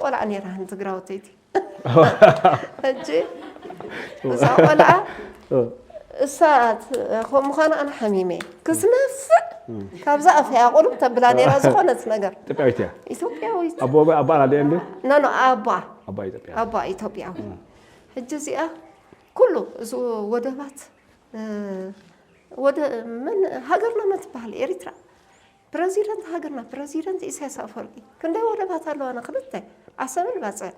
ቆልዓ ነይራ፣ ሓንቲ ትግራወተይቲ። ሕጂ እዛ ቆልዓ እሳ ከምኡ ምዃና ኣነ ሓሚመ ክስነፍዕ ካብዛ ኣፈያ ቁሩብ ተብላ ነይራ። ዝኾነት ነገር ኢትዮጵያዊት እያ። ኢትዮጵያዊት ኣቦ ኣባ ናደ እንዴ? ኖ ኖ ኣባ ኣባ ኢትዮጵያ ኣባ ኢትዮጵያዊ። ሕጂ እዚኣ ኩሉ እዚ ወደባት ወደ መን ሃገርና መን ትበሃል ኤሪትራ ፕረዚደንት ሃገርና ፕረዚደንት ኢሳያስ ኣፈወርቂ ክንደይ ወደባት ኣለዋና ክልተ ዓሰብን ባጽዕን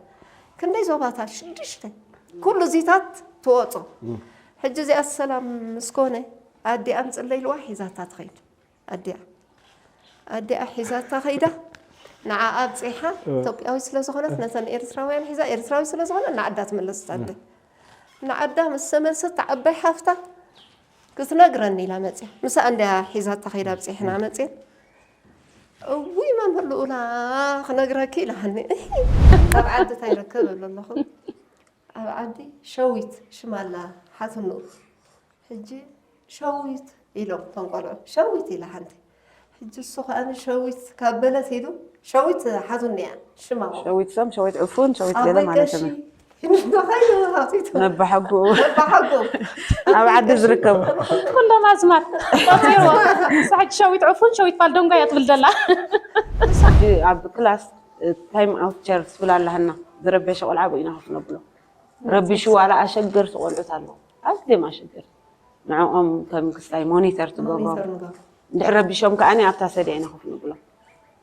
ክንደይ ዞባታት ሽዱሽተ ኩሉ እዚታት ትወጾ ሕጂ እዚኣ ሰላም ምስ ኮነ ኣዲኣ ምጽለይ ኢልዋ ሒዛታ ትኸይድ ኣዲኣ ኣዲኣ ሒዛታ ከይዳ ንዓኣ ኣብፂሓ ኢትዮጵያዊ ስለ ዝኾነት ነተን ኤርትራውያን ሒዛ ኤርትራዊ ስለ ዝኾነ ንዓዳ ትመለስ ኣደ ንዓዳ ምስ ተመልሰት ትዓባይ ሓፍታ ክትነግረኒ ኢላ መፅያ ምሳኣ እንድያ ሒዛታ ከይዳ ኣብፂሕና መፅየን እውይ መምህር ልኡላ ክነግረኪ ኢላሃኒ ኣብ ዓዲ እንታይ ይረከብ እብሎ ኣለኹ ኣብ ዓዲ ሸዊት ሽማ ኣላ ሓትንኡ ሕጂ ሸዊት ኢሎም እቶም ቆልዑ ሸዊት ኢላ ሓንቲ ሕጂ እሱ ከኣ ሸዊት ካብ በለት ኢሉ ሸዊት ሓትኑ እያ ሽማ ሸዊት ሰም ሸዊት ዕፉን ሸዊት ገለ ማለት ነው። ነባሓጉ ነባሓጉ ኣብ ዓዲ ዝርከቡ ኩሎም ኣዝማድ ቆፂርዎ። ንሳ ሕጂ ሸዊት ዕፉን ሸዊት ፋልደንጓ እያ ትብል ዘላ። ሕጂ ኣብ ክላስ ታይም ኣውት ቸር ትብል ኣለሃና ዝረበሸ ቆልዓ ብኡ ኢና ኮፍ ነብሎ። ረቢሹ ዋላ ኣሸገርቲ ቆልዑት ኣለዉ ኣዝዮም ኣሸገርቲ ንዕኦም ከም ክስታይ ሞኒተር ትገብሮም እንድሕር ረቢሾም ከዓኒ ኣብታ ሰድያ ኢና ኮፍ ነብሎም።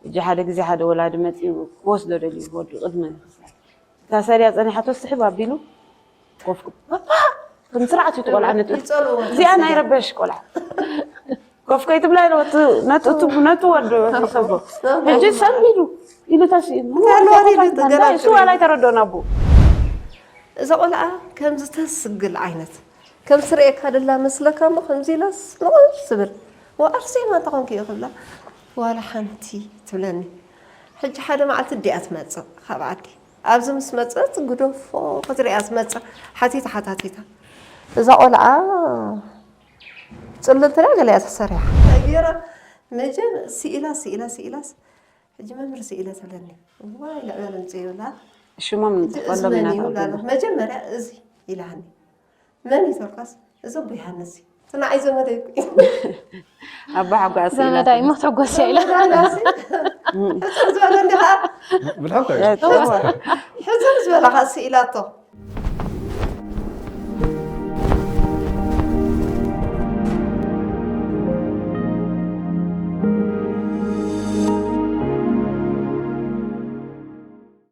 ሕጂ ሓደ ግዜ ሓደ ወላዲ መፂኡ ክወስዶ ደልዩ ወዱ ቅድሚ ክስታይ እታ ሰድያ ፀኒሓቶ ስሕብ ኣቢሉ ኮፍ ክብ- ፓፓ ከም ስርዓት እዩ እቲ ቆልዓ ነጥብ ይጸልዎ። እዚኣ ናይ ረበሽ ቆልዓ ኮፍ ከይትብላ ኢለ ወት ነጥቱ ነቱ ወዶ ሰቦ ሕጂ ሰንቢዱ ኢሉ ተስኢሉ ተልዋሪ ኢሉ ተገላግል እሱ ዋላ ኣይተረድኦን ኣቦ እዛ ቆልዓ ከምዚ ተስግል ዓይነት ከም ስርኤካ ደላ መስለካ እሞ ከምዚ ኢላስ ንቑር ትብል ወኣርሴማ እንተኾንኪ እዩ ክብላ ዋላ ሓንቲ ትብለኒ ሕጂ ሓደ መዓልቲ እዲኣ ትመፅእ ካብ ዓዲ ኣብዚ ምስ መፀት ግደፎ ክትሪኣ ትመፅእ ሓቲታ ሓታቲታ እዛ ቆልዓ ፅልልቲ ሪኣ ገሊኣ ተሰሪሓ ገይራ መጀ ስኢላ ስኢላ ስኢላስ ሕጂ መምህር ስኢለ ትብለኒ ዋይ ልዕበል ምፅእ ይብላ ሽሞም ንፅሕፈሎም ኢና መጀመርያ እዚ ኢላኒ መን ይተርካስ እዚ ኣቦ ዮሃንስ እዩ እቲ ንዓይ ዘመደይ እኮ እዩ ኣባ ሓጓ ስኢላ ዘመዳይ ሞት ሕጎስ እያ ኢላ ሕፅር ዝበለ እንዲ ከዓ ብልሓም ሕፅር ዝበለ ከዓ ስኢላቶ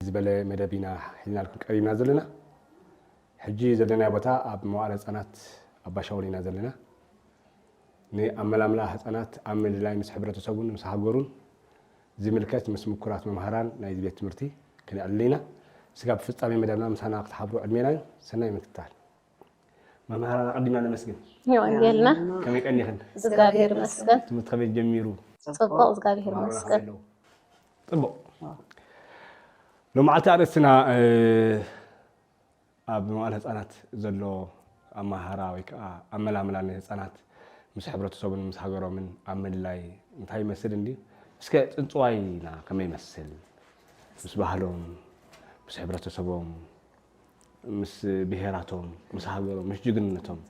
ዝበለ መደብ ኢና ሒዝናልኩም ቀሪብና ዘለና ሕጂ ዘለናዮ ቦታ ኣብ መዋእለ ህፃናት ኣባሻውል ኢና ዘለና ንኣመላምላ ህፃናት ኣብ ምልላይ ምስ ሕብረተሰቡን ምስ ሃገሩን ዝምልከት ምስ ምኩራት መምሃራን ናይዚ ቤት ትምህርቲ ክነዕልል ኢና ስጋብ ፍፃሜ መደብና ምሳና ክትሓብሩ ዕድሜና እዩ ሰናይ ምክትታል መምሃራን ኣቐዲምና ነመስግን የወንጌልና ከመይ ቀኒኽን እግዚኣብሔር ይመስገን ትምህርቲ ከመይ ጀሚሩ ፅቡቅ እግዚኣብሔር ይመስገን ፅቡቅ ሎማዓልቲ ኣርእስትና ኣብ መዋእለ ህፃናት ዘሎ ኣመሃራ ወይ ከዓ ኣመላምላ ንህፃናት ምስ ሕብረተሰቡን ምስ ሃገሮምን ኣብ ምልላይ እንታይ ይመስል እንዲ እስከ ፅንፅዋይና ከመይ ይመስል ምስ ባህሎም ምስ ሕብረተሰቦም ምስ ብሄራቶም ምስ ሃገሮም ምስ ጅግንነቶም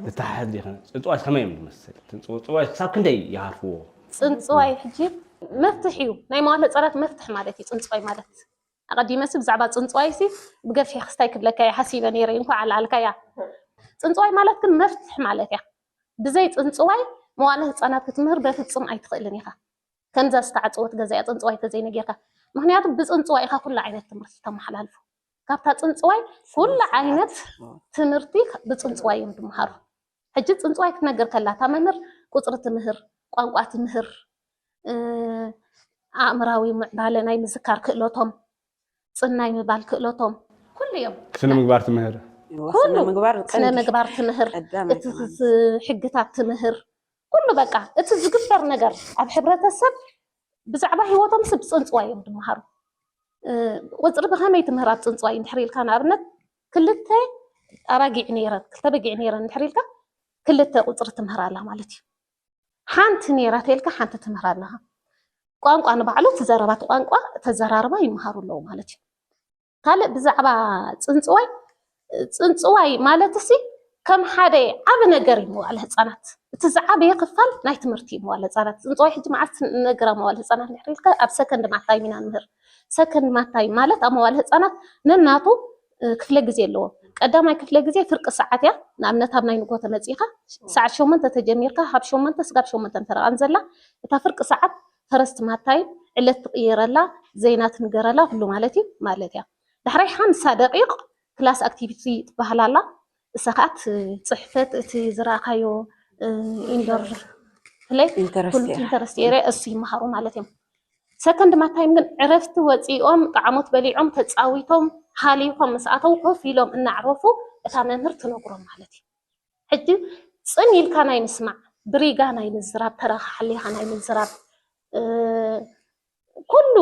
ዝተሓዝ ዲኸ ፅንፅዋይ ከመይ እዮም ዝመስል ፅንፅዋይ ክሳብ ክንደይ ይሃርፍዎ ፅንፅዋይ ሕጂ መፍትሕ እዩ ናይ መዋለ ህፃናት መፍትሕ ማለት እዩ ፅንፅዋይ ማለት ኣቐዲመሲ ብዛዕባ ፅንፅዋይ ሲ ብገፊሕ ክስታይ ክብለካ እየ ሓሲበ ነይረ እንኳ ኣልኣልካያ ፅንፅዋይ ማለት ግን መፍትሕ ማለት እያ ብዘይ ፅንፅዋይ መዋለ ህፃናት ክትምህር በፍፅም ኣይትኽእልን ኢኻ ከምዛ ዝተዓፀወት ገዛ እያ ፅንፅዋይ ተዘይነጌርካ ምክንያቱ ብፅንፅዋይ ኢኻ ኩሉ ዓይነት ትምህርቲ ተመሓላልፉ ካብታ ፅንፅዋይ ኩሉ ዓይነት ትምህርቲ ብፅንፅዋይ እዮም ዝመሃሩ ሕጂ ፅንፅዋይ ክትነግር ከላ እታ መምህር ቁፅሪ ትምህር ቋንቋ ትምህር ኣእምራዊ ምዕባለ ናይ ምዝካር ክእለቶም ፅናይ ምባል ክእለቶም ኩሉ እዮም ስነ ምግባር ትምህር ስነ ምግባር ስነ ምግባር ትምህር እቲ ሕግታት ትምህር ኩሉ በቃ እቲ ዝግበር ነገር ኣብ ሕብረተሰብ ብዛዕባ ህይወቶም ስ ብፅንፅዋይ እዮም ዝመሃሩ ቁፅሪ ብከመይ ትምህር ኣብ ፅንፅዋይ እንድሕር ኢልካ ንኣብነት ክልተ ኣባጊዕ ነይረን ክልተ በጊዕ ነይረን እንድሕር ኢልካ ክልተ ቁፅሪ ትምህር ኣላ ማለት እዩ ሓንቲ ነይራ ተልካ ሓንቲ ትምህር ኣለኻ ቋንቋ ንባዕሉ እቲ ዘረባት ቋንቋ ተዘራርባ ይመሃሩ ኣለዉ ማለት እዩ ካልእ ብዛዕባ ጽንጽዋይ፣ ጽንጽዋይ ማለት እሲ ከም ሓደ ዓቢ ነገር እዩ መዋዕለ ህጻናት። እቲ ዝዓበየ ክፋል ናይ ትምህርቲ እዩ መዋዕለ ህጻናት። ጽንጽዋይ ሕጂ መዓስ ንነግራ መዋዕለ ህጻናት ንሕሪልካ ኣብ ሰከንድ ማታይ ኢና ንምህር። ሰከንድ ማታይ ማለት ኣብ መዋዕለ ህጻናት ነናቱ እ፣ ክፍለ ግዜ ኣለዎ። ቀዳማይ ክፍለ ግዜ ፍርቂ ሰዓት እያ። ንኣብነት ኣብ ናይ ንጎ ተመጺኻ ሰዓት ሸሞንተ ተጀሚርካ ካብ ሸሞንተ ስጋብ ሸሞንተ ተረቓን ዘላ እታ ፍርቂ ሰዓት ፈረስቲ ማታይ ዕለት ትቕየረላ፣ ዘይና ትንገረላ፣ ኩሉ ማለት እዩ ማለት እያ። ዳሕራይ ሓምሳ ደቂቕ ክላስ ኣክቲቪቲ ትበሃል ኣላ። እሳ ከዓ እቲ ጽሕፈት፣ እቲ ዝረኣኻዮ፣ እ፣ ኢንዶር ፕለይ፣ ኢንተረስት ኩሉ ኤርያ። ኢንተረስት ኤርያ እሱ ይመሃሩ ማለት እዮም። ሰከንድ ማታይም ግን ዕረፍቲ ወጺኦም፣ ጣዕሞት በሊዖም፣ ተጻዊቶም፣ ሃሊኾም ምስ ኣተው ኮፍ ኢሎም እናዕረፉ እታ መምህር ትነግሮም ማለት እዩ። ሕጂ ጽን ኢልካ ናይ ምስማዕ፣ ብሪጋ ናይ ምዝራብ፣ ተረኻ ሓሊኻ ናይ ምዝራብ፣ እ፣ ኩሉ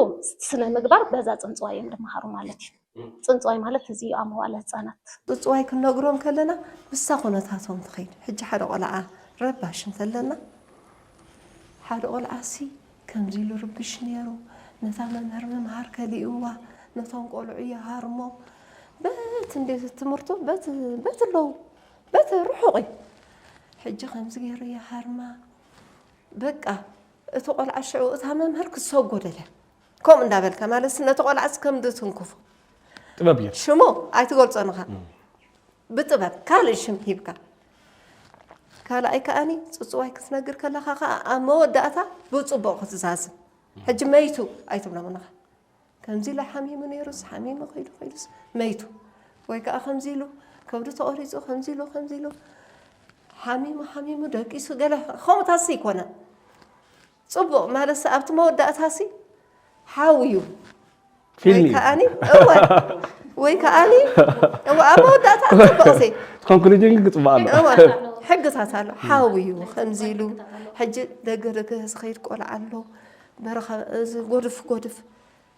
ስነ ምግባር በዛ ጽንጽዋይ እዮም ዝመሃሩ ማለት እዩ። ጽንጽዋይ ማለት እዚ እዩ ኣብ መዋእለ ህጻናት። ጽንጽዋይ ክንነግሮም ከለና ምስታ ኩነታቶም ትኸይድ። ሕጂ ሓደ ቆልዓ ረባሽ እንተለና፣ ሓደ ቆልዓሲ ከምዚ ኢሉ ርብሽ ነይሩ፣ ነታ መምህር ምምሃር ከሊእዋ፣ ነቶም ቆልዑ ይሃርሞም። በቲ እንዴት ትምህርቱ በቲ፣ በቲ ኣለዉ፣ በቲ ርሑቕ እዩ። ሕጂ ከምዚ ገይሩ ይሃርማ። በቃ እቲ ቆልዓ ሽዑ እታ መምህር ክትሰጎደለ። ከምኡ እንዳበልካ ማለት ነቲ ቆልዓስ ከም ትንክፎ። ጥበብ እዩ። ሽሙ ኣይትገልጾን ኢኻ። እም። ብጥበብ ካልእ ሽም ሂብካ። ካልኣይ ከኣኒ ጽጽዋይ ክትነግር ከለኻ ከኣ ኣብ መወዳእታ ብጽቡቕ ክትዛዝም። ሕጂ መይቱ ኣይትብሎምን ኢኻ። ከምዚ ኢሉ ሓሚሙ ነይሩስ፣ ሓሚሙ ከይዱ፣ ከይዱስ መይቱ። ወይ ከኣ ከምዚ ኢሉ ከብዱ ተቖሪጹ፣ ከምዚ ኢሉ፣ ከምዚ ኢሉ ሓሚሙ፣ ሓሚሙ ደቂሱ ገለ ከምኡታሲ ኣይኮነን። ጽቡቕ ማለትሲ ኣብቲ መወዳእታሲ ሓውዩ። ፊልም ወይ እዩ። ከኣኒ፣ እወ። ወይ ከኣኒ፣ እወ፣ ኣብ መወዳእታ ጽቡቕ ሲ። ኮንክሉዥን ግን ጽቡቕ ኣሎ። እወ፣ ሕግታት ኣሎ። ሓውዩ፣ ከምዚ ኢሉ። ሕጂ ደገ ደገ ዝኸይድ ቆልዓ ኣሎ። በረኻ፣ እዚ ጎድፍ፣ ጎድፍ።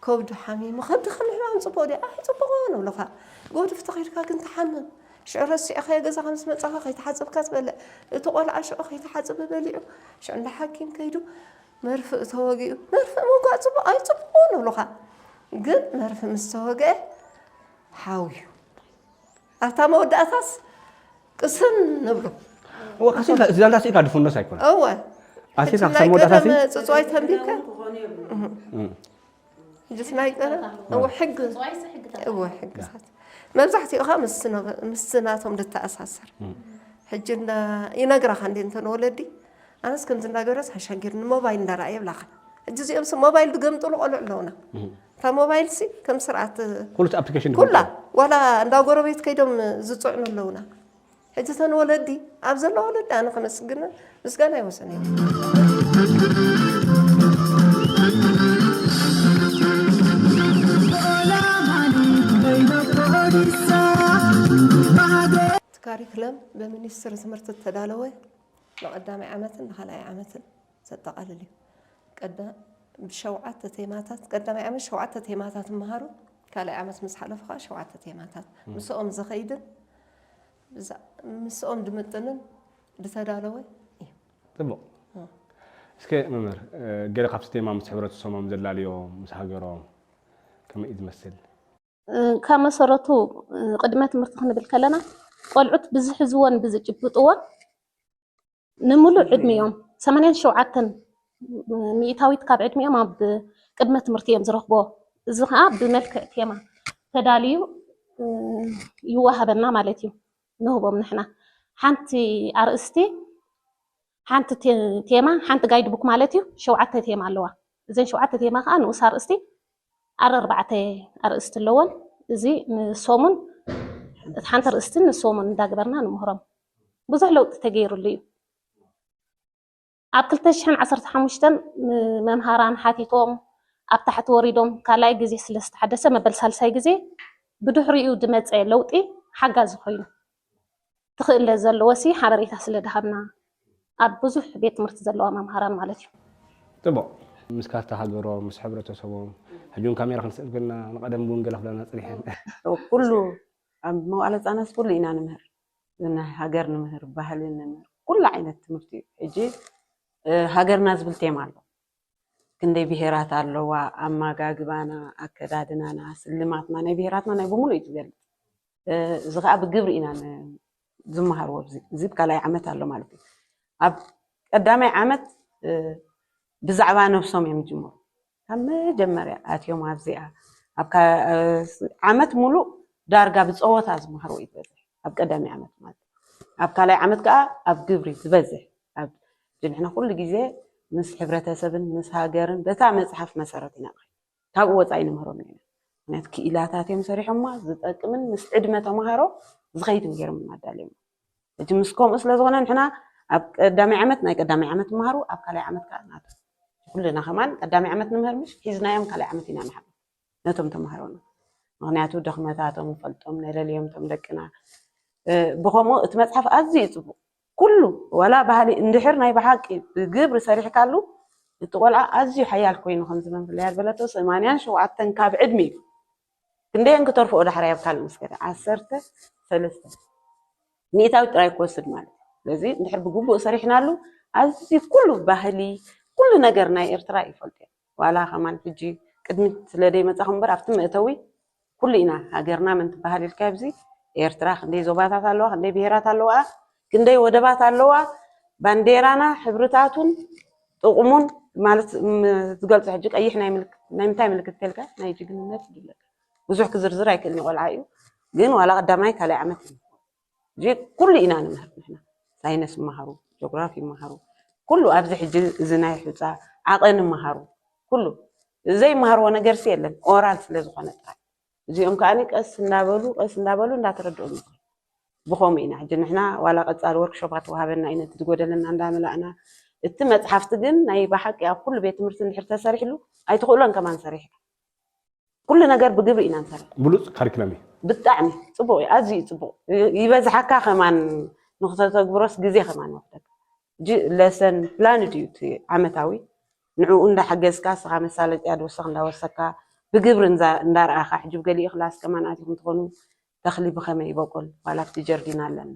ከብዱ ሓሚሙ፣ ከብዲ ከም ሕማም ጽቡቕ ድዩ? ኣይጽቡቕን እብሉኻ። ጎድፍ ተኸይድካ ግን ትሓምም። ሽዑ ረሲዕኻዮ ገዛኻ ምስ መጻኻ ከይተሓጽብካ ትበልዕ። እቲ ቆልዓ ሽዑ ከይተሓጽበ በሊዑ። ሽዑ እንዳ ሓኪም ከይዱ መርፍእ ተወጊኡ። መርፍእ ምውጋእ ጽቡቕ ኣይጽቡቕን እብሉኻ። ግን መርፍእ ምስ ተወግአ ሓውዩ። ኣብታ መወዳእታስ ቅስን ንብሎ። እወ፣ ቀስ ኢልካ፣ እዛ እንዳስ ኢልካ ድፍኖስ ኣይኮነን። እወ። ኣሲልካ ሕጂ ክሳብ ናይ መወዳእታ ቀደም ሲ? ጽጽዋይ ተንቢብካ? እም። ሕጂስ ናይ ቀደም? እወ፣ ሕጊ። ጽጽዋይስ ሕግታት። እወ፣ ሕግታት። መብዛሕትኡ ኸኣ ምስ ስነ-፣ ምስ ናቶም ዝተኣሳሰር። እም። ሕጂ እንዳ-፣ ይነግራኻ እንዴ እንተ ንወለዲ፣ ኣነስ ከምዚ እንዳገበረስ ሓሻጊር ንሞባይል እንዳረኣየ ይብላኻ። ሕጂ እዚኦምሲ ሞባይል ዝገምጥሉ ቆልዑ ኣለውና። እም። እታ ሞባይልሲ ከም ስርዓት ኩሉ እቲ ኣፕሊኬሽን ኩላ፣ ዝገምጥሉ። ዋላ እንዳ ጎረቤት ከይዶም ዝጽዕኑ ኣለውና። ሕጂ እተን ወለዲ፣ ኣብ ዘለዋ ወለዲ ኣነ ከመስግን ምስጋና ይወሰን እዩ። እቲ ካሪክለም ብሚኒስትሪ ትምህርቲ እተዳለወ ንቐዳማይ ዓመትን ንኻልኣይ ዓመትን ዘጠቓልል እዩ። ቀዳ-፣ ብሸውዓተ ቴማታት፣ ቀዳማይ ዓመት ሸውዓተ ቴማታት ይመሃሩ፣ ካልኣይ ዓመት ምስ ሓለፉ ከዓ ሸውዓተ ቴማታት። ም። ምስኦም ዝኸይድን ብዛ-፣ ምስኦም ድምጥንን ዝተዳለወ እዩ። ጽቡቕ። እ። እስከ መምህር፣ እ፣ ገለ ካብቲ ቴማ ምስ ሕብረተሰቦም ዘላልዮ፣ ምስ ሃገሮም ከመይ እዩ ዝመስል? እ፣ ካብ መሰረቱ፣ እ፣ ቅድመ ትምህርቲ ክንብል ከለና፣ ቆልዑት ብዝሕዝዎን ብዝጭብጥዎን ንምሉእ ዕድሚኦም፣ ሰማንያን ሸውዓተን ሚእታዊት ካብ ዕድሚኦም ኣብ ቅድመ ትምህርቲ እዮም ዝረኽብዎ። እዚ ኸኣ ብመልክዕ ቴማ ተዳልዩ፣ እ፣ ይወሃበና ማለት እዩ። ንህቦም ንሕና። ሓንቲ ኣርእስቲ፣ ሓንቲ ቴ-፣ ቴማ፣ ሓንቲ ጋይድ ቡክ ማለት እዩ። ሸውዓተ ቴማ ኣለዋ። እዘን ሸውዓተ ቴማ ኸኣ ንኡስ ኣርእስቲ ኣርኣርባዕተ ኣርእስቲ ኣለወን። እዚ ንሶሙን፣ እቲ ሓንቲ ኣርእስቲ ንሶሙን እንዳገበርና ንምህሮም። ብዙሕ ለውጢ ተገይሩሉ እዩ። ኣብ ክልተ ሽሕን ዓሰርተ ሓሙሽተን ም-፣ መምሃራን ሓቲቶም ኣብ ታሕቲ ወሪዶም ካልኣይ ግዜ ስለ ዝተሓደሰ መበል ሳልሳይ ግዜ ብድሕሪኡ ዝመጸ ለውጢ ሓጋዚ ኮይኑ። ትኽእለ ዘለዎሲ ሓበሬታ ስለ ድሃብና ኣብ ብዙሕ ቤት ትምህርቲ ዘለዋ መምሃራን ማለት እዩ። ጽቡቕ። ምስ ካርታ ሃገሮም፣ ምስ ሕብረተሰቦም፣ ሕጂ እውን ካሜራ ክንስእል ከለና ንቐደም እውን ገለ ክብላና ጸኒሐን። ኩሉ ኣብ መዋእለ ህጻናት ኩሉ ኢና ንምህር። ናይ ሃገር ንምህር፣ ባህሊ ንምህር፣ ኩሉ ዓይነት ትምህርቲ እዩ። ሕጂ፣ እ፣ ሃገርና ዝብል ቴማ ኣሎ። ክንደይ ብሄራት ኣለዋ፣ ኣመጋግባና፣ ኣከዳድናና፣ ስልማትና፣ ናይ ብሄራትና ናይ ብምሉእ እዩ ትገልጽ። እዚ ከዓ ብግብሪ ኢና ዝመሃርዎ። እዚ ካልኣይ ዓመት ኣሎ ማለት እዩ። ኣብ ቀዳማይ ዓመት ብዛዕባ ነብሶም እዮም ዝጅምሩ። ካብ መጀመርያ ኣትዮም ኣብዚኣ ኣብ ዓመት ሙሉእ ዳርጋ ብፀወታ ዝመሃርዎ እዩ ዝበዝሕ ኣብ ቀዳማይ ዓመት ማለት እዩ። ኣብ ካልኣይ ዓመት ከዓ ኣብ ግብሪ ዝበዝሕ። ንሕና ኩሉ ግዜ ምስ ሕብረተሰብን ምስ ሃገርን በታ መፅሓፍ መሰረት ኢና ካብኡ ወፃኢ ንምህሮም ኢና። ምክንያቱ ክኢላታት እዮም ሰሪሖማ። ዝጠቅምን ምስ ዕድመ ተምሃሮ ዝኸይድን ገይሮም ኣዳልዮም። ሕጂ ምስ ከምኡ ስለ ዝኾነ ንሕና ኣብ ቀዳማይ ዓመት ናይ ቀዳማይ ዓመት ይምሃሩ፣ ኣብ ካልኣይ ዓመት ከዓ ናቱ ኩልና ከማን ቀዳማይ ዓመት ንምህር ምሽ ሒዝናዮም ካልኣይ ዓመት ኢና ንሓ ነቶም ተምሃሮና። ምክንያቱ ድኽመታቶም ፈልጦም ነለልዮም ቶም ደቅና። ብከምኡ እቲ መፅሓፍ ኣዝዩ እዩ ፅቡቅ። ኩሉ ዋላ ባህሊ እንድሕር ናይ ብሓቂ ብግብሪ ሰሪሕካሉ እቲ ቆልዓ ኣዝዩ ሓያል ኮይኑ ከም ዝመን ፍለያ ዝበለቶ ሰማንያን ሸውዓተን ካብ ዕድሚ እዩ። ክንደየን ክተርፍኦ ዳሕራይ ኣብ ካልእ መስገደ ዓሰርተ ሰለስተ ሚእታዊት ጥራይ ክወስድ ማለት እዩ። ስለዚ እንድሕር ብግቡእ ሰሪሕናሉ ኣዝዩ ኩሉ ባህሊ ኩሉ ነገር ናይ ኤርትራ ይፈልጡ እዮም። ዋላ ከማን ሕጂ ቅድሚት ስለ ደይመጻኹ እምበር ኣብቲ መእተዊ ኩሉ ኢና ሃገርና መን ትበሃል ኢልካ ኣብዚ ኤርትራ ክንደይ ዞባታት ኣለዋ፣ ክንደይ ብሄራት ኣለዋ፣ ክንደይ ወደባት ኣለዋ፣ ባንዴራና ሕብርታቱን ጥቕሙን ማለት ዝገልጾ ሕጂ ቀይሕ ናይ ምልክት ናይ ምንታይ ምልክት ተልካ ናይ ጅግንነት ይብለካ ብዙሕ ክዝርዝር ኣይክእልን ቆልዓ እዩ ግን ዋላ ቀዳማይ ካልኣይ ዓመት እዩ እዚ ኩሉ ኢና ንምህር ንሕና ሳይንስ ይመሃሩ ጆግራፊ ይመሃሩ ኩሉ ኣብዚ ሕጂ እዚ ናይ ሑፃ ዓቐን ይመሃሩ ኩሉ ዘይመሃርዎ ነገር ሲ የለን ኦራል ስለ ዝኾነ ጥራይ እዚኦም ከዓኒ ቀስ እንዳበሉ ቀስ እንዳበሉ እንዳተረድኦም ይኸዱ ብኸምኡ ኢና ሕጂ ንሕና ዋላ ቀፃሊ ወርክሾፓት ወሃበና እዩ ነቲ ዝጎደለና እንዳመላእና እቲ መፅሓፍቲ ግን ናይ ብሓቂ ኣብ ኩሉ ቤት ትምህርቲ እንድሕር ተሰሪሕሉ ኣይትኽእሎን ከማን ሰሪሕካ ኩሉ ነገር ብግብሪ ኢና ንሰርሕ ብሉፅ ካሪክለም እዩ ብጣዕሚ ፅቡቅ እዩ ኣዝዩ እዩ ፅቡቅ ይበዝሓካ ከማን ንክተተግብሮስ ግዜ ከማን ይወስደካ ሕጂ ለሰን ፕላንድ እዩ እቲ ዓመታዊ ንዕኡ እንዳሓገዝካ እስኻ መሳለጥያ ድወሰኽ እንዳወሰካ ብግብሪ እንዳረኣኻ ሕጂ ገሊኡ ክላስ ከማን ኣቲኹም ትኾኑ ተኽሊ ብኸመይ ይበቁል ዋላ ኣብቲ ጀርዲን ኣለና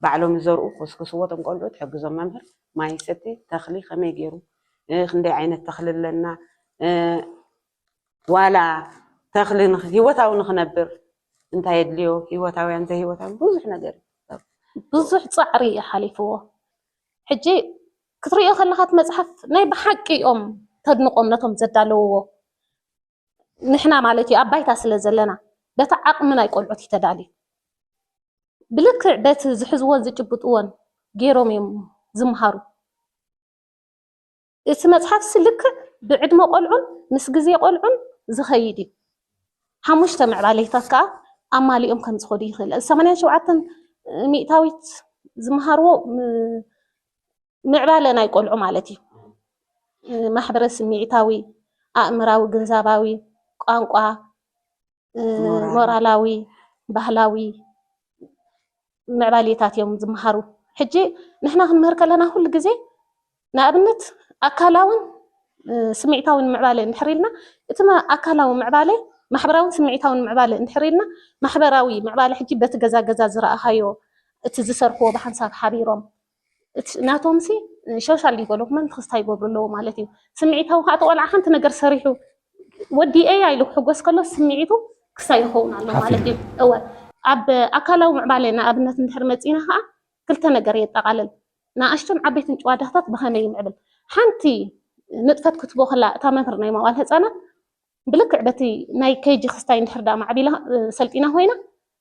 ባዕሎም ይዘርኡ ኮስክስዎ ቶም ቆልዑ ትሕግዞም መምህር ማይ ይሰቲ ተኽሊ ከመይ ገይሩ ክንደይ ዓይነት ተኽሊ ኣለና ዋላ ተኽሊ ህይወታዊ ንኽነብር እንታይ የድልዮ ህይወታውያን ዘይህይወታውያን ብዙሕ ነገር እዩ ብዙሕ ፃዕሪ እዩ ሓሊፍዎ ሕጂ ክትሪኦ ከለካ እቲ መፅሓፍ ናይ ብሓቂ እዮም ተድንቆም ነቶም ዘዳለውዎ ንሕና ማለት እዩ ኣብ ባይታ ስለ ዘለና በቲ ዓቕሚ ናይ ቆልዑት እዩ ተዳልዩ ብልክዕ በቲ ዝሕዝዎን ዝጭብጥዎን ገይሮም እዮም ዝምሃሩ እቲ መፅሓፍሲ ልክዕ ብዕድመ ቆልዑን ምስ ግዜ ቆልዑን ዝኸይድ እዩ። ሓሙሽተ ምዕባሌታት ከዓ ኣማሊኦም ከም ዝኸዱ ይኽእል። ሰማንያን ሸውዓተን ሚእታዊት ዝመሃርዎ ምዕባለ ናይ ቆልዑ ማለት እዩ። ማሕበረ ስምዒታዊ፣ ኣእምራዊ፣ ግንዛባዊ፣ ቋንቋ፣ ሞራላዊ፣ ባህላዊ፣ ምዕባሌታት እዮም ዝመሃሩ። ሕጂ ንሕና ክንምህር ከለና ኩሉ ግዜ ንኣብነት ኣካላውን ስምዒታውን ምዕባለ እንድሕር ኢልና እቲ ኣካላዊ ምዕባለ ማሕበራውን ስምዒታውን ምዕባለ እንድሕር ኢልና ማሕበራዊ ምዕባለ ሕጂ በቲ ገዛ ገዛ ዝረኣኻዮ እቲ ዝሰርሕዎ ብሓንሳብ ሓቢሮም ናቶም ሲ ሶሻል ዲቨሎፕመንት ክስታይ ይገብሩ ኣለዎ ማለት እዩ። ስምዒታዊ ከዓ ተቆልዓ ሓንቲ ነገር ሰሪሑ ወዲኤያ ኢሉ ክሕጎስ ከሎ ስምዒቱ ክስታይ ይኸውን ኣሎ ማለት እዩ። እወ ኣብ ኣካላዊ ምዕባለ ንኣብነት እንድሕር መፂና ከዓ ክልተ ነገር የጠቃልል። ንኣሽቱን ዓበይትን ጭዋዳታት ብኸመይ ይምዕብል? ሓንቲ ንጥፈት ክትቦ ከላ እታ መምህር ናይ መዋል ህፃናት ብልክዕ በቲ ናይ ኬጂ ክስታይ እንድሕር ደኣ ማዕቢላ ሰልጢና ኮይና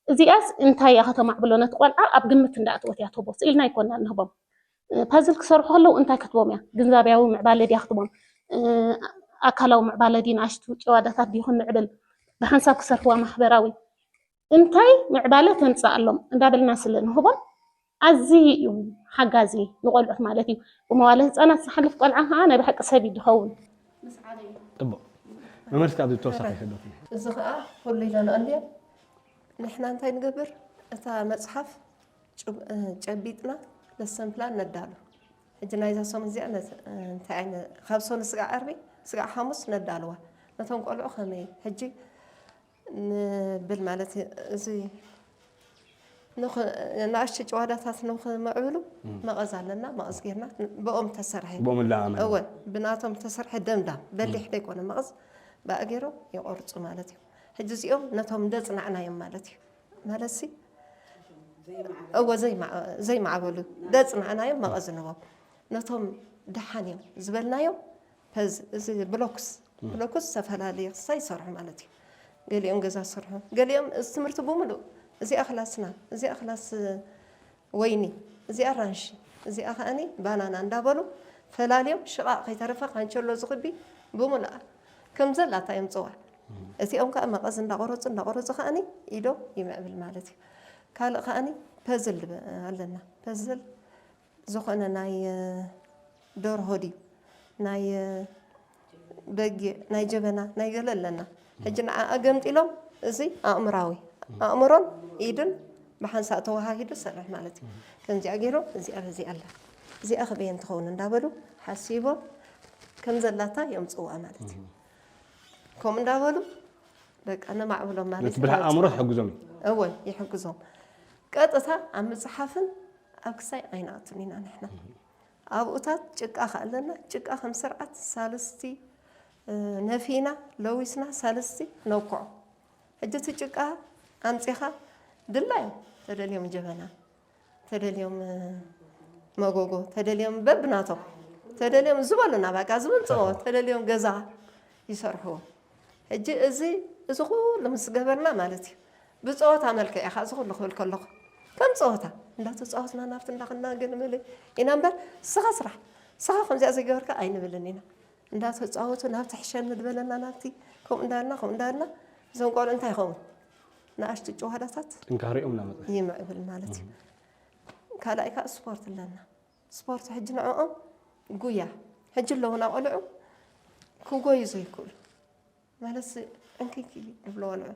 እዚኣስ እንታይ እያ ከተማዕብሎ ነቲ ቆልዓ ኣብ ግምት እንዳእተወት እያ ትህቦ ስኢልና ኣይኮና እንህቦም ፐዝል ክሰርሑ ከለዉ እንታይ ክትቦም እያ ግንዛብያዊ ምዕባለ ድያ ክትቦም ኣካላዊ ምዕባለ ድዩ ንኣሽቱ ጨዋዳታት ድዩ ክምዕብል ብሓንሳብ ክሰርሕዋ ማሕበራዊ እንታይ ምዕባለ ተምፅኣሎም እንዳበልና ስለ ንህቦም ኣዝዩ እዩ ሓጋዚ ንቆልዑት ማለት እዩ። ብመዋለ ህፃናት ዝሓልፍ ቆልዓ ከዓ ናይ ብሓቂ ሰብ እዩ ዝኸውን። ፅቡቅ መመልስ ኣብዚ ተወሳኺ ሕዶት እዚ ከዓ ኩሉ ኢለ ንቐልዮ ንሕና እንታይ ንገብር እታ መፅሓፍ ጨቢጥና ለሰን ፕላን ነዳሉ ሕጂ ናይዛ ሰሙን እዚኣ እንታይ ዓይነት ካብ ሰኑ ስጋዕ ዓርቢ ስጋዕ ሓሙስ ነዳልዋ ነቶም ቆልዑ ከመይ ሕጂ ንብል ማለት እዚ ንኣሽቱ ጨዋዳታት ንክምዕብሉ መቐዝ ኣለና። መቐዝ ጌርና ብኦም ተሰርሐ። ብኦም ለኣመ እወ፣ ብናቶም ተሰርሐ ደምዳም በሊሕ ደይኮነ መቐዝ ብኣ ገይሮም ይቆርፁ ማለት እዩ። ሕጂ እዚኦም ነቶም ደፅናዕናዮም ማለት እዩ። ማለት ሲ እወ ዘይማዕበሉ ደፅናዕናዮም መቐዝ ንቦም፣ ነቶም ደሓን እዮም ዝበልናዮም ፐዝ እዚ ብሎክስ ብሎክስ ዝተፈላለየ ክሳ ይሰርሑ ማለት እዩ። ገሊኦም ገዛ ዝሰርሑ፣ ገሊኦም እዚ ትምህርቲ ብምሉእ እዚኣ ክላስና፣ እዚኣ ክላስ ወይኒ፣ እዚኣ ኣራንሺ፣ እዚኣ ከኣኒ ባናና እንዳበሉ ፈላልዮም ሽቓቕ ከይተረፈ ካንቸሎ ዝኽቢ ብምሉኣ ከም ዘላታ የምፅዋ። እቲኦም ከዓ መቐዝ እንዳቆረፁ እንዳቆረፁ ከኣኒ ኢዶ ይምዕብል ማለት እዩ። ካልእ ከኣኒ ፐዝል ኣለና። ፐዝል ዝኾነ ናይ ደርሆ ድዩ ናይ በጊዕ ናይ ጀበና ናይ ገለ ኣለና። ሕጂ ንዓኣ ገምጢሎም እዚ ኣእምራዊ ኣእምሮን ኢድን ብሓንሳእ ተወሃሂዱ ሰርሕ ማለት እዩ። ከምዚኣ ገይሮም እዚኣ በዚኣ ኣላ እዚኣ ክበየን ትኸውን እንዳበሉ ሓሲቦም ከም ዘላታ የምፅዋ ማለት እዩ። ከምኡ እንዳበሉ በቃ ነማዕብሎም ማለት ነቲ ብልሒ ኣእምሮ ትሕግዞም እዩ። እወ ይሕግዞም። ቀጥታ ኣብ ምፅሓፍን ኣብ ክሳይ ኣይንኣቱን ኢና ንሕና። ኣብኡታት ጭቃ ከኣለና ጭቃ ከም ስርዓት ሳልስቲ ነፊና ለዊስና ሳልስቲ ነውክዖ። ሕጂ እቲ ጭቃ ኣምፂኻ ድላዮም ተደልዮም ጀበና ተደልዮም መጎጎ ተደልዮም በብናቶም ተደልዮም ዝበሉና በቃ ዝመፅኦ ተደልዮም ገዛ ይሰርሕዎ። ሕጂ እዚ እዚ ኩሉ ምስ ገበርና ማለት እዩ ብፀወታ መልክዕ ኢኻ እዚ ኩሉ ክብል ከለኹ ከም ፀወታ እንዳተፃወትና ናብቲ እንዳኸና ገለመለ ኢና እምበር ስኻ ስራሕ ስኻ ከምዚኣ ዘይገበርካ ኣይንብልን ኢና። እንዳተፃወቱ ናብቲ ሕሸኒ ዝበለና ናብቲ ከምኡ እንዳልና ከምኡ እንዳልና እዞም ቆልዑ እንታይ ይኸውን ንኣሽቱ ጨዋዳታት ጥንካሬኦም እናመፀ ይምዕብል ማለት እዩ። ካልኣይ ከዓ ስፖርት ኣለና። ስፖርት ሕጂ ንዕኦም ጉያ ሕጂ ኣለዉና ቆልዑ ክጎዩ ዘይክእሉ ማለት እንክኪ ይብሎ ቆልዑ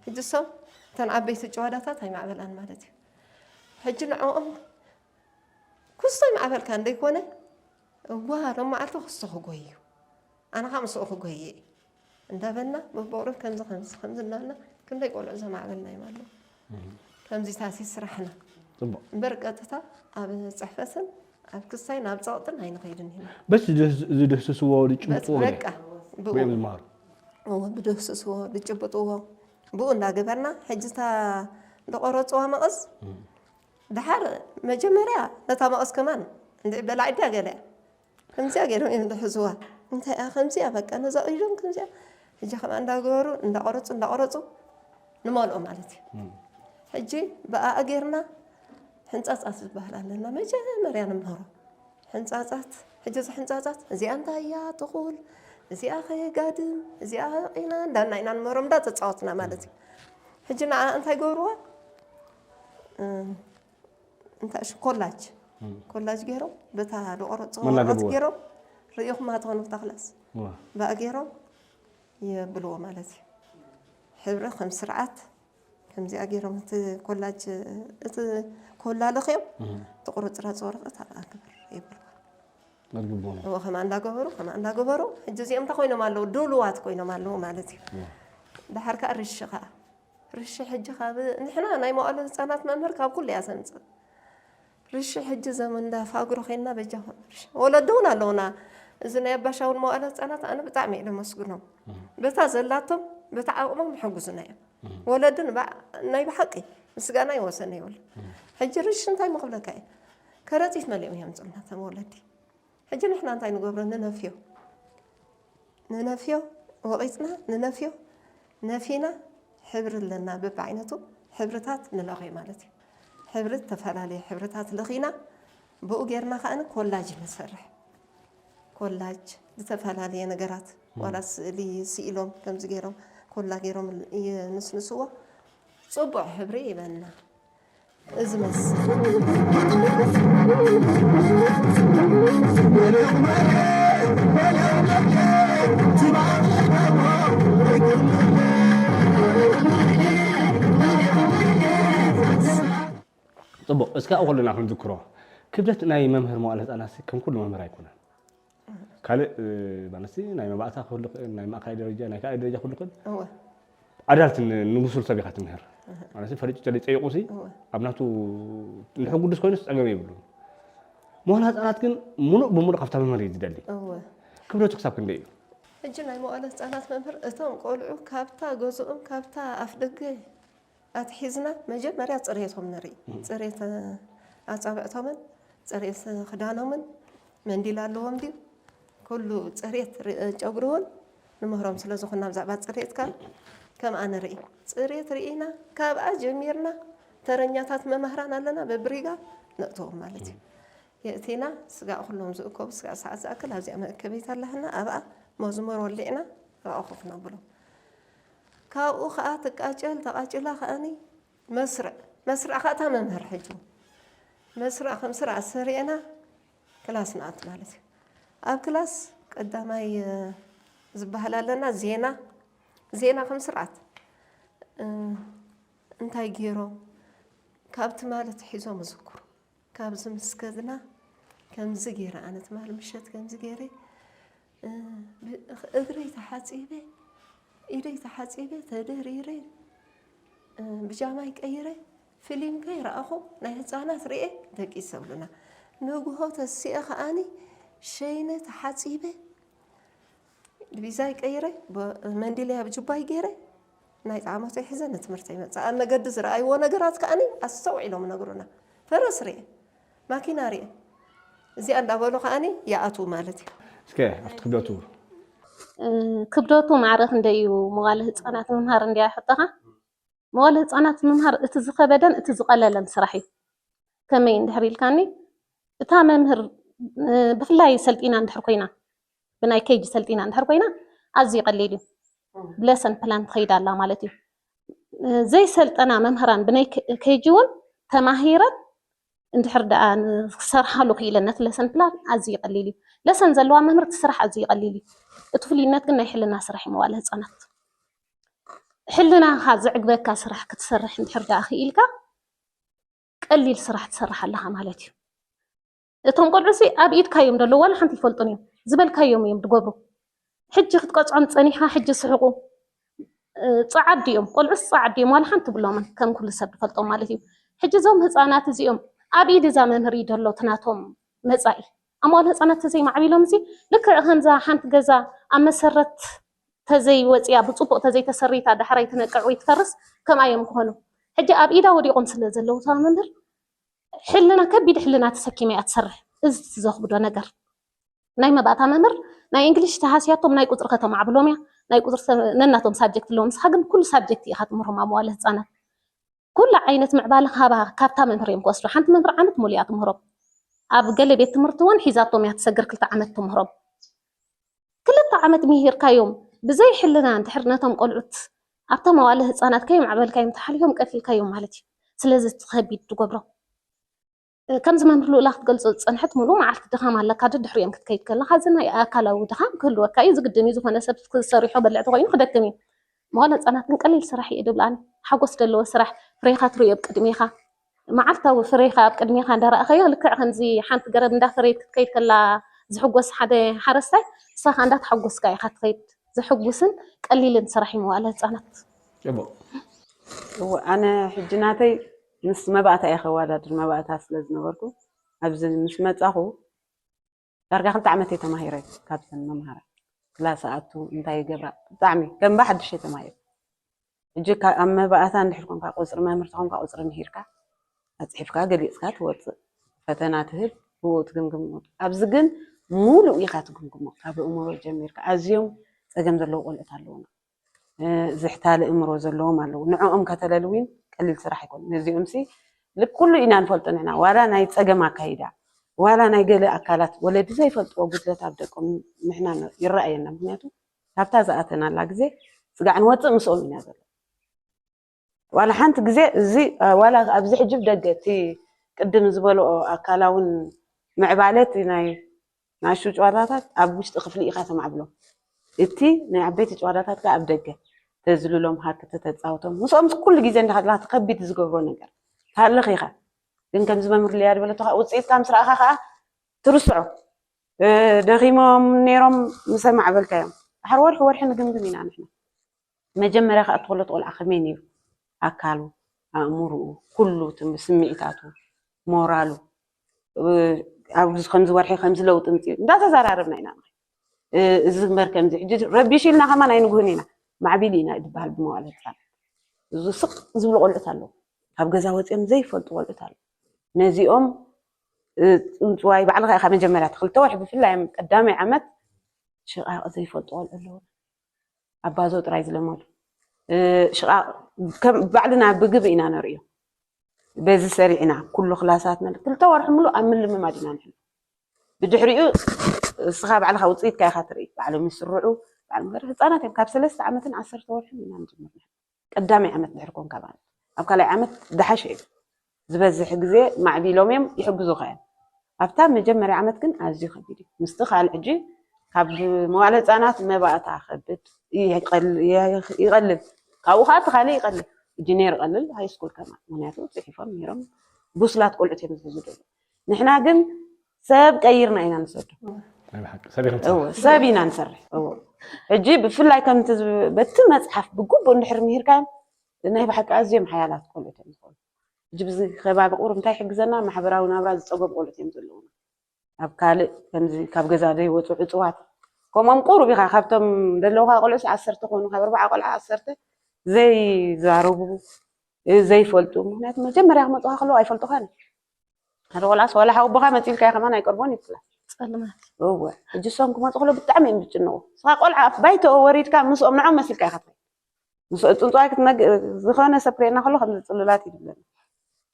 ሕጂ እሶም እተን ዓበይቲ ጨዋዳታት ኣይማዕበላን ማለት እዩ። ሕጂ ንዕኦም ክስቶ ይማዕበልካ እንደይኮነ እዋ ሎም መዓልቲ ክስቶ ክጎይ እዩ ኣነ ከዓ ምስኡ ክጎይ እየ እንዳበልና በቦቅርብ ከምዚ ከምዚ ከምዚ እናበልና ክንደይ ቆልዑ ዘማዕበልና እዮም ኣለዉ። ከምዚታት እዩ ስራሕና ፅቡቅ እምበር ቀጥታ ኣብ ፅሕፈትን ኣብ ክሳይን ኣብ ፀቕጥን ኣይንኸይድን ኢና። በስ ዝድህስስዎ ዝጭብጥዎ ገለ በቃ ብኡ ብኦም ዝመሃሩ እዎ ብድህስስዎ ዝጭብጥዎ ብኡ እንዳገበርና ሕጂ እታ ዝቆረፅዋ መቐስ ድሓር መጀመርያ ነታ መቐስ ከማን እንድዒ በላዒ ድያ ገለ ከምዚኣ ገይሮም እዮም ዝሕዝዋ። እንታይ እያ ከምዚኣ በቃ ነዛ ኢዶም ከምዚኣ ሕጂ ከምኣ እንዳገበሩ እንዳቆረፁ እንዳቆረፁ ንመልኦ ማለት እዩ። ሕጂ ብኣኣ ጌርና ሕንፃፃት ዝበሃል ኣለና መጀመርያ ንምህሮ ሕንፃፃት ሕጂ እዚ ሕንፃፃት እዚኣ እንታይ እያ ትኹል እዚኣ ከ ጋድም እዚኣ ቂና እንዳልና ኢና ንምህሮም እንዳተፃወትና ማለት እዩ። ሕጂ ንዓ እንታይ ገብርዋ እንታይ እሺ ኮላጅ ኮላጅ ገይሮም በታ ዝቆረፅዎ መላገብዎ። ወረቐት ገይሮም ርእኹማ ትኾኑ ብታ ክላስ ዋ ብኣ ገይሮም የብልዎ ማለት እዩ። ሕብሪ ከም ስርዓት ከምዚኣ ገይሮም እቲ ኮላጅ እቲ ኮላ ለኽዮም እቲ ቁርፅራፅ ወረቐት ኣብኣ ግበር የብልዎ። መግብዎም እዎ ከምኣ እንዳገበሩ ከምኣ እንዳገበሩ ሕጂ እዚኦም እንታይ ኮይኖም ኣለዉ ድሉዋት ኮይኖም ኣለዉ ማለት እዩ። ድሓር ከዓ ርሺ ከዓ ርሺ ሕጂ ካብ ንሕና ናይ መዋእለ ህፃናት መምህር ካብ ኩሉ እያ ዘምፅእ። ርሺ ሕጂ ዘም እንዳ ፋግሮ ኮይንና በጃኹም ርሺ ወለዲ እውን ኣለውና። እዚ ናይ ኣባሻውል መዋእለ ህፃናት ኣነ ብጣዕሚ እየ ለመስግኖም በታ ዘላቶም በታ ዓቕሞም ይሕግዙና እዮም። ወለዲ ንባ- ናይ ብሓቂ ምስጋና ይወሰነ ይብሉ። ሕጂ ርሺ እንታይ ምክብለካ እዩ ከረፂት መሊኦም እዮም ፅልና ተም ወለዲ ሕጂ ንሕና እንታይ ንገብሮ ንነፍዮ ንነፍዮ ወቒፅና ንነፍዮ ነፊና ሕብሪ ኣለና በብዓይነቱ ሕብርታት ንለኽዮ ማለት እዩ። ሕብሪ ዝተፈላለየ ሕብርታት ለኺና ብኡ ጌርና ከኣ ኮላጅ ንሰርሕ። ኮላጅ ዝተፈላለየ ነገራት ዋላ ስእሊ ስኢሎም ከምዚ ገይሮም ኮላ ገይሮም ይንስንስዎ ፅቡቕ ሕብሪ ይበና። እዚ መስል ፅቡቅ እስካ ኩልና ክንዝክሮ ክብደት ናይ መምህር መዋእለ ህፃናት ከም ኩሉ መምህር ኣይኮነን። ካልእ ማለትሲ ናይ መባእታ ክህሉ ክእል ናይ ማእከላይ ደረጃ ናይ ካልኣይ ደረጃ ክህሉ ክእል እወ ኣዳልት ንብሱል ሰብ ኢኻ ትምህር ማለት ፈሊጡ ተደይ ፀይቑ ሲ ኣብ ናቱ ንሕጉድስ ኮይኑ ፀገም የብሉ። መዋለ ህፃናት ግን ሙሉእ ብሙሉእ ካብታ መምህር እዩ ዝደሊ። ክብደቱ ክሳብ ክንደይ እዩ? ሕጂ ናይ መዋለ ህፃናት መምህር እቶም ቆልዑ ካብታ ገዝኦም ካብታ ኣፍ ደገ ኣትሒዝና መጀመርያ ፅሬቶም ንርኢ። ፅሬት ኣፃብዕቶምን ፅሬት ክዳኖምን መንዲል ኣለዎም ድዩ? ኩሉ ፅሬት ጨጉሪ እውን ንምህሮም ስለ ዝኾና ብዛዕባ ፅሬት ካብ ከምኣ ንርኢ። ፅሬት ርኢና ካብኣ ጀሚርና ተረኛታት መማህራን ኣለና በብሪጋ ነእትዎም ማለት እዩ። የእቲና ስጋእ ኩሎም ዝእከቡ ስጋእ ሰዓት ዝኣክል ኣብዚኣ መእከቢት ኣለህና ኣብኣ መዝሙር ወሊዕና ኣብኣ ኮፍ ነብሎ። ካብኡ ከዓ ትቃጨል ተቃጭላ ከኣኒ መስርዕ መስርዕ ከዓ እታ መምህር ሕጂ መስርዕ ከም ስርዓት ሰሪዕና ክላስ ንኣት ማለት እዩ። ኣብ ክላስ ቀዳማይ ዝበሃል ኣለና ዜና ዜና ከም ስርዓት እንታይ ገይሮም ካብ ትማሊ ኣትሒዞም እዝክሩ። ካብዚ ምስ ከድና ከምዚ ገይረ ኣነ ትማሊ ምሸት ከምዚ ገይረ እግረይ ተሓፂበ ኢደይ ተሓፂበ ተደሪረ ብጃማይ ቀይረ ፊሊም ከይረኣኹ ናይ ህፃናት ርኤ ደቂሰ ብሉና። ንግሆ ተሲኤ ከኣኒ ሸይነ ተሓፂበ ዲቪዛይ ቀይረ መንዲለይ ኣብ ጅባይ ገይረ ናይ ጣዕመተይ ሒዘ ንትምህርተይ መፅእ ኣብ መገዲ ዝረኣይዎ ነገራት ከኣኒ ኣስተውዒሎም ነግሩና። ፈረስ ርኤ ማኪና ርኤ እዚኣ እንዳበሉ ከኣኒ ይኣትዉ ማለት እዩ። እስከ ኣብቲ ክብደቱ ክብደቱ ማዕረ ክንደይ እዩ? መዋለ ህፃናት ምምሃር እንድያ ሕቶኻ። መዋለ ህፃናት ምምሃር እቲ ዝኸበደን እቲ ዝቐለለን ስራሕ እዩ። ከመይ እንድሕር ኢልካኒ እታ መምህር ብፍላይ ሰልጢና እንድሕር ኮይና ብናይ ኬጂ ሰልጢና እንድሕር ኮይና ኣዝዩ ቀሊል እዩ። ብለሰን ፕላን ትኸይድ ኣላ ማለት እዩ። ዘይሰልጠና መምህራን ብናይ ኬጂ እውን ተማሂረን እንድሕር ደኣ ክሰርሓሉ ክኢለን ነቲ ለሰን ፕላን ኣዝዩ ቀሊል እዩ። ለሰን ዘለዋ መምህርቲ ስራሕ ኣዝዩ ቀሊል እዩ። እቲ ፍሉይነት ግን ናይ ሕልና ስራሕ እዩ መዋለ ህፃናት። ሕልናኻ ዘዕግበካ ስራሕ ክትሰርሕ እንድሕር ደኣ ክኢልካ ቀሊል ስራሕ ትሰርሕ ኣለኻ ማለት እዩ። እቶም ቆልዑ ሲ ኣብ ኢድካ እዮም ደለዉ ዋላ ሓንቲ ይፈልጡን እዮም ዝበልካዮም እዮም ዝገብሩ። ሕጂ ክትቀፅዖም ፀኒሕካ ሕጂ ስሕቁ ፀዓዱ እዮም ቆልዑስ ፀዓዱ እዮም ዋላ ሓንቲ ብሎምን ከም ኩሉ ሰብ ዝፈልጦም ማለት እዩ። ሕጂ እዞም ህፃናት እዚኦም ኣብ ኢድ እዛ መምህር እዩ ደሎ እቲ ናቶም መፃኢ ኣማዋል ህፃናት ተዘይማዕቢሎም ሲ ልክዕ ከምዛ ሓንቲ ገዛ ኣብ መሰረት ተዘይወፅያ ብፅቡቕ ተዘይተሰሪታ ዳሕራይ ትነቅዕ ወይ ትፈርስ ከምኣ እዮም ክኾኑ። ሕጂ ኣብ ኢዳ ወዲቖም ስለ ዘለዉ እታ መምህር ሕልና ከቢድ ሕልና ተሰኪማ እያ ትሰርሕ። እዚ ዘኽብዶ ነገር ናይ መባእታ መምህር ናይ እንግሊሽ ተሃስያቶም ናይ ቁፅሪ ከተማዕብሎም እያ ናይ ቁፅሪ ነናቶም ሳብጀክት ኣለዎም ንስኻ ግን ኩሉ ሳብጀክት ኢኻ ትምህሮም ኣብ መዋለ ህፃናት ኩሉ ዓይነት ምዕባለ ካባ ካብታ መምህር እዮም ክወስዱ ሓንቲ መምህር ዓመት ሙሉ እያ ትምህሮም ኣብ ገለ ቤት ትምህርቲ እውን ሒዛቶም እያ ትሰግር ክልተ ዓመት ትምህሮም ክልተ ዓመት ምሂርካዮም ብዘይ ሕልና እንድሕር ነቶም ቆልዑት ኣብታ መዋለ ህፃናት ከይማዕበልካዮም ተሓሊፎም ቀቲልካዮም ማለት እዩ። ስለዚ እቲ ከቢድ ትገብሮ ከምዚ መምህር ልኡላ ክትገልፆ ዝፀንሐት ሙሉእ መዓልቲ ድኻም ኣለካ ድድሕሪኦም ክትከይድ ከለካ እዚ ናይ ኣካላዊ ድኻም ክህልወካ እዩ ዝግድን እዩ ዝኾነ ሰብ ክሰርሖ በልዕ ተኮይኑ ክደክም እዩ። መዋለ ህፃናት ግን ቀሊል ስራሕ እየ ድብል ኣነ ሓጎስ ዘለዎ ስራሕ ፍሬኻ ትሪኦ ኣብ ቅድሜኻ መዓልታዊ ፍሬኻ ኣብ ቅድሜኻ እንዳረኣኻዮ ልክዕ ከምዚ ሓንቲ ገረብ እንዳፈረየት ክትከይድ ከላ ዝሕጎስ ሓደ ሓረስታይ ንስኻ ከዓ እንዳተሓጎስካ ኢኻ ትኸይድ። ዘሕጉስን ቀሊልን ስራሕ እዩ መዋእለ ህፃናት። ፅቡቅ። እወ ኣነ ሕጂ ናተይ ምስ መባእታ እየ ከወዳድር መባእታ ስለ ዝነበርኩ ኣብዚ ምስ መፃኹ ዳርጋ ክልተ ዓመት እየ ተማሂረ ካብተን መምሃራ ክላስ ኣቱ እንታይ ይገብራ ብጣዕሚ ከም ብሓድሽ እየ ተማሂረ ሕጂ ካብ ኣብ መባእታ እንድሕር ኮንካ ቁፅሪ መምህር ተኾንካ ቁፅሪ ምሂርካ ኣፅሒፍካ ገሊፅካ ትወፅእ ፈተና ትህብ ብኡ ትግምግም ኣብዚ ግን ሙሉእ ኢኻ ትግምግሞ ካብ እእምሮ ጀሚርካ ኣዝዮም ፀገም ዘለዎ ቆልዑት ኣለውና ዝሕታለ እእምሮ ዘለዎም ኣለዉ ንዕኦም ከተለልዊን ቀሊል ስራሕ ኣይኮን ነዚኦም ሲ ልክ ኩሉ ኢና ንፈልጦ ንሕና ዋላ ናይ ፀገም ኣካይዳ ዋላ ናይ ገለ ኣካላት ወለዲ ዘይፈልጥዎ ጉድለት ኣብ ደቆም ንሕና ይረኣየና ምክንያቱ ካብታ ዝኣተናላ ግዜ ስጋዕ ንወፅእ ምስኦም ኢና ዘሎ ዋላ ሓንቲ ግዜ እዚ ዋላ ኣብዚ ሕጂ ደገ እቲ ቅድም ዝበልኦ ኣካላውን ምዕባለ እቲ ናይ ንኣሽቱ ጨዋታታት ኣብ ውሽጢ ክፍሊ ኢኻ ተማዕብሎ እቲ ናይ ዓበይቲ ጨዋታታት ከ ኣብ ደገ ተዝልሎም ሃክ ተተፃውቶም ምስኦም ኩሉ ግዜ እንዳሃለካ ከቢድ ዝገብሮ ነገር ታለኽ ኢኻ ግን ከምዚ መምህር ሊያ ዝበለቶ ከዓ ውፅኢትካ ምስ ረኣኻ ከዓ ትርስዖ ደኺሞም ነይሮም ምሰ ማዕበልካዮም ድሓር ወርሒ ወርሒ ንግምግም ኢና ንሕና መጀመርያ ከኣ እትወለድ ቆልዓ ከመይ ነይሩ? ኣካሉ፣ ኣእምርኡ፣ ኩሉ እቲ ስምዒታቱ፣ ሞራሉ፣ እ፣ ኣብዚ ከምዚ ወርሒ ከምዚ ለውጢ ምፅኡ እንዳተዘራረብና ኢና ንኸይድ። እ፣ እዚ እምበር ከምዚ ሕጂ ረቢሽ ኢልና ከማን ኣይንጉህን ኢና። ማዕቢል ኢና ዝበሃል ብመዋእለ ህፃናት። እዚ ስቕ ዝብሉ ቆልዑት ኣለዉ። ካብ ገዛ ወፂኦም ዘይፈልጡ ቆልዑት ኣለዉ። ነዚኦም፣ እ፣ ፅንፅዋይ ባዕልኻ ኢኻ መጀመርያ እቲ ክልተ ወርሒ ብፍላይ ቀዳማይ ዓመት ሽቓቕ ዘይፈልጡ ቆልዑ ኣለዉ። ኣባዞ ጥራይ ዝለመዱ። እ፣ ሽቓቕ ከም ባዕልና ብግብ ኢና ነርእዮ። በዚ ሰሪዕና ኩሉ ክላሳት መል-፣ ክልተ ወርሒ ሙሉእ ኣብ ምልምማድ ኢና ንሕሉ። ብድሕሪኡ እስኻ ባዕልኻ ውፅኢትካ ኢኻ ትርኢ። ባዕሎም ይስርዑ፣ ባዕሎም ገር-፣ ህፃናት እዮም። ካብ ሰለስተ ዓመትን ዓሰርተ ወርሕን ኢና ንጅምር። ቀዳማይ ዓመት ድሕሪ ኮንካ ማለት ኣብ ካልኣይ ዓመት ደሓሽ እዩ። ዝበዝሕ ግዜ ማዕቢሎም እዮም፣ ይሕግዙኻ እዮም። ኣብታ መጀመርያ ዓመት ግን ኣዝዩ ከቢድ እዩ። ምስቲ ካልእ ሕጂ ካብ መዋእለ ህፃናት መባእታ ከብድ ይቐል-፣ ይቐልል። ካብኡ ከዓ እቲ ካልእ ይቐልል። ጅኔር ይቐልል፣ ሃይ ስኩል ከማን። ምክንያቱ ፅሒፎም ነይሮም ብሱላት ቆልዑት እዮም ዝሕዙ ዘለዉ። ንሕና ግን ሰብ ቀይርና ኢና ንሰዶ። ናይ ብሓቂ ሰብ ኢኹም እወ፣ ትሰርሑ። ሰብ ኢና ንሰርሕ። እወ። ሕጂ ብፍላይ ከምቲ ዝብ-፣ በቲ መፅሓፍ ብግቡእ እንድሕር ምሂርካዮም ናይ ብሓቂ ኣዝዮም ሓያላት ቆልዑት እዮም ዝኾኑ። ሕጂ ብዚ ከባቢ ቁሩብ እንታይ ይሕግዘና? ማሕበራዊ ናብራ ዝፀገቡ ቆልዑት እዮም ዘለዉና። ኣብ ካልእ ከምዚ ካብ ገዛ ዘይወፁ ዕፅዋት ከምኦም ቁሩብ ኢኻ ካብቶም ዘለውካ ቆልዑ ዓሰርተ ኮኑ ካብ ኣርባዓ ቆልዓ ዓሰርተ ዘይዛረቡ ዘይፈልጡ። ምክንያቱ መጀመርያ ክመፁኻ ከለዉ ኣይፈልጡኻን። ሓደ ቆልዓስ ዋላ ሓወቦኻ መፂልካ ከማን ኣይቀርቦን ይብላ። ጸልማት እወ፣ ሕጂ እሶም ክመፁ ከሎ ብጣዕሚ እዮም ዝጭነቑ። ንስኻ ቆልዓ ኣፍ ባይቶ ወሪድካ ምስኦም ንዖም መሲልካ ኢኻ ትኸይድ። ምስ ፅንፅዋይ ክትነግ-፣ ዝኾነ ሰብ ክርእየና ከሎ ከምዚ ፅሉላት እዩ ዝብለና።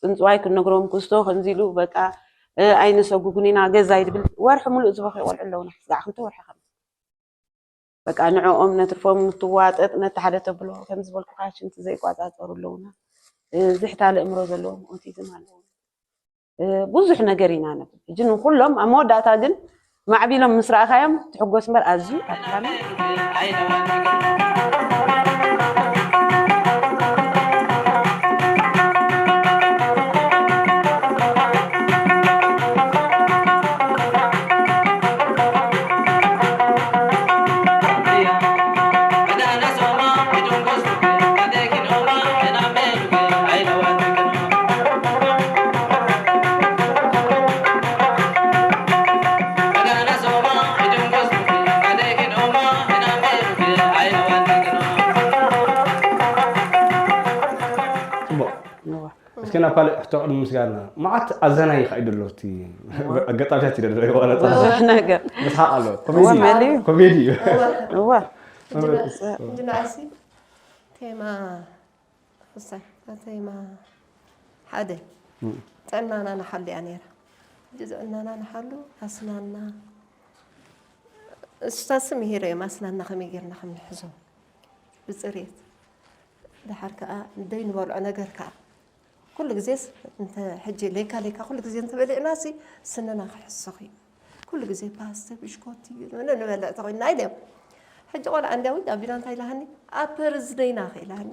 ፅንፅዋይ ክንነግሮም ክስቶ ከምዚ ኢሉ በቃ፣ እ፣ ኣይንሰጉጉን ኢና ገዛ ይድብል። ወርሒ ሙሉእ ዝበኽዩ ቆልዑ ኣለውና። ስጋዕ ክልተ ወርሒ ከም በቃ ንዕኦም ነትርፎም ምትዋጠጥ ነቲ ሓደ ተብሎ ከም ዝበልኩኻ ሽንቲ ዘይቋጻጸሩ ኣለውና። እ፣ ዝሕታለ እምሮ ዘለዎም ኦቲዝም ኣለውና። እ፣ ብዙሕ ነገር ኢና ነብል። ሕጂ ንኩሎም ኣብ መወዳእታ ግን ማዕቢሎም ምስ ረኣኻዮም ትሕጎስ እምበር ኣዝዩ ኣድካሚ። ፅቡቕ። እስኪ ናብ ካልእ ሕቶ ቅድሚ ምስጋና። መዓት ኣዘናይ ኢኻ እዩ ደሎ እቲ ኣጋጣሚታት እዩ ደሎ ይቆረፃ። ብዙሕ ነገር መስሓቕ ኣሎ። ኮሜዲ ወመሊ። ኮሜዲ እዩ። እዋ እንጂ ንዓሲ ቴማ ፍሳይ ቴማ ሓደ ጥዕናና ንሓሉ እያ ነይራ። ሕጂ ጥዕናና ንሓሉ ኣስናና እሱታሲ ምሂረ እዮም ኣስናና ከመይ ጌርና ከም ንሕዞ ብፅሬት። ደሓር ከዓ ደይ ንበልዖ ነገር ከዓ ኩሉ ግዜስ እንተ ሕጂ ሌካ ሌካ ኩሉ ግዜ እንተበሊዕና ሲ ስንና ክሕሰኽ እዩ። ኩሉ ግዜ ፓስተ ብሽኮቲ ንበልዕ ተኮይንና ኢለ እዮም። ሕጂ ቆልዓ እንዲያው ኣቢና እንታይ ኢላሃኒ ኣፐርዝደይና ከ ኢላሃኒ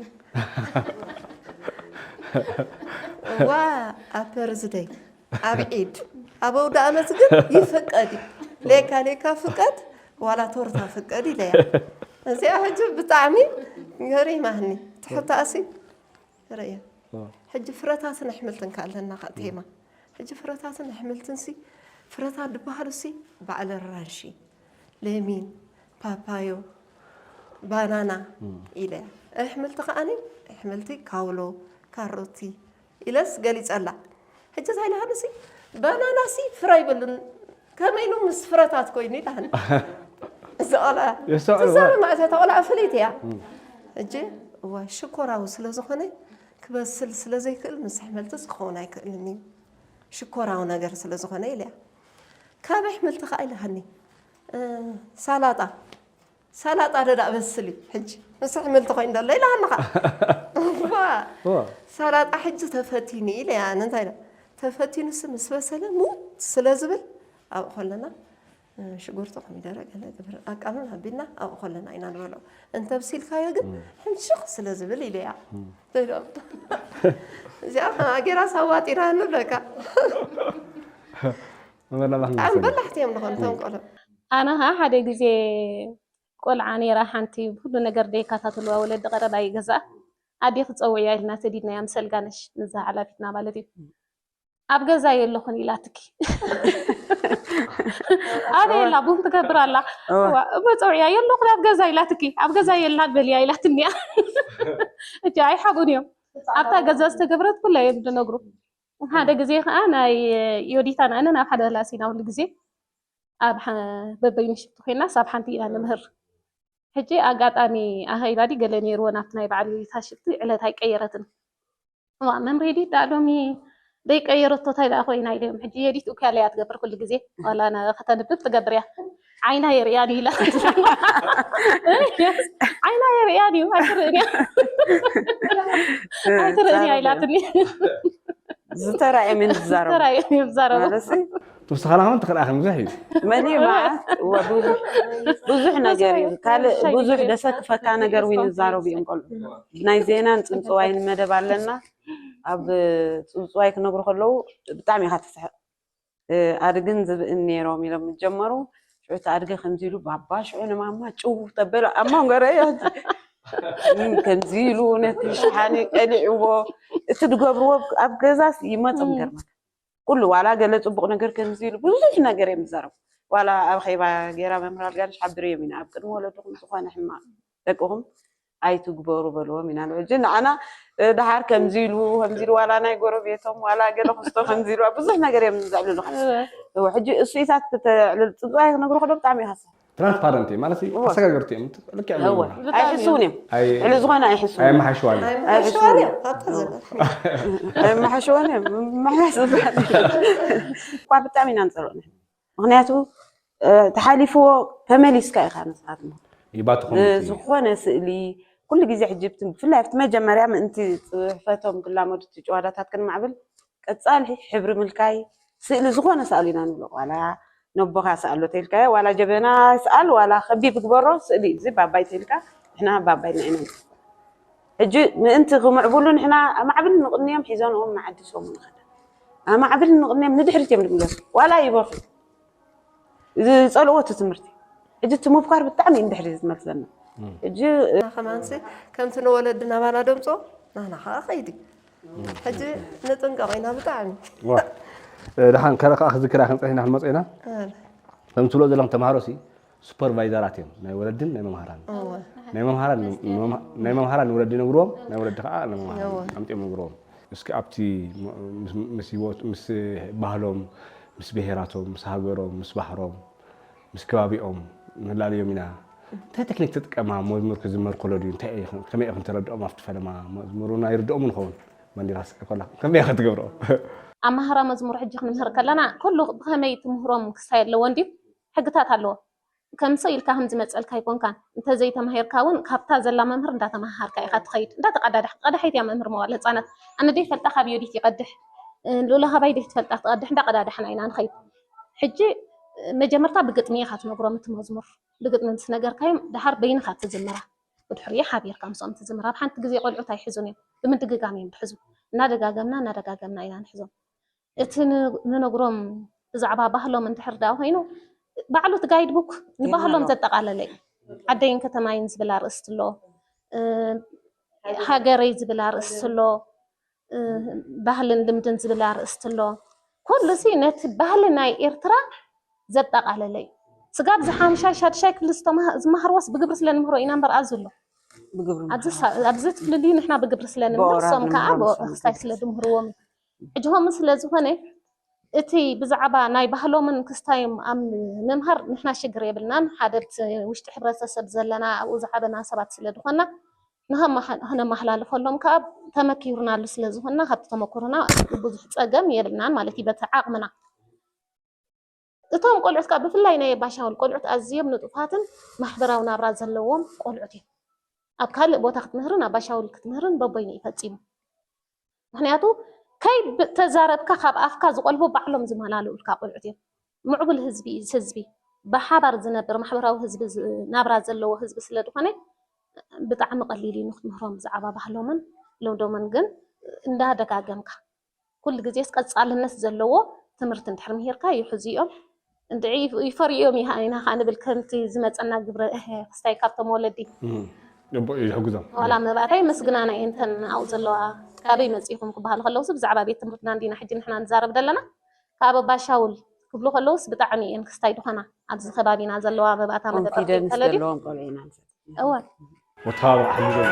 ዋ ኣፐርዝደይ ኣብ ዒድ ኣብ ኣውደ ኣመት ግን ይፍቀድ እዩ። ሌካ ሌካ ፍቀድ ዋላ ቶርታ ፍቀድ ኢለያ። እዚኣ ሕጂ ብጣዕሚ ገሪማኒ ትሕታእሲ ርእየ ሕጂ ፍረታትን ኣሕምልትን ከኣለና ከዓ ቴማ ሕጂ ፍረታትን ኣሕምልትን ሲ ፍረታት ዝበሃሉ ሲ በዓል ኣራንሺ ለሚን ፓፓዮ ባናና ኢለ ኣሕምልቲ ከዓኒ ኣሕምልቲ ካውሎ ካሮቲ ኢለስ ገሊፀላ ሕጂ እንታይ ኢለ ሃንሲ ባናና ሲ ፍረ ኣይብሉን ከመይ ኢሉ ምስ ፍረታት ኮይኑ ኢለ ሃኒ እዚ ቆልዓ የስተውዕል ትዛረብ ማለት እያ እታ ቆልዓ ፍልይቲ እያ ሕጂ እዋ ሽኮራዊ ስለ ዝኾነ ክበስል ስለ ዘይክእል ምስ ኣሕምልትስ ክኸውን ኣይክእልን እዩ ሽኮራዊ ነገር ስለ ዝኾነ ኢለ እያ ካብ ኣሕምልቲ ከዓ ኢለ ሃኒ ሳላጣ ሳላጣ ደዳ በስል እዩ ሕጂ ምስ ኣሕምልቲ ኮይኑ ደሎ ኢለ ሃኒ ከዓ ሳላጣ ሕጂ ተፈቲኑ ኢለ እያ እንታይ ኢለ ተፈቲኑስ ምስ በሰለ ሙት ስለ ዝብል ኣብኡ ከለና ሽጉርቲ ኮሚደረ ገለ ግብር ኣቃሉን ኣቢልና ኣብኡ ከለና ኢና ንበልዖ እንተብሲልካዮ ግን ሕምሽኽ ስለ ዝብል ኢለያ እዚኣ ከማ ጌራ ሳዋጢና ንብለካ ብጣዕሚ በላሕቲ እዮም ንኾኑ እቶም ቆልዑ ኣነ ኸዓ ሓደ ግዜ ቆልዓ ነይራ ሓንቲ፣ ኩሉ ነገር ደይከታተልዋ፣ ወለዲ ቀረባ ይገዝኣ። ኣዴኺ ጸውዕያ ኢልና ሰዲድናያ ምስ ኣልጋነሽ፣ ንዛ ሓላፊትና ማለት እዩ። ኣብ ገዛ የለኹን ኢላትኪ። ኣበይ ኣላ? ቡን ትገብር ኣላ። እዋ። እዋ፣ እሞ ጸውዕያ፣ የለኹን ኣብ ገዛ ኢላትኪ። ኣብ ገዛ የላን በልያ ኢላትኒ እያ። እጂ ኣይሓቁን እዮም። ኣብታ ገዛ ዝተገብረት ኩላ እዮም ዝነግሩ። ሓደ ግዜ ከዓ ናይ ዮዲታን ኣነን ኣብ ሓደ ክላስ ኢና ኩሉ ግዜ። ኣብ ሓ-፣ በበይኑ ሽፍቲ ኮይና ሳብ ሓንቲ ኢና ንምህር። ሕጂ ኣጋጣሚ ኣኼባ ድዩ ገለ ነይርዎ ናብቲ ናይ በዓል ዮዲታ ሽፍቲ ዕለት ኣይቀየረትን። እዋ፣ መምህር ዮዲት ደኣ ሎሚ ደይቀየረቶ እንታይ ደኣ ኮይና ኢለዮም። ሕጂ ዮዲት እኮ ኣለያ ትገብር ኩሉ ግዜ። ዋላ ና-፣ ከተንብብ ትገብር እያ። ዓይና የርእያን እዩ ኢላ። ዓይና የርእያን እዩ፣ ኣይትርእን እያ። ኣይትርእን እያ ኢላትኒ። ዝተራእየ ምን ዝዛረቡ? ዝተራእየ ምን ዝዛረቡ? ማለት ንስኻ ናኹም ትኽልኣኽን ብዙሕ እዩ። መን እዩ መዓት? እወ፣ ብዙሕ፣ ብዙሕ ነገር እዩ። ካልእ ብዙሕ ደሰክፈካ ነገር እውን ይዛረቡ እዮም ቆልዑ። ናይ ዜናን ጽንጽዋይን መደብ ኣለና። ኣብ ጽንጽዋይ ክነግሩ ከለዉ ብጣዕሚ ኢኻ ትስሕቕ። እ፣ ኣድግን ዝብእን ነይሮም ኢሎም ምስ ጀመሩ፣ ሽዑ እቲ ኣድጊ ከምዚ ኢሉ፣ ባባ ሽዑ ንማማ ጭው ተበሎ ኣብ መንጎ ረእዮ። እም፣ ከምዚ ኢሉ ነቲ ሸሓኒ ቀሊዕዎ። እቲ ዝገብርዎ ኣብ ገዛስ ይመጾም፣ እም። ይገርመካ። ኩሉ ዋላ ገለ ጽቡቕ ነገር ከምዚ ኢሉ ብዙሕ ነገር እዮም ዝዛረቡ። ዋላ ኣብ ኼባ ጌራ መምህር ኣልጋነሽ ሓቢረዮም ኢና። ኣብ ቅድሚ ወለድኹም ዝኾነ ሕማቕ ደቅኹም ኣይትግበሩ በልዎም ኢና ንብል። ሕጂ ንዓና፣ እ፣ ደሓር ከምዚ ኢሉ፣ ከምዚ ኢሉ፣ ዋላ ናይ ጎረቤቶም፣ ዋላ ገለ ክስቶ ከምዚ ኢሉ፣ ብዙሕ ነገር እዮም ዘዕልሉኻ። እወ። እወ፣ ሕጂ እሱኢታት ክተዕልል፣ ጽቡቕ ክነግሩ ከሎ ብጣዕሚ ይሃስብ። ትራንስፓረንት እዮም፣ ማለት እዩ፣ እወ። ኣሰጋገርቲ እዮም። ልክዕ እዮም። እወ። ኣይሕስውን እዮም። ኣይ-፣ ልዕሊ ዝኾነ ኣይሕስውን እዮም። ኣየመሓይሽዋን እዮም። ኣይሕስውን ኣይሕስውን እዮም። ኣብታ ዘላ። ኣየመሓይሽዋን እዮም። ምምሕያሽ ዝበሃል እኳ ብጣዕሚ ኢና ንጸልኦ ንሕና። ምኽንያቱ፣ እ፣ ተሓሊፍዎ ተመሊስካ ኢኻ ንስኻትኩም። ይባትኹም እ፣ እቲ ዝኾነ ስእሊ፣ ኩሉ ግዜ ሕጂ ብት-፣ ብፍላይ ኣብቲ መጀመርያ ምእንቲ ጽሕፈቶም ክላመዱ እቲ ጨዋዳታት ክንማዕብል፣ ቀጻሊ ሕብሪ ምልካይ፣ ስእሊ፣ ዝኾነ ስእሊ ኢና ንብሎ። ዋላ ነቦኻ ስኣሎ ተይልካዮ፣ ዋላ ጀበና ስኣል፣ ዋላ ከቢብ ግበሮ፣ ስእሊ፣ እዚ ባባይ ተይልካ፣ ንሕና ባባይ ኢና ኢና። ሕጂ ምእንቲ ክምዕብሉ ንሕና ኣማዕብል ንቕንዮም ሒዘንኦም ንዓዲ ሰሙ ንኸዳ። ኣማዕብል ንቕንዮም ንድሕሪት እዮም ዝምለሱ። ዋላ ይበርሑ። ዝጸልእዎ እቲ ትምህርቲ። ሕጂ እቲ ምብኳር ብጣዕሚ እዩ ንድሕሪት ዝመልሰና። እም። ሕጂ፣ እ፣ ከማንሲ ከምቲ ንወለድና ባና ደምጾ፣ ናና ኸዓ ኸይዲ። ሕጂ ንጥንቀቕ ኢና ብጣዕሚ። ዋ። እ፣ ደሓን ከረ ከኣ ክዝክራ ክንጸኒሕና ክንመጽእ ኢና። እ። ከም ትብሎ ዘለኹም ተምሃሮሲ ሱፐርቫይዘራት እዮም፣ ናይ ወለድን ናይ መምሃራን። እወ። ናይ መምሃራን ን-፣ ናይ መምሃራን ንወለዲ ይነግርዎም፣ ናይ ወለዲ ከዓ ንመምሃራን እወ። ኣምጢኦም ይነግርዎም። እስኪ ኣብቲ ም-፣ ምስ፣ ምስ ህይወት፣ ምስ ባህሎም፣ ምስ ብሄራቶም፣ ምስ ሃገሮም፣ ምስ ባሕሮም፣ ምስ ከባቢኦም ነላልዮም ኢና። እንታይ ቴክኒክ ትጥቀማ? መዝሙር ክዝመር ከሎ ድዩ? እንታይ ኢኹም፣ ከመይ ኢኹም ተረድኦም ኣብቲ ፈለማ? መዝሙር እውን ኣይርድኦምን ይኸውን። ባንዴራ ስዕል ከላ ከመይ ኢኻ ትገብሮ? ኣመሃህራ መዝሙር ሕጂ ክንምህር ከለና ኩሉ ብኸመይ ትምህሮም ክስታይ ኣለዎ እንድዩ? ሕግታት ኣለዎ። ከምሰ ኢልካ ከም ዝመጸልካ ኣይኮንካን። እንተ ዘይተማሂርካ እውን ካብታ ዘላ መምህር እንዳተመሃሃርካ ኢኻ ትኸይድ። እንዳተቀዳዳሕ-፣ ቀዳሓይቲ እያ መምህር መዋለ ህጻናት። ኣነ ደይፈልጣ ካብ ዮዲት ይቀድሕ፣ እ፣ ሉላ ካባይ ደይትፈልጣ ትቀድሕ፣ እንዳቀዳዳሕና ኢና ንኸይድ። ሕጂ፣ እ፣ መጀመርታ ብግጥሚ ኢኻ ትነግሮም እቲ መዝሙር። ብግጥሚ ምስ ነገርካዮም፣ ደሓር በይንኻ ትዝምራ። ብድሕሪኡ ሓቢርካ ምስኦም ትዝምር። ኣብ ሓንቲ ግዜ ቆልዑት ኣይሕዙን እዮም። ብምድግጋም እዮም ዝሕዙ። እናደጋገምና፣ እናደጋገምና ኢና ንሕዞም። እቲ ን-፣ ንነግሮም ብዛዕባ ባህሎም እንድሕር ደኣ ኮይኑ፣ ባዕሉ እቲ ጋይድ ቡክ ንባህሎም የማሎ። ዘጠቓለለ እዩ። ዓደይን ከተማይን ዝብል ኣርእስቲ ኣሎ፣ እ፣ ሃገረይ ዝብል ኣርእስቲ ኣሎ፣ እ፣ ባህልን ልምድን ዝብል ኣርእስቲ ኣሎ። ኩሉ ሲ ነቲ ባህሊ ናይ ኤርትራ ዘጠቓለለ እዩ። ስጋብ ዝሓምሻይ ሻድሻይ ክፍሊ ዝተማህ-፣ ዝመሃርዎስ ብግብሪ ስለ ንምህሮ ኢና እምበር ኣዙ ኣሎ። ብግብሪ ኣብዚ ሳ-፣ ኣብዚ ትፍልልዩ ንሕና ብግብሪ ስለ ንምህር፣ ብኦራል እሶም ከዓ ንምህሮም ብኦ-፣ ስለ ክስታይ ስለ ዝምህርዎም እዩ። ሕጂ ከምኡ ስለ ዝኾነ፣ እቲ ብዛዕባ ናይ ባህሎምን ክስታዮም ኣብ ምምሃር ንሕና ሽግር የብልናን። ሓደ ኣብቲ ውሽጢ ሕብረተሰብ ዘለና ኣብኡ ዝዓበና ሰባት ስለ ዝኾንና፣ ንኸማሓ-፣ ንኸነመሓላልፈሎም ከኣ ተመኪርናሉ ስለ ዝኾንና፣ ካብቲ ተመክሮና ብዙሕ ጸገም የብልናን ማለት እዩ፣ በቲ ዓቕምና። እቶም ቆልዑት ከኣ ብፍላይ ናይ ኣባሻውል ቆልዑት ኣዝዮም ንጡፋትን ማሕበራዊ ናብራ ዘለዎም ቆልዑት እዮም። ኣብ ካልእ ቦታ ክትምህርን ኣባሻውል ክትምህርን በቦይኑ እዩ ፈጺሙ። ምኽንያቱ ከይተዛረብካ ካብ ኣፍካ ዝቆልቡ ባዕሎም ዝመላልኡልካ ቆልዑት እዮም። ምዕቡል ህዝቢ እዩ፣ ህዝቢ ብሓባር ዝነብር ማሕበራዊ ህዝቢ ዝ-፣ ናብራ ዘለዎ ህዝቢ ስለ ዝኾነ ብጣዕሚ ቀሊል እዩ ንክትምህሮም ብዛዕባ ባህሎምን ልምዶምን። ግን እንዳደጋገምካ ኩሉ ግዜስ ቀጻልነት ዘለዎ ትምህርቲ እንድሕር ምሂርካ ይሕዙ እዮም። እንድዒ ይፈርዮም ኢና ከዓ ንብል ከምቲ ዝመፀና ግብረ እህ ክስታይ ካብቶም ወለዲ ይሕግዞም ዋላ መባእታ የመስግናና እየን እተን ኣብኡ ዘለዋ ካበይ መፂኹም ክበሃሉ ከለውስ ብዛዕባ ቤት ትምህርትና እንዲና ሕጂ ንሕና ንዛረብ ዘለና ካብ ኣባሻውል ክብሉ ከለውስ ብጣዕሚ እየን ክስታይ ዝኾና ኣብዚ ከባቢና ዘለዋ መባእታ መደበር ኮንፊደንስ ተለድዩ ዘለዎም ቆልዑ ኢና ንፈትው። እወ ወተሃባብር ሓይሊ ዘሎ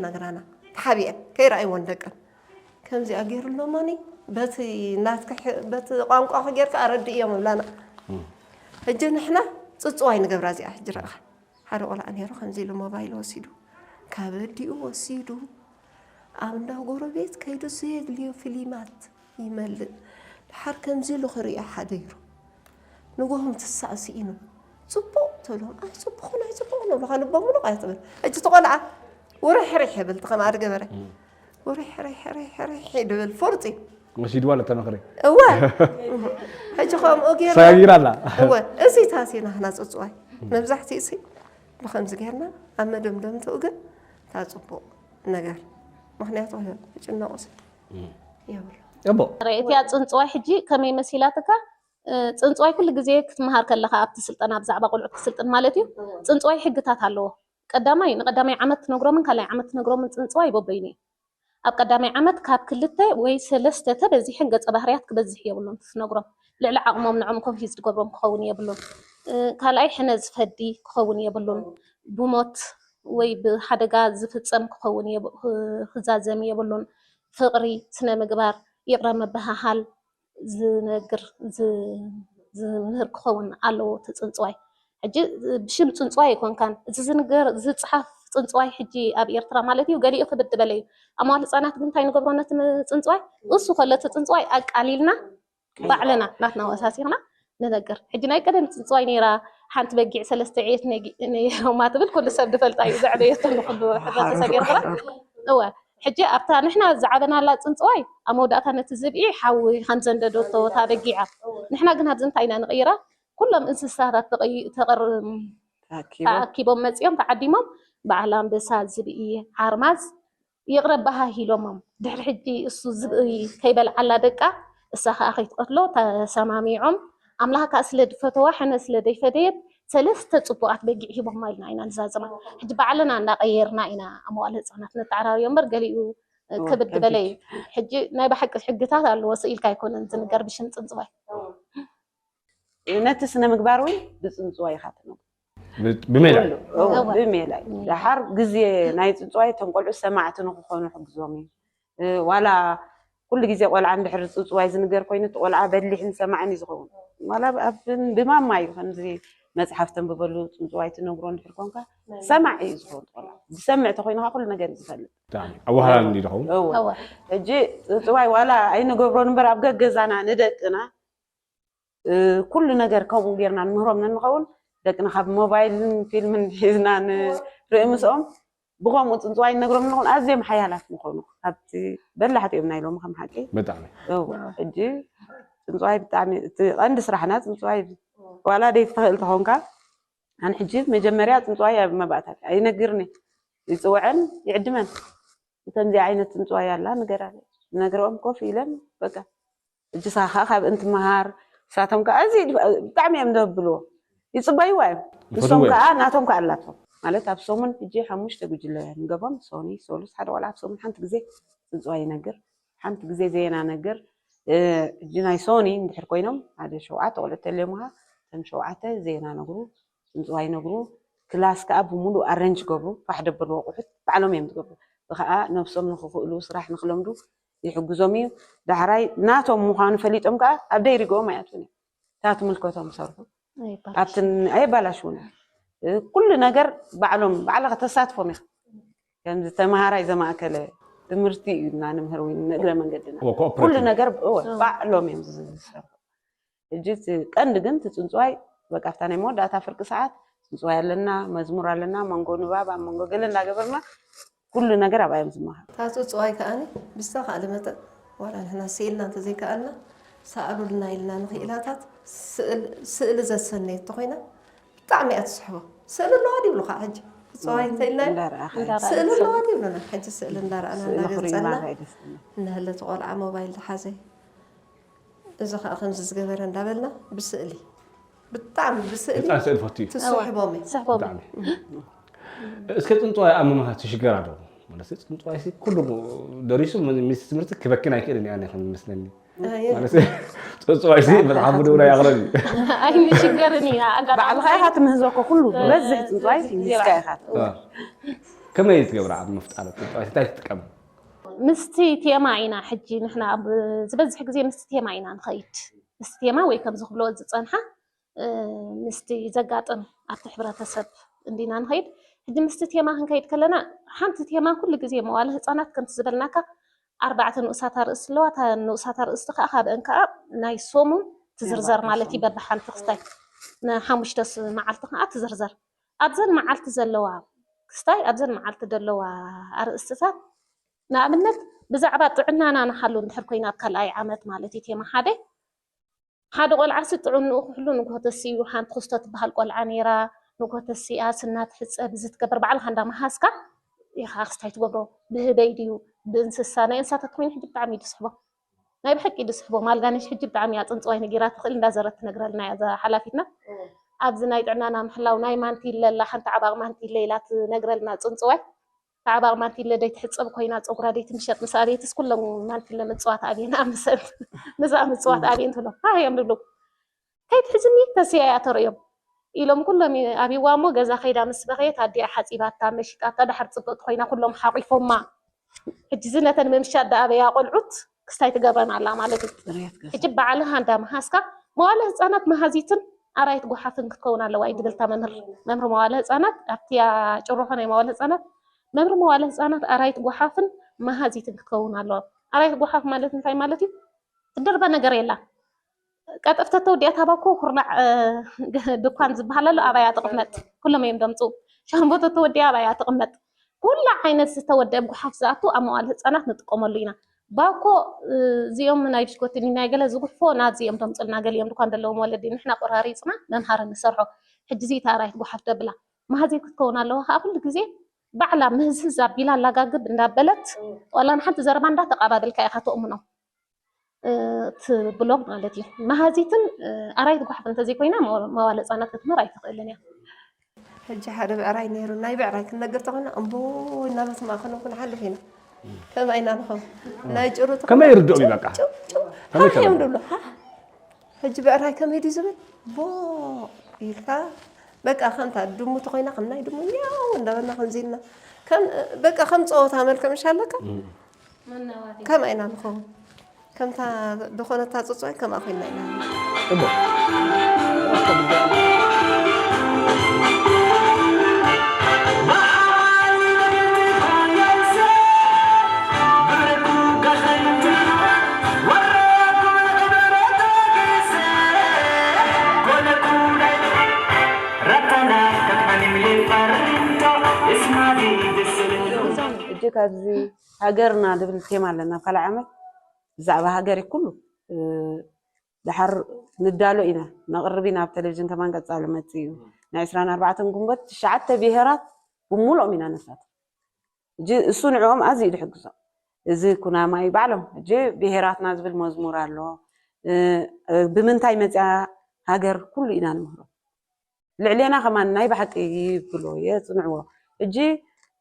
ነግራና ተሓቢአን ከይረኣይወን ደቀን ከምዚኣ ገይሩ ኣሎ ማኒ በቲ ናትካ በቲ ቋንቋ ጌርካ ኣረድእዮም እብላና። ሕጂ ንሕና ፅፅዋይ ንገብራ እዚኣ ሕጂ ረእኻ ሓደ ቆልዓ ነይሩ ከምዚ ኢሉ ሞባይል ወሲዱ ካብ ኣዲኡ ወሲዱ ኣብ እንዳ ጎረቤት ከይዱ ዘየድልዮ ፊሊማት ይመልእ። ድሓር ከምዚ ኢሉ ክሪኦ ሓደይሩ ንጎሆም ትሳእ ስኢኑ ፅቡቕ ትብሎም ኣይፅቡቕን ኣይፅቡቕን ንብልኻ ልቦም ምሉቕ እያ ትብል። ሕጂ እቲ ቆልዓ ውርሕርሕ ይብል እቲ ከም ኣድገ በረ ውርሕርሕርሕርሕ ድብል ፍርፂ ወሲድዋ ለተመኽሪ እወ ሕጂ ከምኡ ጌርና ሰጋጊራ ኣላ እወ እዚ ታሲና ህና ፅፅዋይ መብዛሕትኡ ሲ ብከምዚ ጌርና ኣብ መደምደምትኡ ግን እታ ፅቡቕ ነገር ምክንያቱ ክጭነቑ ሲ የብሉ እቦ ርእየትያ ፅንፅዋይ ሕጂ ከመይ መሲላትካ? እ፣ ፅንፅዋይ ኩሉ ግዜ ክትመሃር ከለካ ኣብቲ ስልጠና ብዛዕባ ቆልዑ ክትስልጥን ማለት እዩ። ፅንፅዋይ ሕግታት ኣለዎ። ቀዳማይ ንቀዳማይ ዓመት ትነግሮምን ካልኣይ ዓመት ትነግሮምን ፅንፅዋይ በበይኑ እዩ። ኣብ ቀዳማይ ዓመት ካብ ክልተ ወይ ሰለስተ ተበዚሐን ገፀ ባህርያት ክበዝሕ የብሉን ትነግሮም። ልዕሊ ዓቕሞም ንዕም ኮንፊዝ ዝገብሮም ክኸውን የብሉን። እ፣ ካልኣይ ሕነ ዝፈዲ ክኸውን የብሉን። ብሞት ወይ ብሓደጋ ዝፍፀም ክኸውን የብ- ክዛዘም የብሉን። ፍቕሪ፣ ስነ ምግባር፣ ይቕረ ምብህሃል ዝነግር ዝ- ዝምህር ክኸውን ኣለዎ እቲ ፅንፅዋይ። ሕጂ ብሽም ፅንፅዋይ ኣይኮንካን እዚ ዝንገር ዝፅሓፍ ፅንፅዋይ ሕጂ ኣብ ኤርትራ ማለት እዩ ገሊኡ ክብድ በለ እዩ። ኣማዋል ህፃናት ግን እንታይ ንገብሮ ነቲ ም- ፅንፅዋይ እሱ ከሎ እቲ ፅንፅዋይ ኣቃሊልና ባዕልና ናትና ወሳሲኽና ንነግር። ሕጂ ናይ ቀደም ፅንፅዋይ ነይራ ሓንቲ በጊዕ ሰለስተ ዕየት ነጊ- ነይሮማ ትብል ኩሉ ሰብ ዝፈልጣ እዩ ዘዕበየቶ ንኩሉ ሕብረተሰብ ኤርትራ እወ ሕጂ ኣብታ ንሕና ዝዓበናላ ፅንፅዋይ ኣብ መወዳእታ ነቲ ዝብኢ ሓዊ ከም ዘንደደቶ እታ በጊዓ ንሕና ግን ኣብዚ እንታይ ኢና ንቕይራ ኩሎም እንስሳታት ተቐይ- ተቐር- ተኣኪቦም ተኣኪቦም መፂኦም ተዓዲሞም በዓል ኣንበሳ ዝብኢ ሓርማዝ ይቕረ በሃህ ኢሎሞም ድሕሪ ሕጂ እሱ ዝብኢ ከይበልዓላ ደቃ እሳ ከዓ ከይትቐትሎ ተሰማሚዖም ኣምላኽ ከዓ ስለ ዝፈተዋ ሕነ ስለ ዘይፈደየት ሰለስተ ፅቡቓት በጊዕ ሂቦማ ኢልና ኢና ንዛዘማ ሕጂ ባዕልና እንዳቐየርና ኢና ኣመዋል ህፃናት ነተዓራርዮ እምበር ገሊኡ ከብድ በለ እዩ ሕጂ ናይ ብሓቂ ሕግታት ኣለዎ ስኢልካ ኣይኮነን ዝንገር ብሽም ፅንፅዋይ ነቲ ስነ ምግባር እውን ብፅንፅዋይ ኢኻ ትነግሮ ብሜላ ብሜላ እዩ ደሓር ግዜ ናይ ፅንፅዋይ እቶም ቆልዑ ሰማዕቲ ንክኾኑ ሕግዞም እዩ ዋላ ኩሉ ግዜ ቆልዓ እንድሕር ፅፅዋይ ዝንገር ኮይኑ እቲ ቆልዓ በሊሕን ሰማዕን እዩ ዝኸውን ዋላ ብማማ እዩ ከምዚ መፅሓፍ ተንብበሉ፣ ፅንፅዋይ ትነግሮ እንድሕር ኮንካ ሰማዕ እዩ ዝኸውን። ቆልዓ ዝሰምዕ ተኮይኑ ከዓ ኩሉ ነገር እዩ ዝፈልጥ። ኣዋሃላል እንዲ ድኸውን እወ። ሕጂ ፅንፅዋይ ዋላ ኣይንገብሮን እምበር ኣብ ገገዛና ንደቅና ኩሉ ነገር ከምኡ ጌርና ንምህሮም ንንኸውን ደቅና ካብ ሞባይልን ፊልምን ሒዝና ንርኢ ምስኦም ብኸምኡ ፅንፅዋይ ንነግሮም ንኸውን ኣዝዮም ሓያላት ምኾኑ ካብቲ በላሕቲ እዮም ናይ ሎሚ ከም ሓቂ ብጣዕሚ እወ። ሕጂ ፅንፅዋይ ብጣዕሚ እቲ ቀንዲ ስራሕና ፅንፅዋይ ዋላ ደይ ትኽእል ተኾንካ ኣን ሕጂ መጀመርያ ፅንፅዋይ ኣብ መባእታት ኣይነግርኒ ይፅውዐን ይዕድመን ከምዚ ዓይነት ፅንፅዋይ ኣላ ንገራ ነግረኦም ኮፍ ኢለን በቃ እጅሳ ከዓ ካብ እንትመሃር ንሳቶም ከዓ እዚ ብጣዕሚ እዮም ዘብልዎ ይፅበይዋ እዮም ንሶም ከዓ ናቶም ከዓ ኣላቶም ማለት ኣብ ሰሙን ሕጂ ሓሙሽተ ጉጅለ ንገብሮም ሶኒ ሶሉስ ሓደ ቆልዓ ኣብ ሰሙን ሓንቲ ግዜ ፅንፅዋ ይነግር ሓንቲ ግዜ ዜና ነግር ሕጂ ናይ ሶኒ እንድሕር ኮይኖም ሓደ ሸውዓተ ቆልዑ ተልዮም ከዓ እቶም ሸውዓተ ዜና ነግሩ ፅንፅዋ ይነግሩ ክላስ ከዓ ብምሉእ ኣረንጅ ገብሩ ፋሕ ደበሉ ኣቑሑት ባዕሎም እዮም ዝገብሩ ከዓ ነብሶም ንክኽእሉ ስራሕ ንክለምዱ ይሕግዞም እዩ። ዳሕራይ ናቶም ምዃኑ ፈሊጦም ከዓ ኣብ ደይሪጎኦም ኣይኣትውን እዮም። እታ ትምልከቶም ሰርሑ ኣብቲ ኣየባላሽውን እዮም። ኩሉ ነገር ባዕሎም ባዕልኻ ተሳትፎም ኢኻ። ከምዚ ተምሃራይ ዘማእከለ ትምህርቲ እዩ እና ንምህር ወይ ንእግረ መንገድና ኩሉ ነገር ባዕሎም እዮም ዝሰርሑ። ሕጂ ቀንዲ ግን ትፅንፅዋይ በቃ ኣብታ ናይ መወዳእታ ፍርቂ ሰዓት ፅንፅዋይ ኣለና መዝሙር ኣለና መንጎ ንባብ ኣብ መንጎ ገለ እንዳገበርና ኩሉ ነገር ኣብኣ እዮም ዝመሃሩ። እታ ፅፅዋይ ከዓኒ ብዝተኻእለ መጠን ዋላ ንሕና ስኢልና እንተዘይከኣልና ሰኣሉልና ኢልና ንኽኢላታት ስእሊ ዘሰነየት ተኾይና ብጣዕሚ እያ ትስሕቦ። ስእሊ ኣለዋ ድዩ ይብሉ ከዓ ሕጂ ፅፅዋይ እንተኢልና ስእሊ ኣለዋ ድዩ ይብሉና። ሕጂ ስእሊ እንዳረኣና እንዳገፀና እነህለ እቲ ቆልዓ ሞባይል ዝሓዘ እዚ ከዓ ከምዚ ዝገበረ እንዳበልና ብስእሊ ብጣዕሚ ብስእሊ ብጣዕሚ ስእሊ ፈቱ እዩ ትስሕቦም እዩ። ስሕቦም ብጣዕሚ እስከ ፅንፅዋይ ኣብ ምምሃር ትሽገር ኣለኹ ማለት እዩ። ፅንፅዋይ ሲ ኩሉ ደሪሱ ምስ ትምህርቲ ክበክን ኣይክእልን እያ ከም መስለኒ። ማለት እዩ። ፅንፅዋይ ሲ መፅሓፍ ምድውና ያቕለል እዩ። ኣይንሽገርን ኢና ኣጋጣሚ ባዕልኻ ኢኻ ትምህዞ እኮ ኩሉ በዝሕ ፅንፅዋይ ሲ ንስካ ኢኻ ከመይ ትገብራ ኣብ ምፍጣር ፅንፅዋይ እንታይ ትጥቀም? ምስቲ ቴማ ኢና ሕጂ ንሕና ኣብ ዝበዝሕ ግዜ ምስቲ ቴማ ኢና ንኸይድ ምስቲ ቴማ ወይ ከምዚ ክብሎ ዝፀንሓ ምስቲ ዘጋጥም ኣብቲ ሕብረተሰብ እንዲና ንኸይድ ሕጂ ምስቲ ቴማ ክንከይድ ከለና ሓንቲ ቴማ ኩሉ ግዜ መዋለ ህፃናት ከምቲ ዝበልናካ ኣርባዕተ ንኡሳት ኣርእስቲ ኣለዋ እታ ንኡሳት ኣርእስቲ ከዓ ካብአን ከዓ ናይ ሰሙን ትዝርዘር ማለት እዩ በብሓንቲ ክስታይ ንሓሙሽተ መዓልቲ ከዓ ትዝርዘር ኣብዘን መዓልቲ ዘለዋ ክስታይ ኣብዘን መዓልቲ ዘለዋ ኣርእስትታት ንኣብነት ብዛዕባ ጥዕናና ንሓሉ እንድሕር ኮይና ኣብ ካልኣይ ዓመት ማለት እዩ ቴማ ሓደ ሓደ ቆልዓ ሲ ጥዑም ንኡ ክሕሉ ንግሆ ተሲኡ ሓንቲ ክስቶ ትበሃል ቆልዓ ነይራ ንግሆ ተሲኣ ስና ትሕፀብ እዚ ትገብር ባዕልካ እንዳመሃዝካ ኢኻ ክስታይ ትገብሮ ብህበይ ድዩ ብእንስሳ ናይ እንስሳታት ኮይኑ ሕጂ ብጣዕሚ እዩ ዝስሕቦ ናይ ብሐቂ ድስሕቦም ኣልጋነሽ ሕጂ ብጣዕሚ እያ ፅንፅዋይ ነጊራ ትኽእል እንዳዘረት ትነግረልና እያ እዛ ሓላፊትና ኣብዚ ናይ ጥዕናና ምሕላው ናይ ማንቲለ ኣላ ሓንቲ ዓባቕ ማንቲለ ኢላ ትነግረልና ፅንፅዋይ ዓባቕ ማንቲለ ደይ ትሕፀብ ኮይና ፀጉራ ደይ ትምሸጥ ምስ ኣቤትስ ኩሎም ማንቲለ ምፅዋት ኣብየን ኣምሰን ምስኣ ምፅዋት ኣብየን ትብሎም ሃህ እዮም ዝብሉ ከይትሕዝኒ ተስያ እያ ተርእዮም ኢሎም ኩሎም ኣብይዋ እሞ ገዛ ከይዳ ምስ በኸየት ኣዲኣ ሓፂባታ መሺጣታ ዳሕር ፅብቕቲ ኮይና ኩሎም ሓቒፎማ ሕጂ እዚ ነተን ምምሻጥ ደኣበያ ቆልዑት ክስታይ ትገብረን ኣላ ማለት እዩ። ሕጂ ባዕልኻ እንዳ መሃዝካ መዋለ ህፃናት መሃዚትን ኣራይት ጓሓፍን ክትከውን ኣለዋ እዩ ትብል እታ መምህር መምህር መዋለ ህፃናት ኣብቲ ጭርሖ ናይ መዋለ ህፃናት መምህር መዋለ ህፃናት ኣራይት ጓሓፍን መሃዚትን ክትከውን ኣለዋ። ኣራይት ጓሓፍ ማለት እንታይ ማለት እዩ? ትድርበ ነገር የላ ቀጠፍ ተተወዲኣ ታባኮ ኩርናዕ ድኳን ዝበሃል ኣሎ ኣባያ ትቕመጥ ኩሎም እዮም ደምፁ ሻምቦ ተተወዲኣ ኣባያ ትቕመጥ ኩሉ ዓይነት ዝተወደአ ጉሓፍ ዝኣቱ ኣብ መዋል ህፃናት ንጥቀመሉ ኢና ባኮ እዚኦም ናይ ብሽኮትኒ ናይ ገለ ዝጉሕፎ ናብዚ እዮም ደምፁልና ገሊኦም ድኳን ዘለዎም ወለዲ ንሕና ቆራሪፅና መምሃሪ ንሰርሖ ሕጂ እዚ ተኣራይት ጉሓፍ ደብላ ማህዚ ክትከውን ኣለዋ ከዓ ኩሉ ግዜ ባዕላ ምህዝህዝ ኣቢላ ኣላጋግብ እንዳበለት ዋላ ንሓንቲ ዘረባ እንዳተቃባበልካ ኢካ ተእምኖ ትብሎም ማለት እዩ። መሃዚትን ኣራይት ጓሓፍ እንተዘይኮይና መዋለ ህፃናት ክትምህር ኣይትኽእልን እያ። ሕጂ ሓደ ብዕራይ ነይሩ ናይ ብዕራይ ክንነግር ተኾና እምቦ እናበስማእኸ ነኩ ንሓልፍ ኢና ከምኣ ኢና ንኸው ናይ ጭሩ ከመይ ይርድኦም እዩ በቃ እንታይ እዮም ዝብሉ ሕጂ ብዕራይ ከመይ ድዩ ዝብል ቦ ኢልካ በቃ ከምታ ድሙ ተኾይና ከም ናይ ድሙ ያው እንዳበልና ከምዚ ኢልና በቃ ከም ፀወታ መልክዕ ምሻለካ ከምኣ ኢና ንኸውን ከምታ ዝኾነታ ፅፅዋይ ከምኣ ኮይና ኢና ካብዚ ሃገርና ዝብል ቴማ ኣለና ኣብ ካልኣይ ዓመት። ብዛዕባ ሃገር እዩ ኩሉ። እ፣ ድሓር ንዳሎ ኢና፣ ነቕርብ ኢና ኣብ ቴሌቪዥን ከማን ቀጻሊ መጽእ እዩ። ናይ ዕስራን ኣርባዕተን ግንቦት ትሽዓተ ብሄራት ብምሉኦም ኢና ነሳትፍ። ሕጂ እሱ ንዕኦም ኣዝዩ እዩ ዝሕግዞም። እዚ ኩናማይ ባዕሎም ሕጂ ብሄራትና ዝብል መዝሙር ኣሎ። እ፣ እ፣ ብምንታይ መጽያ ሃገር ኩሉ ኢና ንምህሮ። ልዕሌና ከማን ናይ ብሓቂ ይብሎ የጽንዕዎ። ሕጂ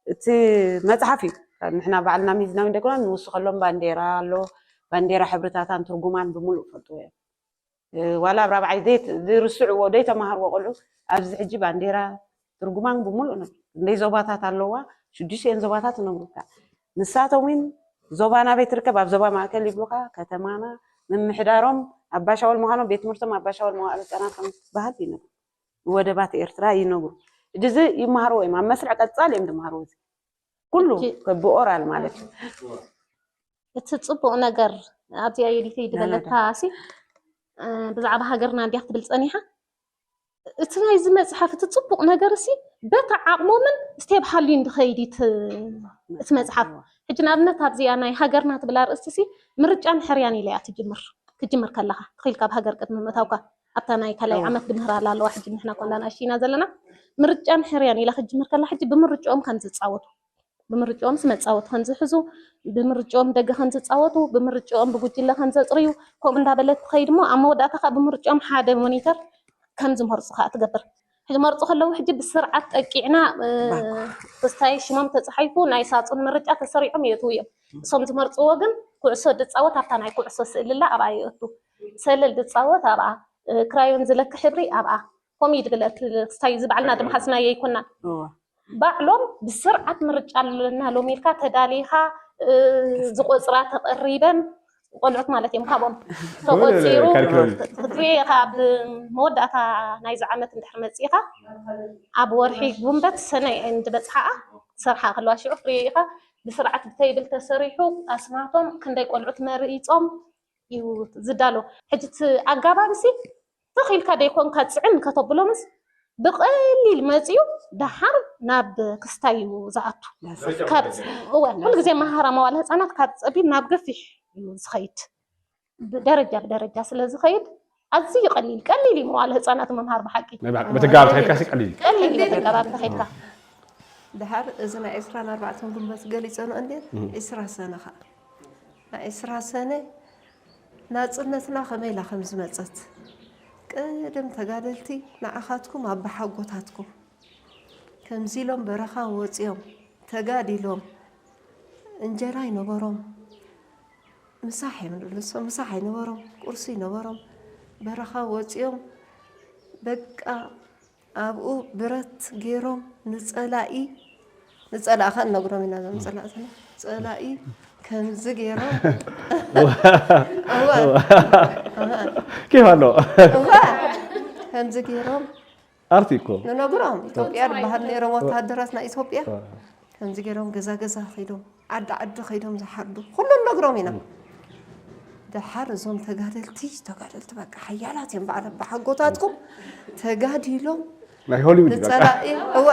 እቲ መጽሓፍ እዩ። ንሕና ባዕልና ሚዝናዊ እንደኮና ንውስኸሎም ባንዴራ ኣሎ። ባንዴራ ሕብርታታን ትርጉማን ብምሉእ ፈልጥዎ እዮም። እ፣ ዋላ ኣብ ራብዓይ ዘይት-፣ ዝርስዕዎ፣ ዘይተማሃርዎ ቆልዑ ኣብዚ ሕጂ ባንዴራ ትርጉማን ብምሉእ ነግሩ። ክንደይ ዞባታት ኣለዋ? ሽዱሽተ እየን ዞባታት ይነግሩካ። ንሳቶም እውን ዞባ ናበይ ትርከብ? ኣብ ዞባ ማእከል ይብሉኻ። ከተማና፣ ምምሕዳሮም ኣባሻወል ምዃኖም፣ ቤት ትምህርቶም ኣባሻወል መዋእለ ህጻናት ከም ዝበሃል ይነግሩ። ወደባት ኤርትራ ይነግሩ። ሕጂ እዚ ይመሃርዎ እዮም። ኣብ መስርዕ ቀጻሊ እዮም ዝመሃርዎ። እዚ ኩሉ ሕጂ ብኦራል ማለት እዩ። እቲ ጽቡቕ ነገር ኣብዚኣ የዲተይ ዝበለታ ሲ፣ እ፣ ብዛዕባ ሃገርና እንዲያ ክትብል ጸኒሓ። እቲ ናይዚ መጽሓፍ እቲ ጽቡቕ ነገር ሲ፣ በታ ዓቕሞምን ስቴፕ ሃልዩ እንድኸይድ እዩ እቲ፣ እቲ መጽሓፍ። ሕጂ ንኣብነት ኣብዚኣ ናይ ሃገርና ትብል ኣርእስቲ ሲ፣ ምርጫን ሕርያን ኢላ እያ ትጅምር። ክትጅምር ከለኻ፣ ትኽእል ካብ ሃገር ቅድሚ ምእታውካ፣ ኣብታ ናይ ካልኣይ ዓመት ድምህር ኣላ ኣለዋ። ሕጂ ንሕና ኮና ንኣሽቱ ኢና ዘለና። ምርጫን ሕርያን ኢላ ክትጅምር ከላ፣ ሕጂ ብምርጫኦም ከም ዝጻወቱ፣ ብምርጫኦምስ መጻወቲ ከም ዝሕዙ፣ ብምርጫኦም ደገ ከም ዝጻወቱ፣ ብምርጫኦም ብጉጅለ ከም ዘጽርዩ፣ ከምኡ እንዳበለት ትኸይድ እሞ፣ ኣብ መወዳእታ ከኣ ብምርጫኦም ሓደ ሞኒተር ከም ዝመርጹ ከኣ ትገብር። ሕጂ መርጹ ከለዉ፣ ሕጂ ብስርዓት ጠቂዕና፣ እ፣ ባኮ። ክስታይ ሽሞም ተጻሒፉ፣ ናይ ሳጹን ምርጫ ተሰሪዖም ይእትዉ እዮም። እሶም ዝመርጽዎ ግን ኩዕሶ ዝጻወት ኣብታ ናይ ኩዕሶ ስእሊ ኣላ ኣብኣ ይእቱ። ሰለል ዝጻወት ኣብኣ፣ እ፣ ክራዮን ዝለክ ሕብሪ ኣብኣ። ከምኡ እዩ ዝግለጽ። ክስታይ እዚ ባዕልና ድምሓዝናዮ ኣይኮናን። እወ። ባዕሎም ብስርዓት ምርጫ ኣለና ሎሚ ኢልካ ተዳሊኻ፣ እ፣ ዝቆጽራ ተቐሪበን ቆልዑት ማለት እዮም። ካብኦም ተቆጺሩ ካሪኩለም እዩ። ክትርኢ ኢኻ። ኣብ መወዳእታ ናይዚ ዓመት እንድሕር መጺኻ፣ ኣብ ወርሒ ጉንበት ሰነ እንድበጽሓኣ ክሰርሓ ከለዋ ሽዑ ክትርኢ ኢኻ። ብስርዓት ብተይብል ተሰሪሑ ኣስማቶም ክንደይ ቆልዑት መሪጾም እዩ ዝዳሎ። ሕጂ እቲ ኣጋባብ ሲ ተኺልካ ደይኮንካ ጽዕን ከተብሎምስ ብቐሊል መጺኡ ደሓር ናብ ክስታይ እዩ ዝኣቱ። ካብ፣ እወ፣ ኩሉ ግዜ መሃራ መዋለ ህጻናት ካብ ጸቢብ ናብ ገፊሕ እዩ ዝኸይድ። ብደረጃ ብደረጃ ስለ ዝኸይድ ኣዝዩ ቀሊል፣ ቀሊል እዩ መዋለ ህጻናት ምምሃር ብሓቂ። ናይ ብሓቂ፣ በቲ ኣገባብ ተኸይድካ ሲ ቀሊል እዩ። ቀሊል እዩ በቲ ኣገባብ ተኸይድካ። ደሓር እዚ ናይ ዕስራን ኣርባዕተን ግንቦት ገሊጸንኦ እንድየን፣ እም። ዕስራ ሰነ ኸኣ። ናይ ዕስራ ሰነ ናጽነትና ከመይ ኢላ ከም ዝመጸት። ቅድም ተጋደልቲ ንዓኻትኩም ኣባሓጎታትኩም ከምዚ ኢሎም በረኻ ወጺኦም ተጋዲሎም እንጀራ ይነበሮም፣ ምሳሕ እዮም ንብሉ፣ ንሶም ምሳሕ ኣይነበሮም፣ ቁርሲ ይነበሮም። በረኻ ወጺኦም በቃ ኣብኡ ብረት ገይሮም ንጸላኢ፣ ንጸላኢ ኸ እነግሮም ኢና፣ እዞም ጸላእትና፣ ጸላኢ ከምዚ ገይሮም፣ እወ፣ እወ፣ ኬፍ ኣሎ። እወ፣ ከምዚ ገይሮም ኣርቲ እኮ። ንነግሮም፣ ኢትዮጵያ ዝበሃል ነይሮም፣ ወተሃደራት ናይ ኢትዮጵያ። ከምዚ ገይሮም ገዛ ገዛ ኸይዶም፣ ዓዲ ዓዲ ኸይዶም ዝሓርዱ፣ ኩሉ ንነግሮም ኢና። እም። ደሓር እዞም ተጋደልቲ፣ ተጋደልቲ በቃ ሓያላት እዮም፣ በዓል ኣባሓጎታትኩም ተጋዲሎም፣ ናይ ሆሊውድ በቃ። ንጸላኢ፣ እወ፣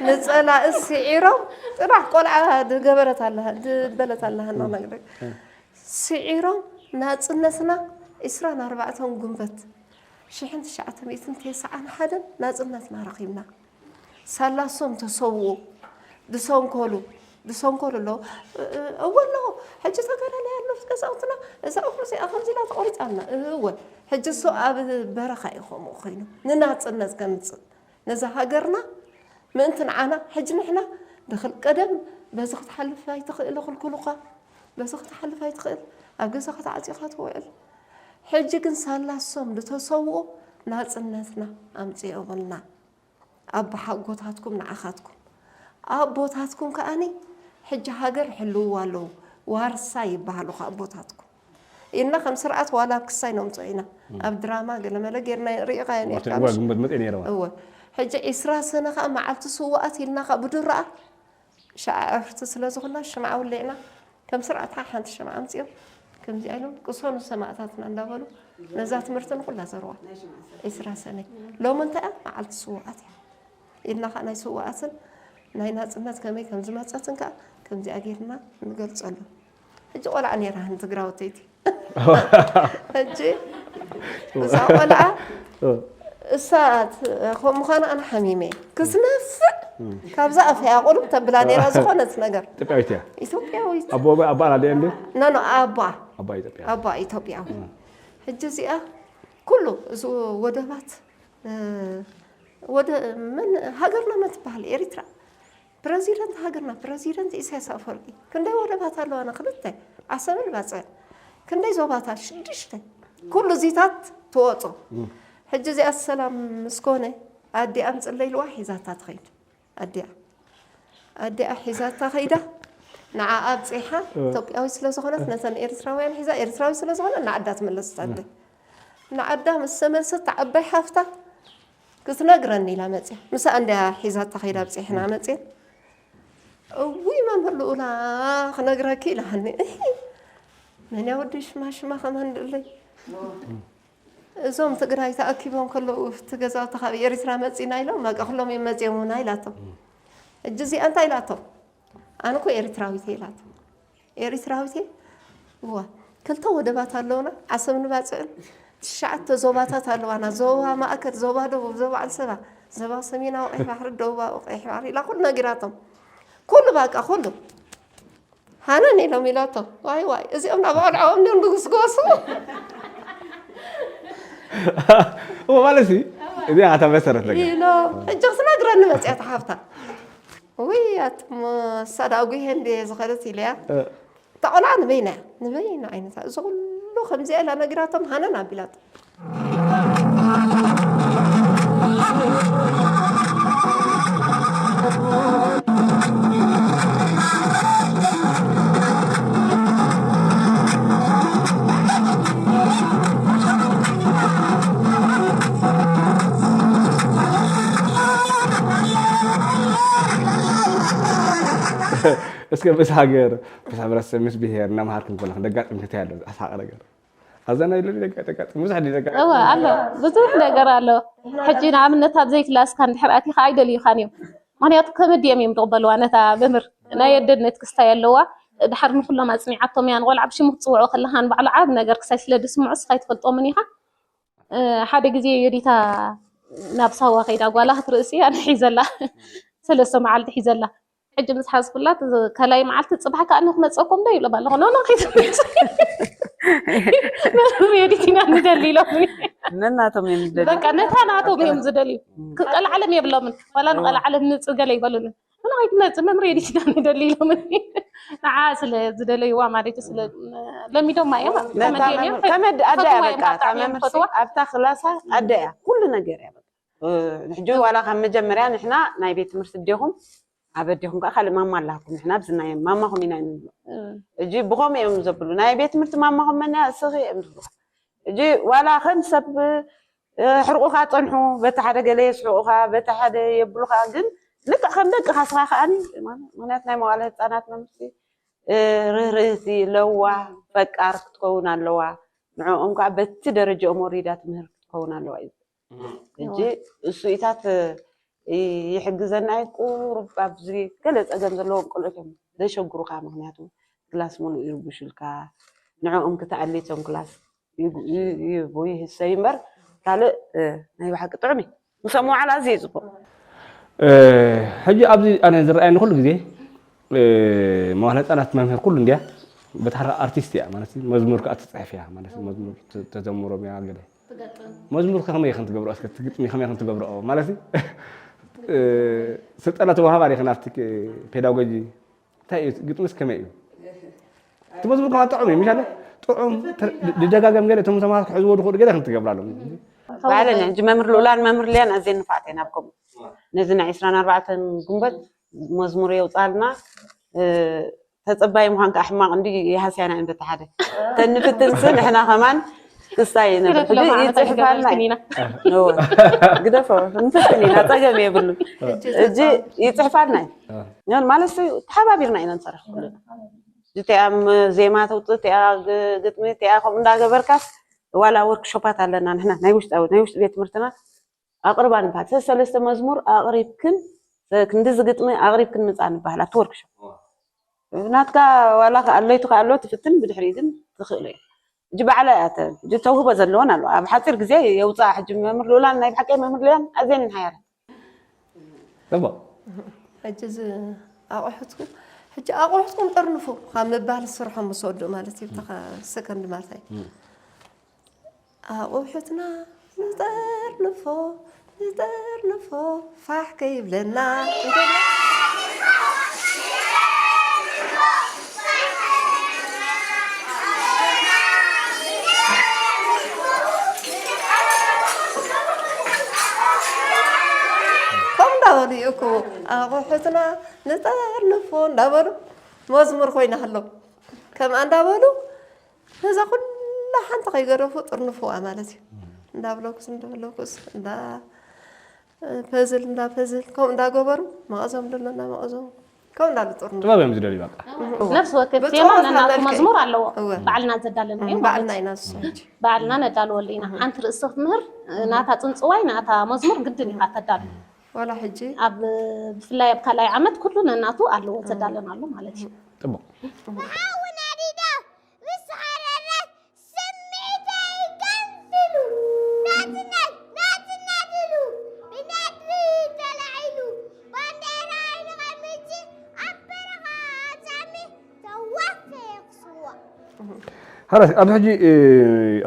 ንጸላኢ ስዒሮም፣ ጥራሕ ቆልዓ ድገበረት ኣለሃ፣ ድበለት ኣለሃ እም። እናነግረ። እም። ስዒሮም ናጽነትና ዕስራን ኣርባዕተን ጉንበት ሽሕን ትሽዓተ ሚእትን ተስዓን ሓደን ናጽነትና ረኺብና። ሳላሶም ተሰውኡ፣ ድሰንከሉ፣ ድሰንከሉ ኣለዉ። እ-፣ እ-፣ እወ ኣለዉ። ሕጂ ተጋዳላይ ኣሎ፣ ገዛውትና፣ እዛ እኹ እዚኣ ከምዚ ኢላ ተቖሪጻ ኣላ። እወ፣ ሕጂ እሱ ኣብ በረኻ እዩ ከምኡ ኮይኑ። ንናጽነት ከምጽእ። ነዛ ሃገርና ምእንቲ ንዓና፣ ሕጂ ንሕና ደኽል ቀደም በዚ ክትሓልፍ ኣይትኽእል፣ ክልክሉኻ፣ በዚ ክትሓልፍ ኣይትኽእል፣ ኣብ ገዛኻ ተዓጺኻ ትውዕል። ሕጂ ግን ሳላሶም ዝተሰውኡ ናጽነትና ኣምጺኦምልና። ኣቦሓጎታትኩም ንዓኻትኩም፣ ኣቦታትኩም ከኣኒ ሕጂ ሃገር ይሕልውዋ ኣለዉ፣ ዋርሳይ ይበሃሉ ከኣ ኣቦታትኩም። ኢልና ከም ስርዓት ዋላ ኣብ ክሳይ ነምጽኦ ኢና። እም። ኣብ ድራማ ገለመለ ጌርና ርኢኻዮ ነርካ እዋ፣ ምሽ? ግንቦት መጽኤ ነይረዋ። እወ። ሕጂ ዒስራ ሰነ ከኣ መዓልቲ ስውኣት ኢልና ከኣ ብድራኣ ሸዓ ዕርፍቲ ስለ ዝኾንና ሽምዓ ውሊዕና ከም ስርዓት ከኣ ሓንቲ ሽምዓ ኣምጺኦም ከምዚኣ ኢሎም ቅሰኑ ሰማእታትና እንዳበሉ ነዛ ትምህርቲ ንኹላ ዘርዋ። ዒስራ ሰነ። ሎሚ እንታይ እያ? መዓልቲ ስውኣት እያ። ኢልና ከኣ ናይ ስውኣትን ናይ ናጽነት ከመይ ከም ዝመጸትን ከኣ ከምዚኣ ጌርና ንገልጸሉ። ሕጂ ቆልዓ ነይራ፣ ሓንቲ ትግራወተይቲ። ሕጂ እሳ ቆልዓ፣ እሳ ት-፣ ከምኡ ምዃና ኣነ ሓሚመ። ክስነፍዕ፣ ካብዛ ኣፈያ ቁልብ ተብላ ነይራ ዝኾነት ነገር። ኢትዮጵያዊት እያ። ኢትዮጵያዊት። ኣቦ ኣባ ናደ እንዴ? ኖ፣ ኖ፣ ኣባ። ኣባ ኢትዮጵያ። ኣባ ኢትዮጵያዊ። ሕጂ እዚኣ ኩሉ እዚ ወደባት፣ እ፣ ወደ መን ሃገርና መን ትበሃል? ኤሪትራ። ፕረዚደንት ሃገርና ፕረዚደንት ኢሳያስ ኣፈወርቂ። ክንደይ ወደባት ኣለዋና? ክልተ። ዓሰብን ባጽዕን። ክንደይ ዞባታት? ሽዱሽተ። ኩሉ እዚታት ትወጾ። ሕጂ እዚኣ ሰላም ምስ ኮነ ኣዲኣ ምጽለይ ኢልዋ ሒዛታ ትኸይድ። ኣዲኣ ኣዲኣ ሒዛታ ከይዳ ንዓ ኣብፂሓ። ኢትዮጵያዊ ስለ ዝኾነት ነተን ኤርትራውያን ሒዛ፣ ኤርትራዊ ስለ ዝኾነ ንዓዳ ትመለስ ኣደ። ንዓዳ ምስ ተመልሰት ዓባይ ሓፍታ ክትነግረኒ ኢላ መፅያ። ምሳኣ እንድያ ሒዛታ ከይዳ ኣብፂሕና መፅየን። እውይ መምህር ልኡላ ክነግረኪ ኢላሃኒ። እሂ፣ መን ያወዲ ሽማ ሽማ ከማን ድለይ። እዞም ትግራይ ተኣኪቦም ከለዉ እቲ ገዛውቲ ካብ ኤሪትራ መፂና ኢሎም በቃ ኩሎም እዮም መፂኦምና ኢላቶም። ሕጂ እዚኣ እንታይ ኢላቶም? ኣነ እኮ ኤሪትራዊት እየ ኢላቶም። ኤሪትራዊት እየ? እዋ፣ ክልተ ወደባት ኣለውና፣ ዓሰብን ባጽዕን። ትሽዓተ ዞባታት ኣለዋና፣ ዞባ ማእከል፣ ዞባ ደቡብ፣ ዞባ ዓንሰባ፣ ዞባ ሰሜናዊ ቀይሕ ባሕሪ፣ ደቡባዊ ቀይሕ ባሕሪ ኢላ ኩሉ ነጊራቶም። ኩሉ በቃ ኩሉ። ሃነን ኢሎም ኢላቶ። ዋይ ዋይ፣ እዚኦም ናብ ቆልዕኦም ድዮም ዝጉስጎሱ? እሞ ማለት ሲ እዚኣ እታ መሰረት ነገር ኢሎ። ሕጂ ክትነግረኒ መፅያ እታ ሓፍታ። ውይ ኣቱም፣ እሳ ደኣ ጉሄ እንድየ ዝኸደት ኢለያ። እታ ቆልዓ ንበይና እያ፣ ንበይና ዓይነታ። እዚ ኩሉ ከምዚኣ ኢላ ነጊራቶም ሃነን ኣቢላቶ። እስከ ምስ ሃገር ምስ ሕብረተሰብ ምስ ብሄር እናምሃርክን ከለኽን ደጋጥምኪ እንታይ ኣሎ ኣስሓቂ ነገር? ኣብዛ ናይ ሎሚ ደጋ ደጋጥም ብዙሕ ደጋ እወ ኣሎ ብዙሕ ነገር ኣሎ። ሕጂ ንኣብነት ኣብ ዘይክላስካ እንድሕር ኣቲኻ ኣይደልዩኻን እዮም። ምክንያቱ ከመዲኦም እዮም ዝቕበልዋ ነታ መምህር ናይ ኣደነት ክስታይ ኣለዋ። ድሓር ንኩሎም ኣፅኒዓቶም እያ ንቆልዓ ብሽሙ ክትፅውዖ ከለካ ንባዕሉ ዓብ ነገር ክሳይ ስለ ድስምዑ እስኻ ኣይትፈልጦምን ኢኻ። ሓደ ግዜ ዮዲታ ናብ ሳዋ ከይዳ ጓላ ክትርእሲ ኣነ ሒዘላ ሰለስተ መዓልቲ ሒዘላ። ሕጂ ምስ ሓዝኩላ እቲ ካልኣይ መዓልቲ ፅባሕ ከዓ ንክመፀኩም ዶ ይብሎም ኣለኹ ኖ ኖ ከይትመፁ መምህር ዮዲት ኢና ንደሊ ኢሎምኒ። ነናቶም እዮም ዝደልዩ። በቃ ነታ ናቶም እዮም ዝደልዩ። ቀልዓለም የብሎምን ዋላ ንቀልዓለም ምፅእ ገለ ይበሉኒ። ኣነ ከይትመፅእ መምህር ዮዲት ኢና ንደሊ ኢሎምኒ። ንዓ ስለ ዝደለይዋ ማለት እዩ ስለ ለሚዶማ እዮም። ነታ ከመዲኦም እዮም። መምህር ከመድ ኣዳ እያ ፈትዋ እዮም በቃ ካብ እታ ጣዕሚ እዮም መምህር ፈትዋ። ኣብታ ክላሳ ኣዳ እያ ኩሉ ነገር እያ በቃ። ሕጂ ዋላ ካብ መጀመርያ ንሕና ናይ ቤት ትምህርቲ ኣዴኹም ኣብ ኣዴኹም ከዓ ካልእ ማማ ኣላኩም ንሕና ኣብዚ ናይ ማማኹም ኢና ንብሎ። ሕጂ ብኸምኡ እዮም ዘብሉ ናይ ቤት ትምህርቲ ማማኹም መን እያ እስኺ እዮም ዝብሉ። ሕጂ ዋላ ከም ሰብ ሕርቑኻ ፀንሑ በቲ ሓደ ገለ የስሕቑኻ በቲ ሓደ የብሉኻ ግን ልክዕ ከም ደቅኻ ስኻ ከዓኒ ምክንያቱ ናይ መዋለ ህፃናት መምህርቲ ርህርህቲ ለዋህ ፈቃር ክትከውን ኣለዋ። ንዕኦም ከዓ በቲ ደረጃኦም ወሪዳ ትምህር ክትከውን ኣለዋ እዩ። ሕጂ እሱኢታት ይሕግዘና እዩ። ቁሩብ ኣብዚ ገለ ፀገም ዘለዎም ቆልዑት እዮም ዘሸግሩካ። ምክንያቱ ክላስ ሙሉእ ይርብሹልካ። ንዕኦም ክትኣሊ እቶም ክላስ ይህሰዩ እምበር ካልእ ናይ ብሓቂ ጥዑም እዩ። ምስ ኣምዋዕላ ኣዝዩ እዩ ፅቡቕ። ሕጂ ኣብዚ ኣነ ዝረኣየኒ ኩሉ ግዜ መዋል ህፃናት መምህር ኩሉ እንድያ በታሕራ ኣርቲስት እያ ማለት እዩ። መዝሙር ከዓ ትፅሕፍ እያ ማለት እዩ። መዝሙር ተዘምሮም እያ ገለ መዝሙር ከመይ ክንትገብሮ እስከ ግጥሚ ከመይ ክንትገብሮ ማለት እዩ። ስልጠና ተዋሃባሪ ይኽን ኣብቲ ፔዳጎጂ እንታይ እዩ ግጥምስ ከመይ እዩ? እቲ መዝሙር ከዓ ጥዑም እዩ ምሻለ ጥዑም ድደጋገም ገለ እቶም ተማሃር ክሕዝዎ ድኽእሉ ገለ ክንትገብራሎም ባዕለን ሕጂ መምህር ልኡላን መምህር ልያን ኣዘን ንፋዕት እየን ኣብ ከምኡ ነዚ ናይ ዕስራን ኣርባዕተን ጉንበት መዝሙር የውፃልና ተፀባይ ምኳን ከዓ ሕማቅ እንዲ ይሃስያና እየን በቲ ሓደ ተንፍትንስ ንሕና ከማን ክስታይ ነበር ሕጂ ይፅሕፋልና ግደፎ ንፍትን ኢና ፀገም የብሉ ሕጂ ይፅሕፋልና እዩ ማለት ተሓባቢርና ኢና ንሰርሕ ኩልና እቲኣ ዜማ ተውፅእ እቲኣ ግጥሚ እቲኣ ከምኡ እንዳገበርካስ ዋላ ወርክሾፓት ኣለና ንሕና ናይ ውሽጣዊ ናይ ውሽጢ ቤት ትምህርትና ኣቕርባ ንበሃል ሰለስተ መዝሙር ኣቕሪብክን ክንድዚ ግጥሚ ኣቕሪብክን ምፃ ንበሃል ኣብቲ ወርክሾፕ ናትካ ዋላ ኣለይቱ ኣሎ ትፍትን ብድሕሪ ግን ትኽእሎ እዩ። እጂ ባዕላ እያ ተ- እጂ ተውህቦ ዘለወን ኣሎ ኣብ ሓፂር ግዜ የውፅኣ። ሕጂ መምህር ሉላን ናይ ብሓቂ መምህር ሉላን ኣዝየን ሓያል ጽቡቅ ሕጂ እዚ ኣቑሑትኩም ሕጂ ኣቑሑትኩም ጠርንፉ ካብ ምባል ስርሖም ምስ ወድኡ ማለት እዩ። ብተኻ ሰከንድ ማለት እዩ። ኣቑሑትና ንጠርንፎ ንጠርንፎ ፋሕ ከይብለና ከምኡ እንዳበሉ ይእክቡ ኣቑሑትና ንጠርንፎ እንዳበሉ መዝሙር ኮይና ከሎ ከምኣ እንዳበሉ ነዛ ኩላ ሓንቲ ከይገደፉ ጥርንፍዋ ማለት እዩ። እንዳብለኩስ እንዳብለኩስ እንዳ ፐዝል እንዳ ፐዝል ከምኡ እንዳገበሩ መቐዞም ደሎ እንዳ መቐዞም ከምኡ እንዳሉ ጥርንፉ። ጥበብ እዮም ዝደልዩ በቃ። ነፍሲ ወከፍ ብፅሑፍ ቴማ ነናቱ መልክዕ። መዝሙር ኣለዎ። እወ። ባዕልና ንዘዳለናዮ ማለት ባዕልና እዩ። ኢና ንሱ ሕጂ ባዕልና ነዳልወሉ ኢና። ሓንቲ ርእሲ ክትምህር ናታ ፅንፅዋይ ናታ መዝሙር ግድን ኢኻ ተዳሉ። ዋላ ሕጂ ኣብ ብፍላይ ኣብ ካልኣይ ዓመት ኩሉ ነናቱ ኣለዎ ዘዳለናሉ ማለት እዩ። ጥቡቅ ብሓዊ ነዲዳ ምስ ሓረረት ስምዒተይ ገንዚሉ ናትነት ናትነት ኢሉ ብነድሪ ተላዒሉ ባንዴራይ ንቐምጭ ኣብ በረኻ ኣጻሚ ተዋፈ ክስዋእ ሓራስ ኣብዚ ሕጂ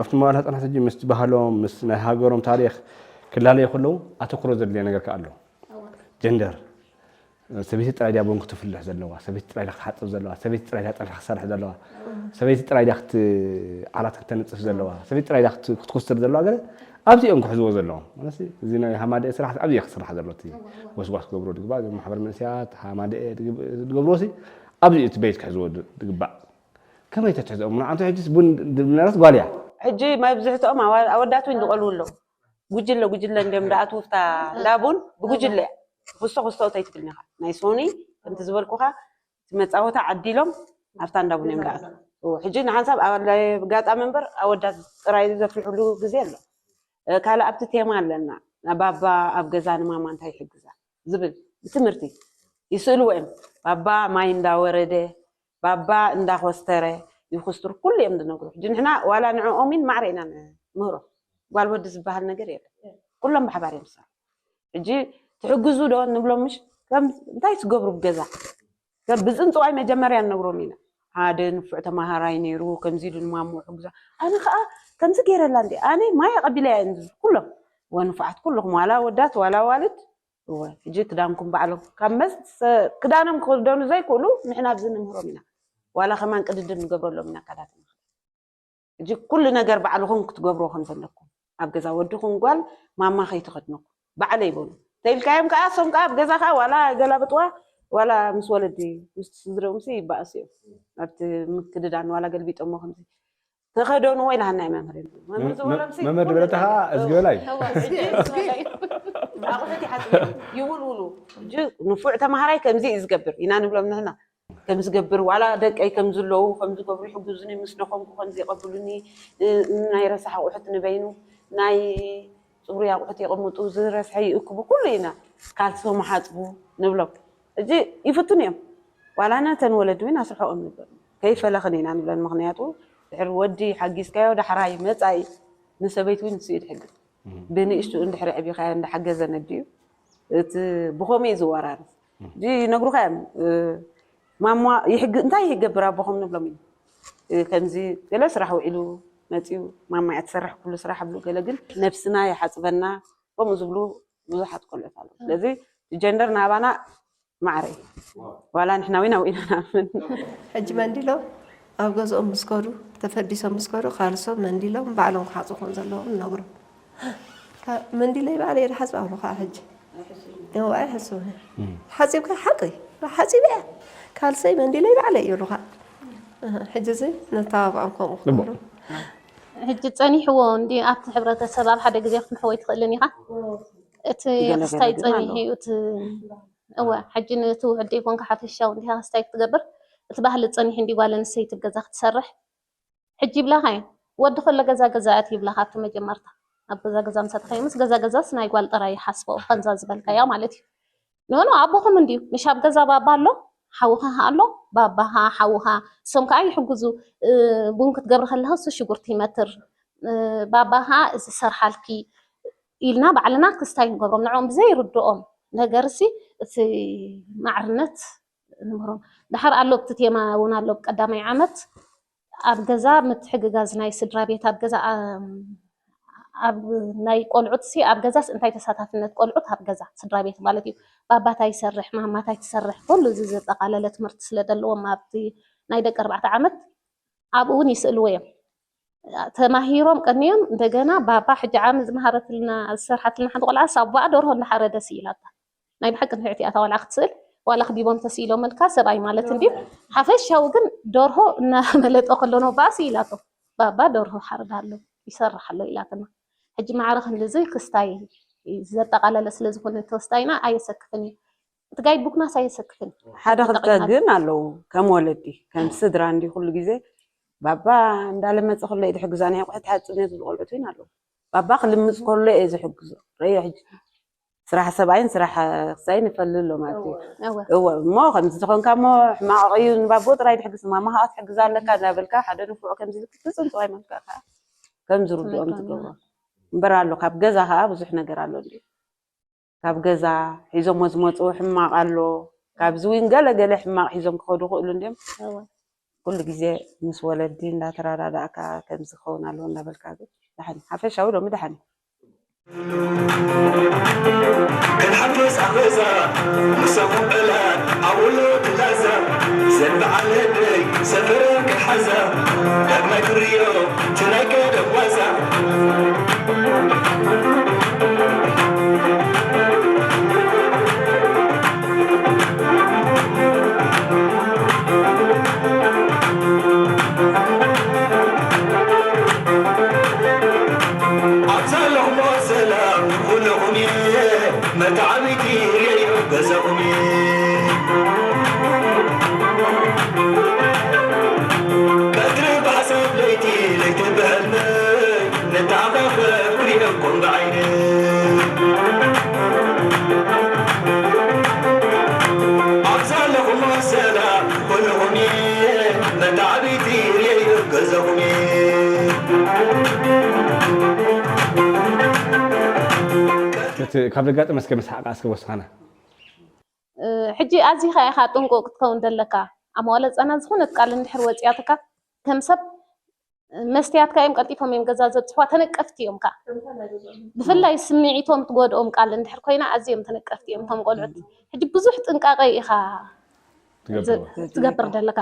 ኣብቲ መዋል ህፃናት ሕጂ ምስ ባህሎም ምስ ናይ ሃገሮም ታሪክ ክላለዩ ከለዉ ኣተኩሮ ዘድልዮ ነገር ከ ኣሎ ጀንደር ሰበይቲ ጥራይ ድያ ቡን ክትፍልሕ ዘለዋ ሰበይቲ ጥራይ ድያ ክትሓፅብ ዘለዋ ሰበይቲ ጥራይ ድያ ፀብሒ ክትሰርሕ ዘለዋ ሰበይቲ ጥራይ ድያ ክት ዓራት ክተንፅፍ ዘለዋ ሰበይቲ ጥራይ ድያ ክትኩስር ዘለዋ ገለ ኣብዚ እዮም ክሕዝዎ ዘለዎም እዚ ናይ ሃማደኤ ስራሕ ኣብዚ ክስራሕ ዘሎ እቲ ጎስጓስ ክገብሮ ድግባ ማሕበር መንስያት ሃማደኤ ዝገብርዎ ኣብዚ እቲ ቤት ክሕዝዎ ድግባእ ከመይ ተትሕዝኦም ንዓንቱ ሕጅስ ቡን ድብነረስ ጓል እያ ሕጂ መብዝሕትኦም ኣወዳት እውን ዝቆልው ኣለዉ ጉጅለ ጉጅለ እንዲም ዳኣትውፍታ እንዳቡን ብጉጅለ እያ ክስቶ ክስቶ ተይትብልኒ ኢኻ ናይ ሶኒ ከምቲ ዝበልኩኻ እቲ መፃወታ ዓዲሎም ኣብታ እንዳቡን እዮም ዳኣትው ሕጂ ንሓንሳብ ጋጣሚ እምበር ኣወዳት ጥራይ ዘፍልሕሉ ግዜ ኣሎ ካልእ ኣብቲ ቴማ ኣለና ባባ ኣብ ገዛ ንማማ እንታይ ይሕግዛ ዝብል ብትምህርቲ ይስእልዎ እዮም ባባ ማይ እንዳወረደ ባባ እንዳኾስተረ ይኹስትሩ ኩሉ እዮም ዝነግሩ ሕጂ ንሕና ዋላ ንዕኦምን ማዕረ ኢና ንምህሮ ጓል ወዲ ዝበሃል ነገር የለን ኩሎም ብሓባር እዮም ዝሰርሑ ሕጂ ትሕግዙ ዶ ንብሎም ምሽ እንታይ ትገብሩ ብገዛ ከም ብፅንፅዋይ መጀመርያ ንነግሮም ኢና ሓደ ንፉዕ ተማሃራይ ነይሩ ከምዚ ኢሉ ንማሞ ሕግዛ ኣነ ከዓ ከምዚ ገይረላ እንዲ ኣነ ማይ ኣቀቢለያ ኩሎም ወንፉዓት ኩልኹም ዋላ ወዳት ዋላ ዋልድ እወ ሕጂ ክዳንኩም ባዕሎም ካብ መስ ክዳኖም ክክደኑ ዘይክእሉ ንሕና ኣብዚ ንምህሮም ኢና ዋላ ከማን ቅድድም ንገብረሎም ኢና ኣካላት ሕጂ ኩሉ ነገር ባዕልኹም ክትገብርዎ ከም ዘለኩም ኣብ ገዛ ወድኹም ጓል ማማ ከይትኸድነኩም ባዕለይ በሉ ተኢልካዮም ከዓ እሶም ከዓ ኣብ ገዛ ከዓ ዋላ ገላብጥዋ ዋላ ምስ ወለዲ ምስ ስድረምሲ ይበኣሱ እዮም ኣብቲ ምክድዳን ዋላ ገልቢጦሞ ከምዚ ተኸደንዎ ኢልሃና እዩ መምህር መምህር ዝበሎም ሲ መምህር ዝበለትኻ እዝግበላ እዩ ኣቑሑት ይሓፅቡ ይውልውሉ ሕጂ ንፉዕ ተምሃራይ ከምዚ እዩ ዝገብር ኢና ንብሎም ንሕና ከም ዝገብር ዋላ ደቀይ ከም ዝለዉ ከም ዝገብሩ ይሕግዙኒ ምስ ደኸምኩ ከም ዝየቐብሉኒ ናይ ረሳሕ ኣቑሑት ንበይኑ ናይ ፅሩይ ኣቑሑት የቐምጡ ዝረስሐ ይእክቡ ኩሉ ኢና ካልሶም ሓፅቡ ንብሎም ሕጂ ይፍትኑ እዮም ዋላ ነተን ወለዲ እውን ኣስርሐኦም ንብለን ከይፈለኽን ኢና ንብለን ምኽንያቱ ድሕሪ ወዲ ሓጊዝካዮ ዳሕራይ መፃኢ ንሰበይቲ እውን ንሱ እዩ ድሕግዝ ብንእሽቱ እንድሕሪ ዕቢኻዮ እንዳሓገዘ ነዲኡ እቲ ብኸምኡ እዩ ዝወራረስ ሕጂ ይነግሩኻ እዮም ማማ ይሕግ እንታይ ይገብር ኣቦኹም ንብሎም እዩ ከምዚ ገለ ስራሕ ውዒሉ መፂኡ ማማ እያ ትሰርሕ ኩሉ ስራሕ ብሉ ገለ ግን ነብስና ይሓፅበና ከምኡ ዝብሉ ብዙሓት ቆልዑት ኣለዉ ስለዚ ጀንደር ናባና ማዕረ እዩ ዋላ ንሕና ዊና ውኢና ናምን ሕጂ መንዲሎም ኣብ ገዝኦም ምስ ከዱ ተፈዲሶም ምስ ከዱ ካልሶም መንዲሎም ባዕሎም ክሓፁ ከም ዘለዎም ንነግሮም መንዲለይ ባዕለ እየ ዝሓፅብ ኣለኹ ከዓ ሕጂ እዋ ኣይሕስቡ ሓፂብካ ሓቂ ሓፂብ እያ ካልሰይ መንዲለይ ባዕለ እዩ ብሉካ ሕጂ እዚ ነተባብዖም ከምኡ ክገብሩ ሕጂ ፀኒሕዎ እንዲ ኣብቲ ሕብረተሰብ ኣብ ሓደ ግዜ ክትምሕዎ ኣይትኽእልን ኢኻ እቲ ክስታይ ፀኒሑ እዩ እቲ እወ ሕጂ ነቲ ውሕድ ዘይኮንካ ሓፈሻዊ እንዲኻ ክስታይ ክትገብር እቲ ባህሊ ፀኒሑ እንዲ ጓል ኣንስተይቲ ገዛ ክትሰርሕ ሕጂ ይብላኻ እየን ወዲ ከሎ ገዛ ገዛ እያ ይብላኻ ኣብቲ መጀመርታ ኣብ ገዛ ገዛ ምስ ኣተኻዮ ምስ ገዛ ገዛስ ናይ ጓል ጥራይ ይሓስቦ ከምዛ ዝበልካያ ማለት እዩ ንሆኖ ኣቦኹም እንድዩ ምሽ ኣብ ገዛ ባባ ኣሎ ሓውኻ ከኣ ኣሎ፣ ባባኻ፣ ሓውኻ፣ እሶም ከኣ ይሕግዙ። እ፣ ቡን ክትገብሪ ከለኻ እሱ ሽጉርቲ ይመትር፣ እ፣ ባባኻ እዚ ሰርሓልኪ ኢልና ባዕልና ክስታይ ንገብሮም። ንዕኦም ብዘይርድኦም ነገርሲ እቲ ማዕርነት ንምህሮም። ደሓር ኣሎ፣ ኣብቲ ቴማ እውን ኣሎ፣ ቀዳማይ ዓመት ኣብ ገዛ ምትሕግጋዝ ናይ ስድራ ቤት፣ ኣብ ገዛ፣ ኣም፣ ኣብ ናይ ቆልዑት ሲ፣ ኣብ ገዛስ እንታይ ተሳታፍነት ቆልዑት ኣብ ገዛ ስድራ ቤት ማለት እዩ። ባባ ታይ ይሰርሕ፣ ማማ ታይ ትሰርሕ፣ ኩሉ እዚ ዘጠቓለለ ትምህርቲ ስለ ዘለዎም ኣብቲ ናይ ደቂ ኣርባዕተ ዓመት ኣብኡ እውን ይስእልዎ እዮም። ተማሂሮም ቀንዮም እንደገና ባባ ሕጂ ዓሚ ዝመሃረትልና ዝሰርሓትልና ሓንቲ ቆልዓ ሳቡኣ ደርሆ እንዳሓረደ ስኢላታ። ናይ ብሓቂ ንፍዕቲ እያ እታ ቆልዓ ክትስእል። ዋላ ክቢቦም ተስኢሎምልካ ሰብኣይ ማለት እንድዩ። ሓፈሻዊ ግን ደርሆ እናመለጠ ከሎ ነው ባእ ስኢላቶ። ባባ ደርሆ ሓርድ ኣሎ ይሰርሕ ኣሎ ኢላትና። ሕጂ ማዕረ ክንድዚ ክስታይ ዘጠቓለለ ስለ ዝኾነ ተወስዳይና ኣየሰክፍን እዩ። እቲ ጋይድ ቡክናስ ኣየሰክፍን እዩ። ሓደ ክልተ ተጠቒምናሉ። ግን ኣለዉ፣ ከም ወለዲ ከም ስድራ እንዲ ኩሉ ግዜ ባባ እንዳለመፀ ከሎ እየ ዝሕግዛ፣ ናይ ኣቑሑት ሓፂብ ነቲ ዝቆልዑት እውን ኣለዉ። ባባ ክልምፅ ከሎ እየ ዝሕግዞ። ረዮ ሕጂ ስራሕ ሰብኣይን ስራሕ ክሳይን ይፈሊ ኣሎ ማለት እዩ። እወ። እወ እሞ ከምዚ ዝኾንካ እሞ ሕማቕ እዩ፣ ንባቦ ጥራይ ትሕግዝ፣ ማማ ከዓ ትሕግዛ ኣለካ እንዳበልካ ሓደ ንፉዕ ከምዚ ኢልክ ፍፅም ጥራይ መልክዕ ከዓ ከም ዝርድኦም ትገብሮ እምበር ኣሎ። ካብ ገዛ ከዓ ብዙሕ ነገር ኣሎ እንዲ ካብ ገዛ ሒዞሞ ዝመፁ ሕማቕ ኣሎ፣ ካብዚ እውን ገለ ገለ ሕማቕ ሒዞም ክኸዱ ክእሉ እንዲም። እወ። ኩሉ ግዜ ምስ ወለዲ እንዳተረዳዳእካ ከምዚ ክኸውን ኣለዎ እንዳበልካ ግን ደሓን እዩ። ሓፈሻዊ ሎሚ ደሓን እዩ። ክንሓፍስ ኣበዛ ምሳኹም ዕላል ኣብ ወለዲ ላዛ ዘን በዓል ህደይ ሰፈረን ክሓዛ ዳግማይ ክርእዮ እቲ ናይ ቀደም ዋዛ። ኣብዛ ኣለኹሞ ሰላም ንኹልኹም እየ መተዓብይቲ ርእዮ ገዛኹም እየ። ቀትሪ ብሓሳብ ለይቲ ለይቲ ብሕልመይ ንተዓኻኸብ ክርእየኩም ብዓይነይ። ኣብዛ ኣለኹሞ ሰላም ኩልኹም እየ መተዓብይቲ ርእዮ ገዛኹም እየ። እቲ ካብ ዘጋጠመ እስከ መስሓቕ እስከ ወስኻና። እ፣ ሕጂ ኣዚኻ ኢኻ ጥንቁቕ ክትከውን ዘለካ። ኣብ መዋለ ህጻናት ዝኾነት ቃል እንድሕር ወጺኣትካ ከም ሰብ መስትያትካ እዮም ቀልጢፎም እዮም ገዛ ዘብፅሕዋ፣ ተነቀፍቲ እዮም ከዓ። ብፍላይ ስምዒቶም ትጎድኦም ቃል እንድሕር ኮይና ኣዝዮም ተነቀፍቲ እዮም እቶም ቆልዑት። ሕጂ ብዙሕ ጥንቃቐ ኢኻ ትገብርዎ። ትገብር ዘለካ።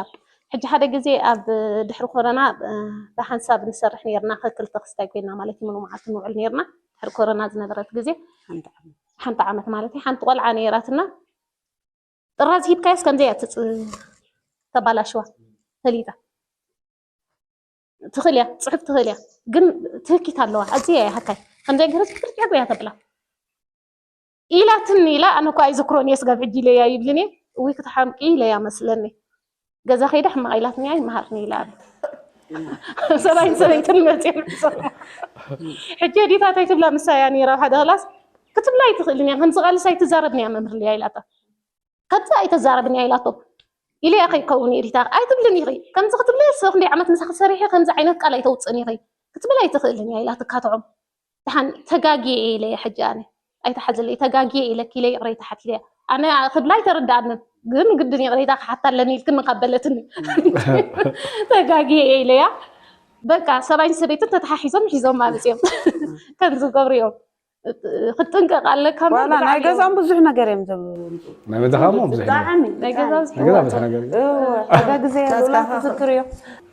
ሕጂ ሓደ ግዜ ኣብ ድሕሪ ኮረና እ፣ ብሓንሳብ ንሰርሕ ነርና፣ ከክልተ ክስታይ ኮይና ማለት እዩ፣ ሙሉ መዓልቲ ንውዕል ነርና። ድሕሪ ኮረና ዝነበረት ግዜ ሓንቲ ዓመት ሓንቲ ዓመት ማለት እዩ። ሓንቲ ቆልዓ ነይራትና። ጥራዝ ሂብካያስ ከምዘይ እያ ትፅ- ተባላሽዋ ፈሊጣ ትኽእል እያ፣ ትፅሕፍ ትኽእል እያ፣ ግን ትህኪት ኣለዋ። ኣዝያ እያ ሃካይ። ከምዘይ ገይረስ ብርጭቅ እያ ተብላ ኢላትኒ ኢላ። ኣነ እኮ ኣይዝክሮን እየ፣ ስጋብ ሕጂ ኢለያ ይብልኒ። እውይ ክትሓምቂ ኢለያ መስለኒ። ገዛ ከይዳ ሕማቕ ኢላትኒ ኣይመሃርኒ ኢላ። ሰብኣይን ሰበይትን መፅኦም ሕጂ ዲታተይ ትብላ ምሳያ ነይራ ሓደ ክላስ ክትብላ ኣይትኽእልን እያ። ከምዚ ቃልስ ኣይትዛረብን እያ መምህር ልያ ኢላታ። ከምዚ ኣይተዛረብን እያ ኢላቶ ኢለያ ከይከውን እዩ ዲታ ኣይትብልን ኢኺ። ከምዚ ክትብሊ ስ ክንደይ ዓመት ምሳኺ ሰሪሐ ከምዚ ዓይነት ቃል ኣይተውፅእን ኢኺ ክትብል ኣይትኽእልን እያ ኢላ ትካትዖም። ደሓን ተጋግየ እየ ኢለያ ሕጂ ኣነ ኣይትሓዝለይ ተጋግየ ኢለኪ ኢለ ይቕረይታ ሓቲተያ። ኣነ ክብላ ኣይተረድኣንን ግን ግድን ይቕረይታ ክሓታ ኣለኒ ኢልክኒ ካብ በለትኒ ተጋግየ እየ ኢለያ። በቃ ሰብኣይን ሰበይትን ተተሓሒዞም ሒዞም ማለት እዮም ከም ዝገብሩ እዮም። ክትጥንቀቕ ኣለካ እሞ ዋላ ናይ ብጣዕሚ እዮም። ገዛም ብዙሕ ነገር እዮም ዘምፁ ናይ መድኻ እሞ ብዙሕ ነገር ብጣዕሚ ናይ ገዛ ብጣዕሚ። ብዙሕ ነገር። እወ፣ ሓደ ግዜ የብሉና ናትካ ክዝክር እዮም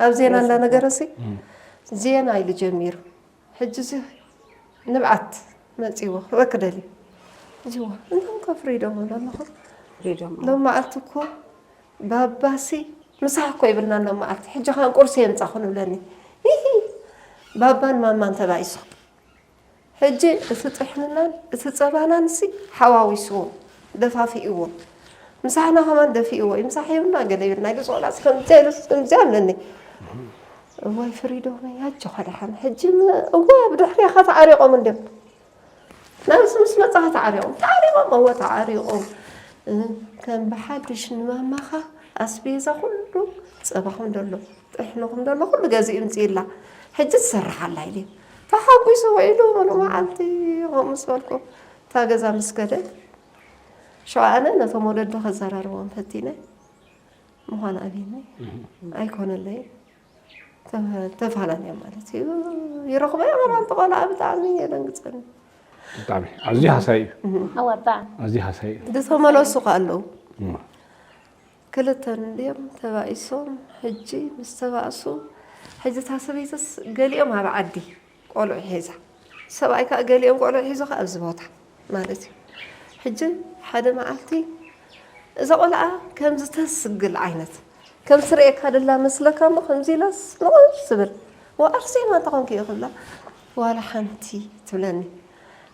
ኣብ ዜና እንዳነገረሲ ዜና ኢሉ ጀሚሩ። ሕጂ እዚ ንብዓት መፂዎ ክበክ ደልዩ እዚዎ እንቶም ከፍሪዶም ኣለኹ ፍሪዶም ሎም መዓልቲ እኮ ባባሲ ምሳሕ እኮ ይብልና ሎም መዓልቲ ሕጂ ከን ቁርሲ የምፃኹ ንብለኒ ይሂ ባባን ማማን ተባኢሶም ሕጂ እቲ ጥሕንናን እቲ ፀባናን ሲ ሓዋዊስዎ ደፋፊእዎ ምሳሕና ከማን ደፊእዎ እዩ ምሳሕ የብልና ገለ ይብል ናይ ገፅ ቆልዓ ከምዚያ ኢሉ ከምዚያ ኣለኒ እዋይ ፍሪዶመይ ኣጆኻ ደሓን ሕጂ እዋ ብድሕሪኻ ተዓሪቖም እንድዮም ናብዚ ምስ መፃኻ ተዓሪቖም ተዓሪቖም እወ ተዓሪቖም ከም ብሓድሽ ንማማኻ ኣስቤዛ ኩሉ ጸባኹም ደሎ ጥሕንኹም ደሎ ኩሉ ገዚኡ ይምጽእላ። ሕጂ ትሰርሓላ ኢለ ተሓጒሱ ውዒሉ ሙሉእ መዓልቲ ከምኡ ምስ በልኩ እታ ገዛ ምስ ከደት ሽዑ ኣነ ነቶም ወለዶ ከዘራርቦም ፈቲነ ምዃን ኣብየኒ ኣይኮነለይ ተፋላልያ ማለት እዩ። ይረኽቦ እየ መራንቲ ቆልዓ ብጣዕሚ የደንግጸኒ። ብጣዕሚ ኣዝዩ ሃሳይ እዩ። ኣወጣ ኣዝዩ ሃሳይ እዩ። ዝተመለሱ ከ ኣለዉ ክልተ እንድዮም ተባኢሶም ሕጂ ምስ ተባእሱ ሕጂ እታ ሰበይትስ ገሊኦም ኣብ ዓዲ ቆልዑ ሒዛ ሰብኣይ ከዓ ገሊኦም ቆልዑ ሒዙ ከዓ ኣብዚ ቦታ ማለት እዩ። ሕጂ ሓደ መዓልቲ እዛ ቆልዓ ከምዚ ተስግል ዓይነት ከም ትርእየካ ደላ መስለካ እሞ ከምዚ ኢላስ ንቑጽ ትብል። ዋ ኣርሴማ እንተኾንኪ እዩ ክብላ ዋላ ሓንቲ ትብለኒ።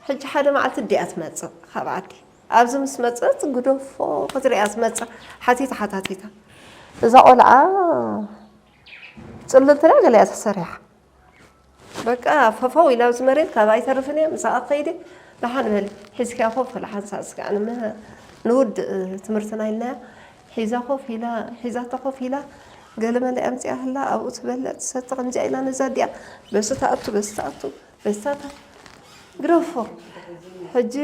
ሕጂ ሓደ መዓልቲ እዲኣ ትመጽእ ካብ ዓዲ። ኣብዚ ምስ መጸት ግደፎ ክትርእያ ትመጽእ ሓቲታ ሓታቲታ እዛ ቆልዓ ጽልል ትሪኣ ገሊኣ ተሰሪሓ በቃ ፈፈው ኢላ ኣብዚ መሬት ካብ ኣይተርፍን እየ ምሳኣ ክኸይድ እየ ደሓን በሊ ሒዝክያ ኮፍ በል ሓንሳእ እስኪ ኣነ ንውድእ ትምህርትና ኢልናያ ሒዛ ኮፍ ኢላ ሒዛቶ ኮፍ ኢላ ገለ መለ ኣምፅኣ ህላ ኣብኡ ትበልዕ ትሰቲ ከምዚኣ ኢላ ነዛ ዲኣ በዚ ትኣቱ በዚ ትኣቱ በዚ ትኣቱ ግደፎ ሕጂ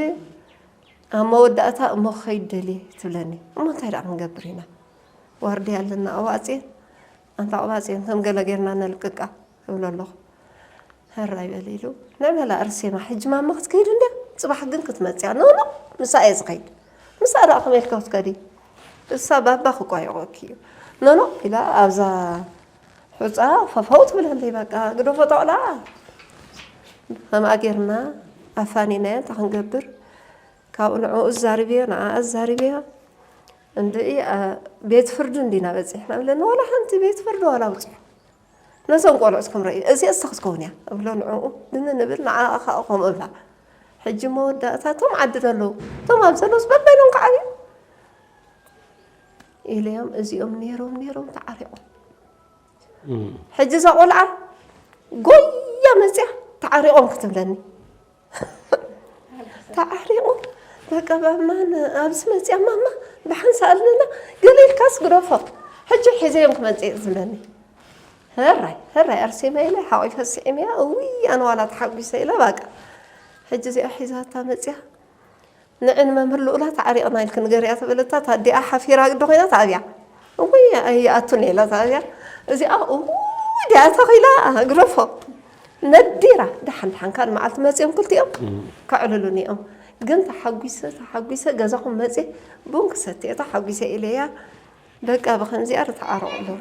ኣብ መወዳእታ እሞ ክኸይድ ደልየ ትብለኒ እሞ እንታይ ደኣ ክንገብር ኢና ዋርድያ ኣለና ኣዋፅየን ኣንታ ኣዋፅየን ከም ገለ ጌርና ነልቅቃ እብሎ ኣለኹ። ህራይ በል ኢሉ፣ ንዕ በላ ኣርሴማ፣ ሕጂ ማማ ክትከይድ እንድያ፣ ጽባሕ ግን ክትመጽያ። ኖኖ፣ ምሳኣ እየ ዝኸይድ። ምሳኣ ደኣ ከመይ ኢልኪ ክትከዲ? እሳ ባባ ክቋይቖኪ እዩ። ኖኖ ኢላ ኣብዛ ሑጻ ፈፈው ትብለለይ። በቃ ግደፎ እታ ቆልዓ። ከምኣ ጌርና ኣፋኒናያ እንታይ ክንገብር? ካብኡ ንዕኡ ኣዛርብዮ፣ ንዓኣ ኣዛርብዮ። እንድዒ ቤት ፍርዲ እንዲና በጺሕና ብለኒ፣ ዋላ ሓንቲ ቤት ፍርዲ ዋላ ኣውጺሑ። ነዞም ቆልዑት ክምረዩ እዚኣ እሳ ክትከውን እያ እብሎ ንዕኡ ድን ንብል ንዓኣ ከዓ ከምኡ እብላ ሕጂ መወዳእታ እቶም ዓዲ ዘለዉ እቶም ኣብ ዘለውስ በበይኖም ክዓብዩ ኢለዮም እዚኦም ነይሮም ነይሮም ተዓሪቖም ሕጂ እዛ ቆልዓ ጎያ መፅያ ተዓሪቖም ክትብለኒ ተዓሪቑ በቃ ባማን ኣብዚ መፅያ ማማ ብሓንሳ ኣለና ገለ ኢልካስ ግደፎ ሕጂ ሒዘዮም ክመፅእ ዝብለኒ ህራይ ህራይ ኣርሴማ ኢለ ሓቂፈ ስዒመያ እውይ ኣነ ዋላ ተሓጒሰ ኢለ በቃ ሕጂ እዚኣ ሒዛታ መፅያ ንዒ ንመምህር ልኡላ ተዓሪቕና ኢልኪ ንገርያ ተበለታ ታዲኣ ሓፊራ ግዲ ኮይና ተኣብያ እውይ ኣይኣቱን ኢላ ተኣብያ እዚኣ እውይ ዲኣ ተኺላ ግደፎ ነዲራ ደሓን ደሓን ካልእ መዓልቲ መፅኦም ክልቲኦም ከዕልሉኒ እዮም ግን ተሓጒሰ ተሓጒሰ ገዛኹም መፅየ ቡን ክሰትየ ተሓጒሰ ኢለያ በቃ ብኸምዚኣ ተዓረቑ ኣለዉ።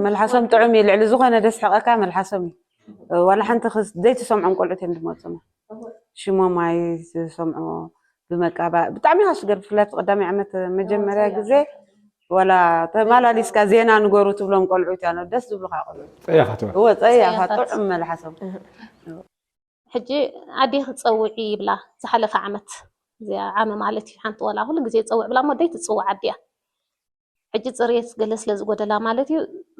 መልሓሶም ጥዑም እዩ ልዕሊ ዝኾነ ደስሕቐካ መልሓሶም እዩ ዋላ ሓንቲ ዘይትሰምዖም ቆልዑት እዮም ዝመፁና ሽሞም ኣይትሰምዖ ብመቃባእ ብጣዕሚ ኢኻ ሽገር ብፍላይ እቲ ቀዳማይ ዓመት መጀመርያ ግዜ ዋላ ተማላሊስካ ዜና ንገሩ ትብሎም ቆልዑት እያ ደስ ዝብሉካ ቆልዑት ጸያፋት እወ ጸያፋት ጥዑም መልሓሶም ሕጂ ኣዴኺ ጸውዒ ይብላ ዝሓለፈ ዓመት እዚኣ ዓመ ማለት እዩ ሓንቲ ቆልዓ ኩሉ ግዜ ይጸውዕ ብላ እሞ ደይ ትጽውዕ ኣዲኣ ሕጂ ጽርየት ገለ ስለ ዝጎደላ ማለት እዩ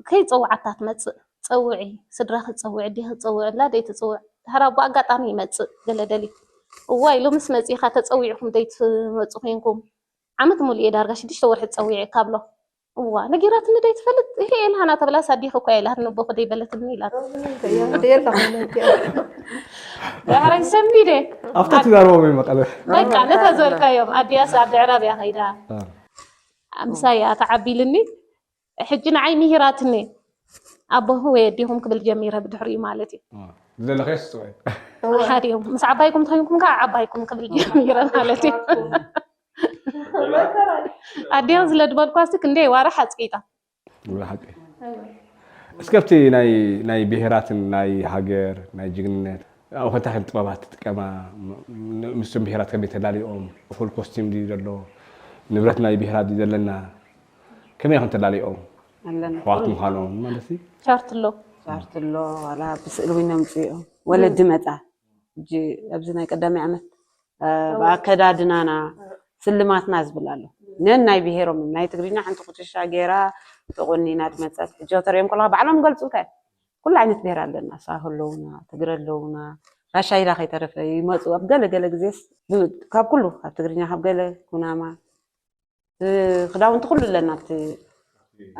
ከይጸውዓታ ትመጽእ ጸውዒ ስድራኺ ጸውዒ ኣዴኺ ጸውዒ ብላ ደይ ትጽውዕ ድሕር ኣቦ ኣጋጣሚ ይመጽእ ገለ ደልዩ እዋይ ሎምስ መጺኻ ተጸዊዕኹም ደይ ትመጹ ኮንኩም ዓመት ሙሉእ እየ ዳርጋ ሽዱሽተ ወርሒ ጸዊዐ ካብ ሎ እዋ ነጊራትኒ ዶ ይትፈልጥ ይሄ ኤልሃና ተብላ ሳዲኽ እኮ ኤልሃት ንቦ ክደይ በለትኒ ኢላት ዳሕራይ ሰሚደ ኣብታ ትዛረቦም እዩ መቀለ በቃ ነታ ዝበልካዮም ኣዲያስ ኣብ ድዕራብ እያ ከይዳ ምሳይ እያ ተዓቢልኒ ሕጂ ንዓይ ምሂራትኒ ኣቦኹ ወይ ኣዲኹም ክብል ጀሚረ ብድሕሪኡ ማለት እዩ ዘለኸስ ጽውዒ ሓዲኦም ምስ ዓባይኩም ተኾይንኩም ከዓ ዓባይኩም ክብል ጀሚረ ማለት እዩ ኣዲኦም ስለ ዝበልኳ ሲ ክንደይ ዋርሕ ኣፅቂጣ ትብላ ሓቂ እስከ ኣብቲ ናይ ናይ ብሄራትን ናይ ሃገር ናይ ጅግንነት ኣብኡ ከንታ ክል ጥበባት ትጥቀማ፣ ምስቶም ብሄራት ከመይ ተላሊኦም፣ ፉል ኮስቲም ድዩ ዘሎ፣ ንብረት ናይ ብሄራት ድዩ ዘለና፣ ከመይ ከም ተላሊኦም ኣለና። ኣሕዋት ምዃኖም ማለት እዩ። ቻርት ኣሎ። ቻርት ኣሎ፣ ዋላ ብስእሊ እውን ነምፅኦም ወለዲ መፃ ሕጂ ኣብዚ ናይ ቀዳማይ ዓመት ብኣከዳድናና ስልማትና ዝብል ኣሎ። ነን ናይ ብሄሮም ናይ ትግርኛ ሓንቲ ኩትሻ ገይራ ተቆኒና ዝመፀት ሕጂ ተሪኦም ከለካ ባዕሎም ገልፁ እንታይ ኩሉ ዓይነት ብሄር ኣለና። ሳሆ ኣለውና፣ ትግረ ኣለውና፣ ራሻይዳ ከይተረፈ ይመፁ። ኣብ ገለ ገለ ግዜስ ካብ ኩሉ ካብ ትግርኛ ካብ ገለ ኩናማ ክዳውንቲ ኩሉ ኣለና። ኣብቲ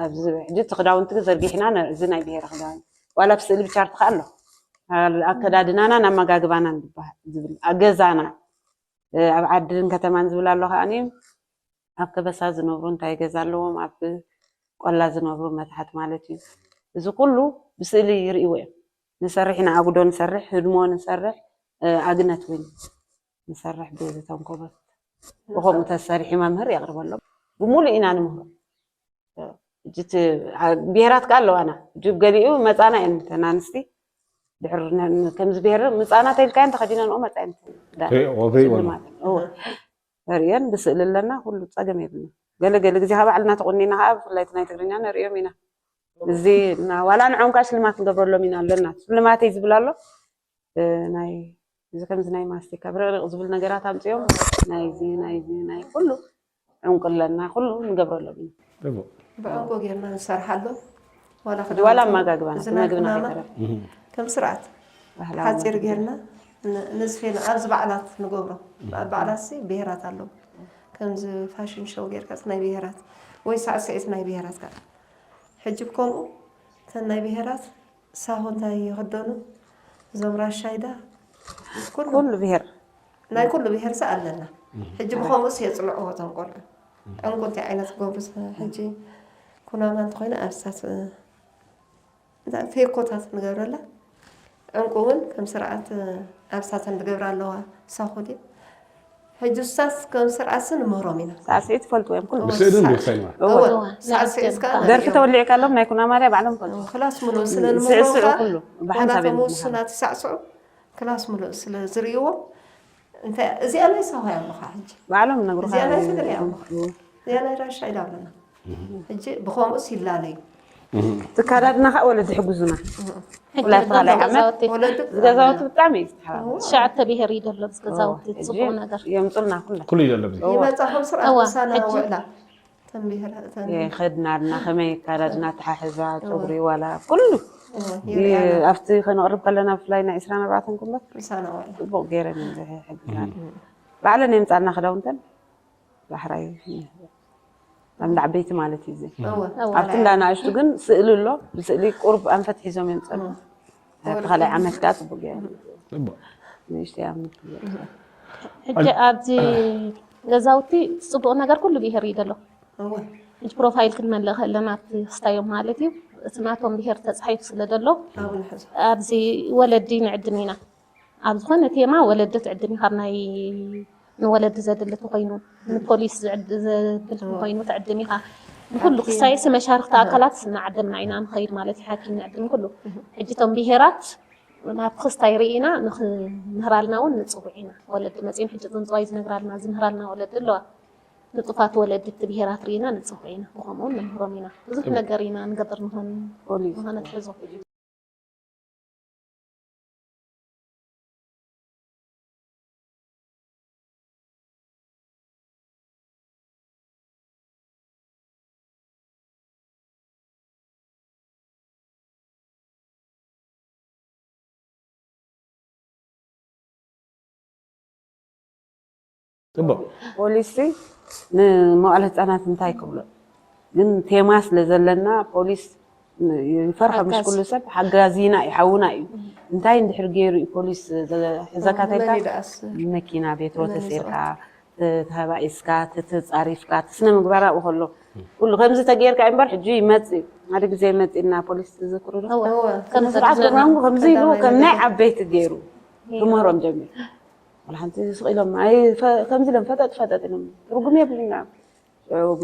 ኣብዚ ሕጂ እቲ ክዳውንቲ ዘርጊሕና እዚ ናይ ብሄር ክዳውንቲ ዋላ ብስእሊ ብቻርት ከ ኣሎ ኣከዳድናናን ኣመጋግባናን ዝበሃል ዝብል ገዛና ኣብ ዓድን ከተማን ዝብል ኣሎ ከዓኒ ኣብ ከበሳ ዝነብሩ እንታይ ገዛ ኣለዎም ኣብ ቆላ ዝነብሩ መታሕት ማለት እዩ። እዚ ኩሉ ብስእሊ ይርእይዎ እዮም። ንሰርሕ ኢና ኣጉዶ ንሰርሕ ህድሞ ንሰርሕ ኣግነት እውን ንሰርሕ ብተንኮበት ብከምኡ ተሰሪሑ መምህር የቕርበሎም ብሙሉእ ኢና ንምህሮ። ብሄራት ከዓ ኣለዋና ጅብ ገሊኡ መፃና እየን ተናንስቲ ድሕር ከምዚ ብሄር ምፃና ተልካየን ተኸዲነንኦ መፃየን ተርእየን ብስእሊ ኣለና ኩሉ ፀገም የብልና። ገለ ገለ ግዜ ካብ ባዕልና ተቆኒና ከዓ ብፍላይ ናይ ትግርኛ ነርእዮም ኢና። እዚ ዋላ ንዖም ከዓ ሽልማት ንገብረሎም ኢና ኣለና። ሽልማተይ ዝብል ኣሎ ናይ እዚ ከምዚ ናይ ማስቲካ ብርቕሪቕ ዝብል ነገራት ኣምፅኦም ናይዚ ናይዚ ናይ ኩሉ ዕንቁ ኣለና ኩሉ ንገብረሎም ኢና። ብዕንቁ ጌርና ንሰርሓሎም። ዋላ ዋላ ኣመጋግባና መግብና ከይተረፈ ከም ስርዓት ሓፂር ጌርና ንዝፌና ኣብዚ በዓላት ንገብሮ። ኣብ በዓላት ሲ ብሄራት ኣለዉ። ከምዚ ፋሽን ሾው ጌርካ ናይ ብሄራት ወይ ሳዕስዒት ናይ ብሄራት ከ ሕጂ ብከምኡ እተን ናይ ብሄራት ሳሆ እንታይ ይኽደኑ እዞም ራሻይዳ ኩሉ ኩሉ ብሄር ናይ ኩሉ ብሄር ሰ ኣለና። ሕጂ ብኸምኡስ የፅንዕዎ እቶም ቆልዑ ዕንቁ እንታይ ዓይነት ክገብሩ ሕጂ ኩናማ እንተኮይነ ኣብሳት እንታይ ፌኮታት ንገብረላ ዕንቁ እውን ከም ስርዓት ኣብሳተን ዝገብራ ኣለዋ ሳኮ ድዩ ሕጂ እሳስ ከም ስርዓት ስ ንምህሮም ኢና ሳዕስዒት ትፈልጥዎ እዮም ኩሉ ብስእልን ብወሳኝ ማለት እወ ሳዕስዒት እስካ ደርፊ ተወሊዕካሎም ናይ ኩናማርያ ባዕሎም ይፈልጡ ክላስ ሙሉእ ስለ ስዕስዑ ንምህሮም ኩሉ ብሓንሳብ እዮም ናቶም ውሱናት ይሳዕስዑ ክላስ ሙሉእ ስለ ዝርእይዎም እንታይ እዚኣ ናይ ሳሆ እያ ኣለኻ ሕጂ ባዕሎም ይነግሩኻ እዚኣ ናይ ትግርያ ኣለኻ እዚኣ ናይ ራሻ ኢዳ ኣለና ሕጂ ብኸምኡስ ይላለዩ ትካዳድና ከዓ ወለዲ ሕግዙና ሕጂ ብፍላይ ዓመት ወለዲ ገዛውቲ ብጣዕሚ እዩ ዝተሓባበሩ ትሽዓተ ብሄር እዩ ዘሎ እዚ ገዛውቲ እዚ ፅቡቕ ነገር የምፁልና ኩላ ኩሉ እዩ ዘሎ ኣብዚ ይመፃ ከም ስርዓት እዋ፣ ምሳና ሕጂ ውዕላ ተንቢህራ እተን የኸድናልና ከመይ ኣካዳድና ተሓሕዛ ፀጉሪ ዋላ ኩሉ እዎ፣ ይ- ይርኣና ኣብቲ ከነቕርብ ከለና ብፍላይ ናይ ዕስራን ኣርባዕተን ጉንበት ምሳና ውዕላ ፅቡቕ ገይረን እዮም ዝሕግዛና ባዕለን የምፃልና ክዳውንተን ዳሕራይ እንዳ ዓበይቲ ማለት እዩ እዚ ኣብቲ እንዳ ናእሽቱ ግን ስእሊ ኣሎ ብስእሊ ቁርብ ኣንፈት ሒዞም እዮም ፀሉ ኣብቲ ካልኣይ ዓመት ከዓ ፅቡቅ ገይሩ ንእሽተይ ዓመት ሕጂ ኣብዚ ገዛውቲ ፅቡቅ ነገር ኩሉ ብሄር እዩ ዘሎ ሕጂ ፕሮፋይል ክንመልእ ከለና ኣብቲ ክስታዮም ማለት እዩ እቲ ናቶም ብሄር ተፃሒፉ ስለ ዘሎ ኣብዚ ወለዲ ንዕድም ኢና ኣብ ዝኾነ ቴማ ወለዲ ትዕድም ኢኻ ናይ ንወለዲ ዘድሊ ተኾይኑ ንፖሊስ ዘብል ተኾይኑ ትዕድም ኢኻ ንኩሉ ክሳይሲ መሻርክቲ ኣካላት እናዓደምና ኢና ንኸይድ ማለት እዩ ሓኪም ንዕድም ኩሉ ሕጂ ቶም ብሄራት ናብ ክስታይ ርኢና ንምህራልና እውን ንፅውዕ ኢና ወለዲ መፅኦም ሕጂ ፅንፅዋይ ዝነግራልና ዝምህራልና ወለዲ ኣለዋ ንጡፋት ወለዲ እቲ ብሄራት ርኢና ንፅውዕ ኢና ብኸምኡ እውን ንምህሮም ኢና ብዙሕ ነገር ኢና ንገብር ንኾን ንኾነ ትሕዞ ፅቡቅ ፖሊሲ ንመዋእለ ህፃናት እንታይ ክብሎ ግን ቴማ ስለ ዘለና ፖሊስ ይፈርሖ ምሽ ኩሉ ሰብ ሓጋዚና እዩ ሓውና እዩ እንታይ እንድሕር ገይሩ እዩ ፖሊስ ሕዘካ ተልካ መኪና ቤት ወተሲርካ ተባኢስካ ተተፃሪፍካ ስነ ምግባር ኣብኡ ከሎ ኩሉ ከምዚ ተገይርካ እምበር ሕጂ ይመፅእ ሓደ ግዜ መፂእና ፖሊስ ትዝክሩ ዶ ስርዓት ግርማንጉ ከምዚ ኢሉ ከም ናይ ዓበይቲ ገይሩ ክምህሮም ጀሚሩ ሓንቲ ስቕ ኢሎም ከምዚ ኢሎም ፈጠጥ ፈጠጥ ኢሎም ትርጉም የብልና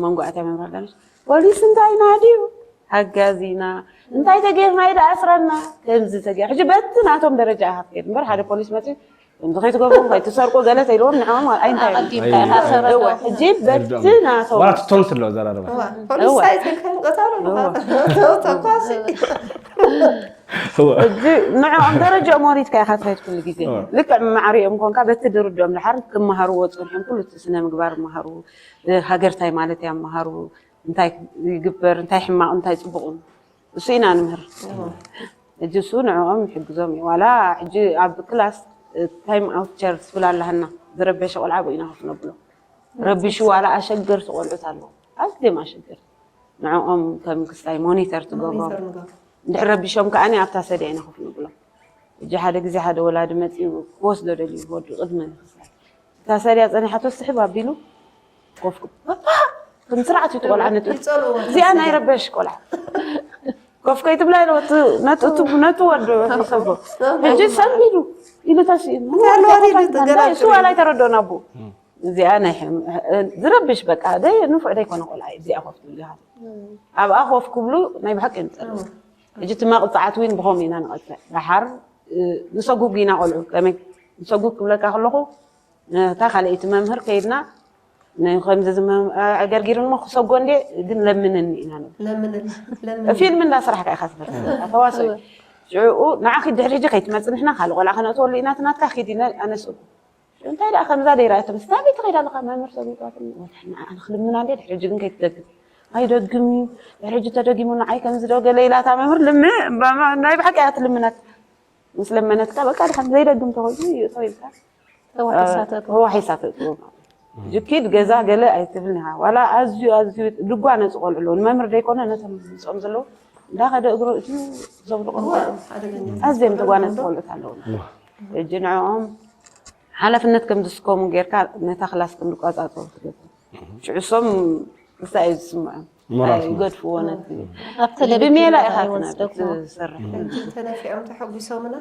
መንጎ ኣትያ መምህር ዳንሽ ፖሊስ እንታይ ኢና ድዩ ሓጋዚና እንታይ ተገይርና እዩ ደኣ ኣስረና ከምዚ ተገይር ሕጂ በቲ ናቶም ደረጃ ኢኻ ትከይድ እምበር ሓደ ፖሊስ መፅዩ ከምዚ ከይትገብሩ ከይትሰርቁ ገለ ተይልዎም ንዕኦም ኣይንታይ ሕጂ በቲ ናቶም ዋላ ትቶንስ ኣሎ ዘራረባ ፖሊስ ኣይተልከን ቀታሎ ተኳሲ እዚ ንዕኦም ደረጃኦም ወሪድካ ኢኻ ትኸይድ ኩሉ ግዜ ልክዕ መማዕሪኦም ኮንካ በቲ ድርድኦም ድሓር ክመሃርዎ ፀንሖም ኩሉ እቲ ስነ ምግባር መሃሩ ሃገር እንታይ ማለት እያ መሃሩ እንታይ ይግበር እንታይ ሕማቕ እንታይ ፅቡቕ እሱ ኢና ንምህር ሕጂ እሱ ንዕኦም ይሕግዞም እዩ ዋላ ሕጂ ኣብ ክላስ ታይም ኣውት ቸር ትብል ኣለሃና ዝረበሸ ቆልዓ ብኡ ኢና ከፍ ነብሎ ረቢሹ ዋላ ኣሸገርቲ ቆልዑት ኣለዉ ኣዝዮም ኣሸገርቲ ንዕኦም ከም ክስታይ ሞኒተር ትገብሮም እንድሕር ረቢሾም ከዓኒ ኣብታ ሰድያ ኢና ከፍ ንብሎም ሕጂ ሓደ ግዜ ሓደ ወላዲ መፂኡ ክወስዶ ደልዩ ወዱ ቅድሚ ክስታይ እታ ሰድያ ፀኒሓቶ ስሕብ ኣቢሉ ኮፍ ፓፓ ከም ስርዓት እዩ ቆልዓ ነጥብ እዚኣ ናይ ረበሽ ቆልዓ ኮፍ ከይትብላ ኢለ ነቱ ወዱ ሒሰቦ ሕጂ ሰንቢዱ ኢሉ ተስኢኑ እሱ ዋላ ኣይተረድኦን ኣቦ እዚኣ ናይ ዝረብሽ በቃ ደይ ንፉዕ ደይኮነ ቆልዓ እዩ እዚኣ ኮፍ ትብል ይሃል ኣብኣ ኮፍ ክብሉ ናይ ብሓቂ እዮም ዝፀልኡ ሕጂ እቲ መቕፃዓት እውን ብኸምኡ ኢና ንቐፅዕ ደሓር ንሰጉግ ኢና ቆልዑ ከመይ ንሰጉግ ክብለካ ከለኹ እታ ካልኣይቲ መምህር ከይድና ከምዚ ኣገርጊሩ እሞ ክሰጎ እንዴ ግን ለምንኒ ኢና ንብል ፊልም እንዳስራሕካ ኢኻ ትፈርስ ተዋሰዩ ሽዑ ንዓኺ ድሕሪ ሕጂ ከይትመፅእ ንሕና ካልእ ቆልዓ ከነእትወሉ ኢና ትናትካ ኪድ ኢለ ኣነስኡ እንታይ ደኣ ከምዛ ደይራ እቶም ስታቢ ትኸይድ ኣለኻ መምህር ሰሚዕዋትኒ ኣነ ክልምና እንዴ ድሕሪ ሕጂ ግን ከይትደግም ኣይደግም እዩ ድሕሪ ሕጂ ተደጊሙ ንዓይ ከምዚ ዶ ገለ ኢላታ መምህር ልምዕ ናይ ብሓቂ እያ ትልምነካ ምስ ለመነትካ በቃ ድሓን ዘይደግም ተኾይኑ ይእቶ ኢልካ ተዋሒሳ ተእትዎ ማለት እዩ። ኪድ ገዛ ገለ ኣይትብልን ኢኻ ዋላ ኣዝዩ ኣዝዩ ድጓ ነፂ ቆልዑ ኣለዉ ንመምህር ደይኮነ ነቶም ዝምፅኦም ዘለዉ እንዳኸደ እግሩ እትዩ ዘብሉ ቆልዑ ኣዝዮም ድጓ ነፂ ቆልዑት ኣለዉ ሕጂ ንዕኦም ሓላፍነት ከም ዝስከሙ ጌርካ ነታ ክላስ ከም ዝቋፃፀሩ ትገብር ሽዑ እሶም እንታይ እዩ ዝስምዖም ይገድፍዎ ነቲ ኣብቲ ቴሌቪዥን ብሜላ ኢኻ ትሰርሕ ተነፊዖም ተሐጒሶምና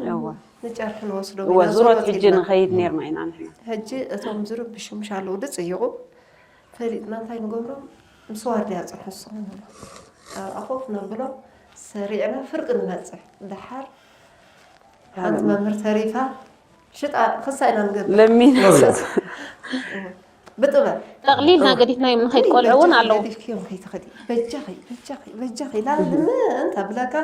ንጨርሒ ንወስዶም እወ ኢና ዙሮት ዞሮት ሕጂ ኢልና። ንኸይድ ኔርና ኢና ንሕና ሕጂ እቶም ዝርብሹ ምሽ ኣለዉ ድፅይቑ ፈሊጥና እንታይ ንገብሮም ምስ ዋርድያ ፅንሑ ዝስኹም ኣብኣ ኮፍ ነብሎም ሰሪዕና ፍርቂ ንበፅሕ ድሓር ሓንቲ መምህር ተሪፋ ሽጣ ክሳ ኢና ንገብር ለሚና ብጥበብ ጠቕሊልና ገዲፍናዮም ንኸይድ ቆልዑ እውን ኣለዉ ገዲፍክዮም ከይትኸዲ በጃኺ በጃኺ በጃኺ ላልምን ተብለካ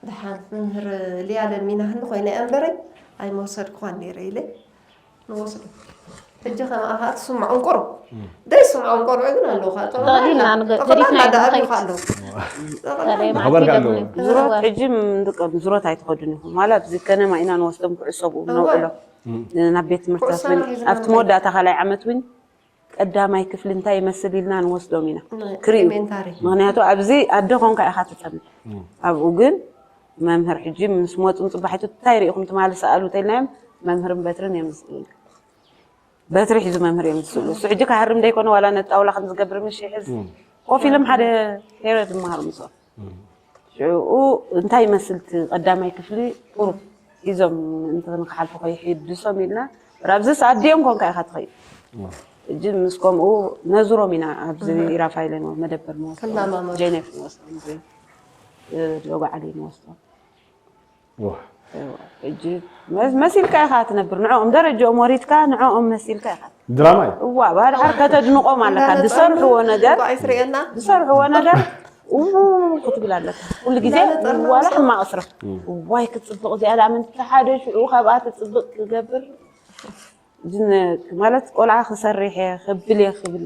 ድሓን መምህር ሊያ ለሚናህኒ ኮይነ እምበረይ ኣይመወሰድክዋን ነይረ ኢለ ንወስዶ ሕጂ ከማኣኻ ትስምዖም ቁሩብ ደይስምዖም ቆልዑ ግን ኣለዉ ጠቕሊልና ገዲፍናዮም ንኸይድ ኣለዉ ኸበርካ ኣለዉ ዙሮት ሕጂ ንጥቀም ዙሮት ኣይትኸዱን ኢኹም ማለት እዚ ከነማ ኢና ንወስዶም ክዕሰቡ ነውዕሎም ናብ ቤት ትምህርትታት እውን ኣብቲ መወዳእታ ካልኣይ ዓመት እውን ቀዳማይ ክፍሊ እንታይ ይመስል ኢልና ንወስዶም ኢና ክርእዩ ምክንያቱ ኣብዚ ኣደ ኮንካ ኢኻ ትፀንሕ ኣብኡ ግን መምህር ሕጂ ምስ መፁ ንፅባሒቱ እንታይ ርኢኹም ትማሊ ሰኣሉ ተልናዮም መምህርን በትርን እዮም ዝስእሉ በትሪ ሒዙ መምህር እዮም ዝስእሉ እሱ ሕጂ ክሃርም ደይኮነ ዋላ ነጣውላ ከም ዝገብር ምሽ ይሕዝ ኮፍ ኢሎም ሓደ ሄረ ዝመሃሩ ምስኦም ሽዑ እንታይ ይመስል እቲ ቀዳማይ ክፍሊ ቁሩብ ሒዞም እንትን ክሓልፉ ከይሕድሶም ኢልና ራብዚ ሰዓት ድኦም ኮንካ ኢኻ ትኸይድ እጅ ምስ ከምኡ ነዙሮም ኢና ኣብዚ ራፋይለ መደበር ንወስዶ ጀኔፍ ንወስዶ ዶጋዓሊ ንወስዶ ሕጂ መሲልካ ኢኻ ትነብር ንዕኦም ደረጃኦም ወሪድካ ንዕኦም መሲልካ ኢኻ ድራማ እዩ እዋ ባህር ሓር ከተድንቆም ኣለካ ዝሰርሕዎ ነገር ዝሰርሕዎ ነገር ክትብል ኣለካ ኩሉ ግዜ ዋላ ሕማቕ ስራሕ ዋይ ክትፅብቕ እዚኣ ዳኣ ምንቲ ሓደ ሽዑ ካብኣ ትፅብቕ ክገብር ማለት ቆልዓ ክሰርሕ እየ ክብል እየ ክብል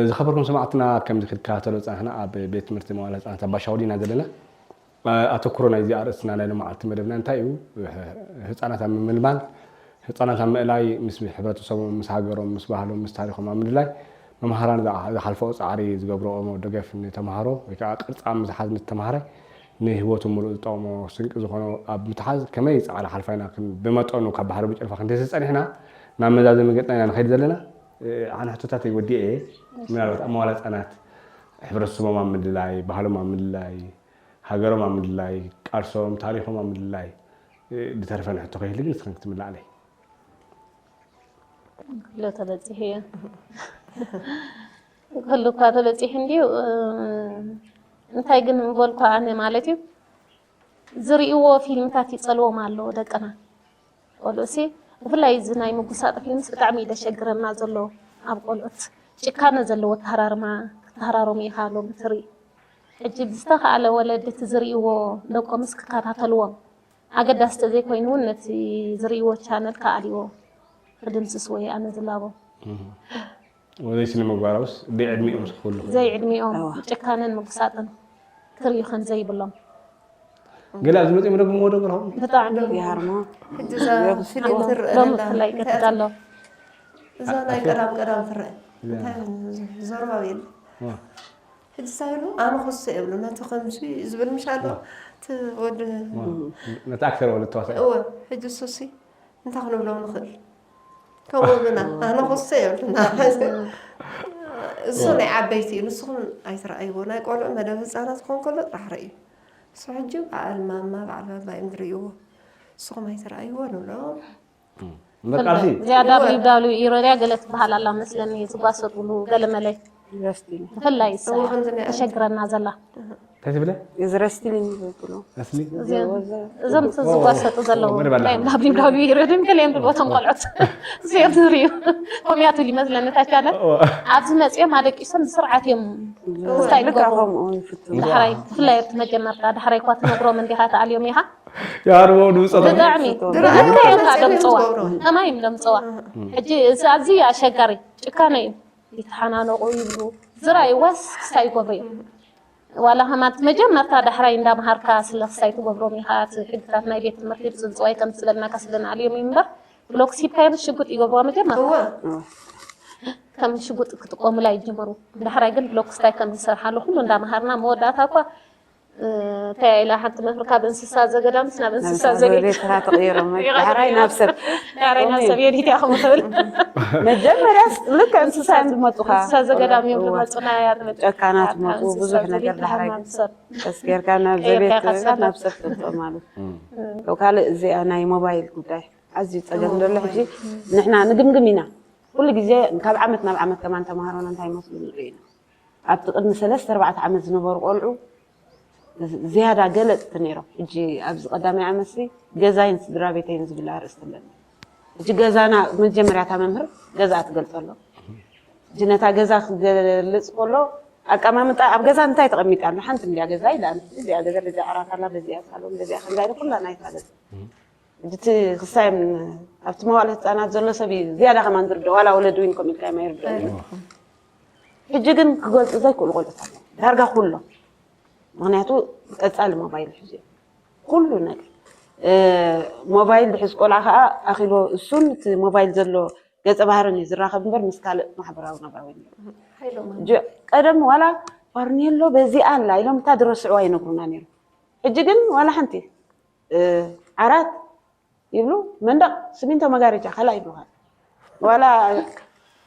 ዝኸበርኩም ሰማዕትና ከምዚ ክትከታተሎ ዝፀናሕና ኣብ ቤት ትምህርቲ መዋለ ህፃናት ኣባሻውዲ ኢና ዘለና ኣተኩሮ ናይዚ ኣርእስትና ናይ ሎማዓልቲ መደብና እንታይ እዩ ህፃናት ኣብ ምምልማል ህፃናት ኣብ ምእላይ ምስ ሕብረተሰቦም ምስ ሃገሮም ምስ ባህሎም ምስ ታሪኮም ኣብ ምድላይ መምሃራን ዝሓልፈኦ ፃዕሪ ዝገብረኦ ደገፍ ንተምሃሮ ወይ ከዓ ቅርፃ ምዝሓዝ ንተምሃራይ ንህይወቱ ምሉእ ዝጠቕሞ ስንቂ ዝኾኖ ኣብ ምትሓዝ ከመይ ጻዕሪ ሓልፋ ኢና ክን-፣ ብመጠኑ ካብ ባሕሪ ብጭልፋ ክንደይሲ ጸኒሕና ናብ መዛዘሚ ገጽና ኢና ንኸይድ ዘለና። ኣነ ሕቶታተይ ወዲኤ እየ። ምናልባት ኣመዋላ ህጻናት ሕብረተሰቦም ኣብ ምልላይ፣ ባህሎም ኣብ ምልላይ፣ ሃገሮም ኣብ ምልላይ፣ ቃልሶም፣ ታሪኾም ኣብ ምልላይ ዝተረፈን ሕቶ ከይህሉ ግን ንስኽን ክትምልኣለይ። ኩሉ ተበፂሑ እዩ። ኩሉ እኳ ተበፂሑ እንድዩ። እንታይ ግን ምበልኩ ኣነ ማለት እዩ ዝርእይዎ ፊልምታት ይፀልዎም ኣለዎ ደቅና ቆልዑሲ። ብፍላይ እዚ ናይ ምጉሳጥ ፊልምስ ብጣዕሚ እዩ ደሸግረና ዘሎ ኣብ ቆልዑት። ጭካነ ዘለዎ ኣተሃራርማ ክተሃራረሙ ኢኻ ሎም ትርኢ። ሕጂ ብዝተኻእለ ወለዲ እቲ ዝርእይዎ ደቆምስ ክከታተልዎም ኣገዳሲ ተዘይኮይኑ እውን ነቲ ዝርእይዎ ቻነል ክኣልይዎ ክድምስስዎ እየ ኣነ ዝላቦ። ወዘይ ስነ ምግባራውስ ብዕድሚኦም ዝኽሉ ዘይዕድሚኦም ጭካነን ምጉሳጥን ክርእዩ ከም ዘይብሎም ገለ ኣብዚ መፅኦም ረግምዎ ዶ ገርሆም ብጣዕሚ ይሃርሞ ሕጂ እዛ ፊልም ትረአ ሎም ዘላ ብፍላይ ይቀጥል ኣሎ። እዛ ናይ ቀዳም ቀዳም ትረአ እንታይ ዞርባቤል ሕጂ ሳይሉ ኣነ ክሶ የብሉ ነቲ ከምዚ ዝብል ምሽ ኣሎ እቲ ወዲ ነቲ ኣክተር ወለ ተዋሳኢ እወ ሕጂ እሱሲ እንታይ ክንብሎ ንኽእል ከምኡ ብና ኣነ ክሶ የብልና እሱ ናይ ዓበይቲ እዩ ንስኹም ኣይትረኣይዎ ናይ ቆልዑ መደብ ህፃናት ክኾን ከሎ ጥራሕ ረእዩ እሱ ሕጂ በዓል ማማ በዓል ባባ እዮም ዝርእይዎ ንስኹም ኣይትረኣይዎ ንብሎ እምበር ቃልሲ እዚኣ ዳብሊው ዳብሊው ኢሮድያ ገለ ትበሃል ኣላ መስለኒ ዝጓሰጥሉ ገለ መለ ረስቲኒ ብፍላይ እሳ እዎ ከምዚ ናይ ተሸግረና ዘላ እንታይ ትብለ እዚ ረስቲኒ ዝብሉ ኣስሊ እዞም ዝጓሰጡ ዘለዉ መደብ ኣላ። ዳብሊው ዳብሊው ኢሮድያ ገለ እዮም ዝብሉ እቶም ቆልዑት እዚኦም ዝርእዩ ኮሚያቱ ይመስለኒ ታቻለ ኣብዚ መፅኦም ኣደቂሶም ብስርዓት እዮም ስታይ ልካ ዝገብሩ ከምኡ ይፍትኑ ዳሕራይ ብፍላይ ኣብቲ መጀመርታ ዳሕራይ እኳ ትነግሮም እንዲኻ ተኣልዮም ኢኻ ያርቦ ድምፆ ብጣዕሚ ድራማ እንታይ እዮም መፅኦም ደምፅዋ ዝገብሩ። ከማይ እዮም ደምፅዋ ሕጂ እዚ ኣዝዩ ኣሸጋሪ ጭካነ እዩ ይተሓናነቑ ይብሉ ዝረኣይዋስ ክስታይ ይገብሩ እዮም ዋላ ከማት መጀመርታ ዳሕራይ እንዳምሃርካ ስለ ክስታይ ትገብሮም ኢኻ እቲ ሕግታት ናይ ቤት ትምህርቲ ብፅንፅዋይ ከም ስለናካ ስለናልዮም እዩ እምበር ብሎክስ ሂብካዮም ሽጉጥ ይገብርዋ መጀመርታ እወ ከም ሽጉጥ ክጥቀሙላ ይጅምሩ ዳሕራይ ግን ብሎክስታይ ከም ዝሰርሓሉ ኩሉ እንዳምሃርና መወዳእታ እኳ እንታይ ኢላ ሓንቲ መምህር ካብ እንስሳ ዘገዳምስ ናብ እንስሳ ዘቤት ዘቤትካ ተቐይሮም ዳሕራይ ናብ ሰብ ዳሕራይ ናብ ሰብ የዲት ኢኹም ትብል መጀመርያ ልክ እንስሳ እዮም ዝመፁኻ እንስሳ ዘገዳም እዮም ዝመፁና እያ ትብል ጨካናት መፁ ብዙሕ ነገር ዳሕራይ ናብ ሰብ ቀስጌርካ ናብ ዘቤት ናብ ሰብ ተምፅኦ ማለት ካልእ እዚኣ ናይ ሞባይል ጉዳይ ኣዝዩ ፀገም ዘሎ ሕጂ ንሕና ንግምግም ኢና ኩሉ ግዜ ካብ ዓመት ናብ ዓመት ከማን ተምሃሮና እንታይ መስሉ ንርኢ ኢና ኣብቲ ቅድሚ ሰለስተ ኣርባዕተ ዓመት ዝነበሩ ቆልዑ ዝያዳ ገለፅቲ ነይሮም ሕጂ ኣብዚ ቀዳማይ ዓመትሲ ገዛይን ስድራ ቤተይን ዝብል ኣርእስቲ ኣለኒ ሕጂ ገዛና መጀመርያ እታ መምህር ገዛኣ ትገልፀሎም ሕጂ ነታ ገዛ ክገልፅ ከሎ ኣቀማምጣ ኣብ ገዛ እንታይ ተቐሚጣ ኣላ ሓንቲ እንድያ ገዛ ኢላ እዚኣ ገዛ በዚኣ ዓራት ኣላ በዚኣ ሳሎን በዚኣ ከምዛ ኢሉ ኩላ ናይታ ገዛ ሕጂ እቲ ክሳይ ኣብቲ መዋእለ ህፃናት ዘሎ ሰብ እዩ ዝያዳ ከማን ዝርድኦ ዋላ ወለዲ እውን ከምኡ ኢልካ የማይርድኦ ሕጂ ግን ክገልፁ ዘይክእሉ ቆልዑት ኣለዉ ዳርጋ ኩሎም ምክንያቱ ቀፃሊ ሞባይል ሕዙ እዮም ኩሉ ነገር ሞባይል ድሕዝ ቆልዓ ከዓ ኣኪሎ እሱን እቲ ሞባይል ዘሎ ገፀ ባህርን እዩ ዝራኸብ እምበር ምስ ካልእ ማሕበራዊ ናብራ ወይ ቀደም ዋላ ፋርኔሎ በዚኣ ኣላ ኢሎም እታ ድረስዕዋ ይነግሩና ነይሩ ሕጂ ግን ዋላ ሓንቲ ዓራት ይብሉ መንደቕ ስሚንቶ መጋረጃ ካልኣ ይብሉኻ ዋላ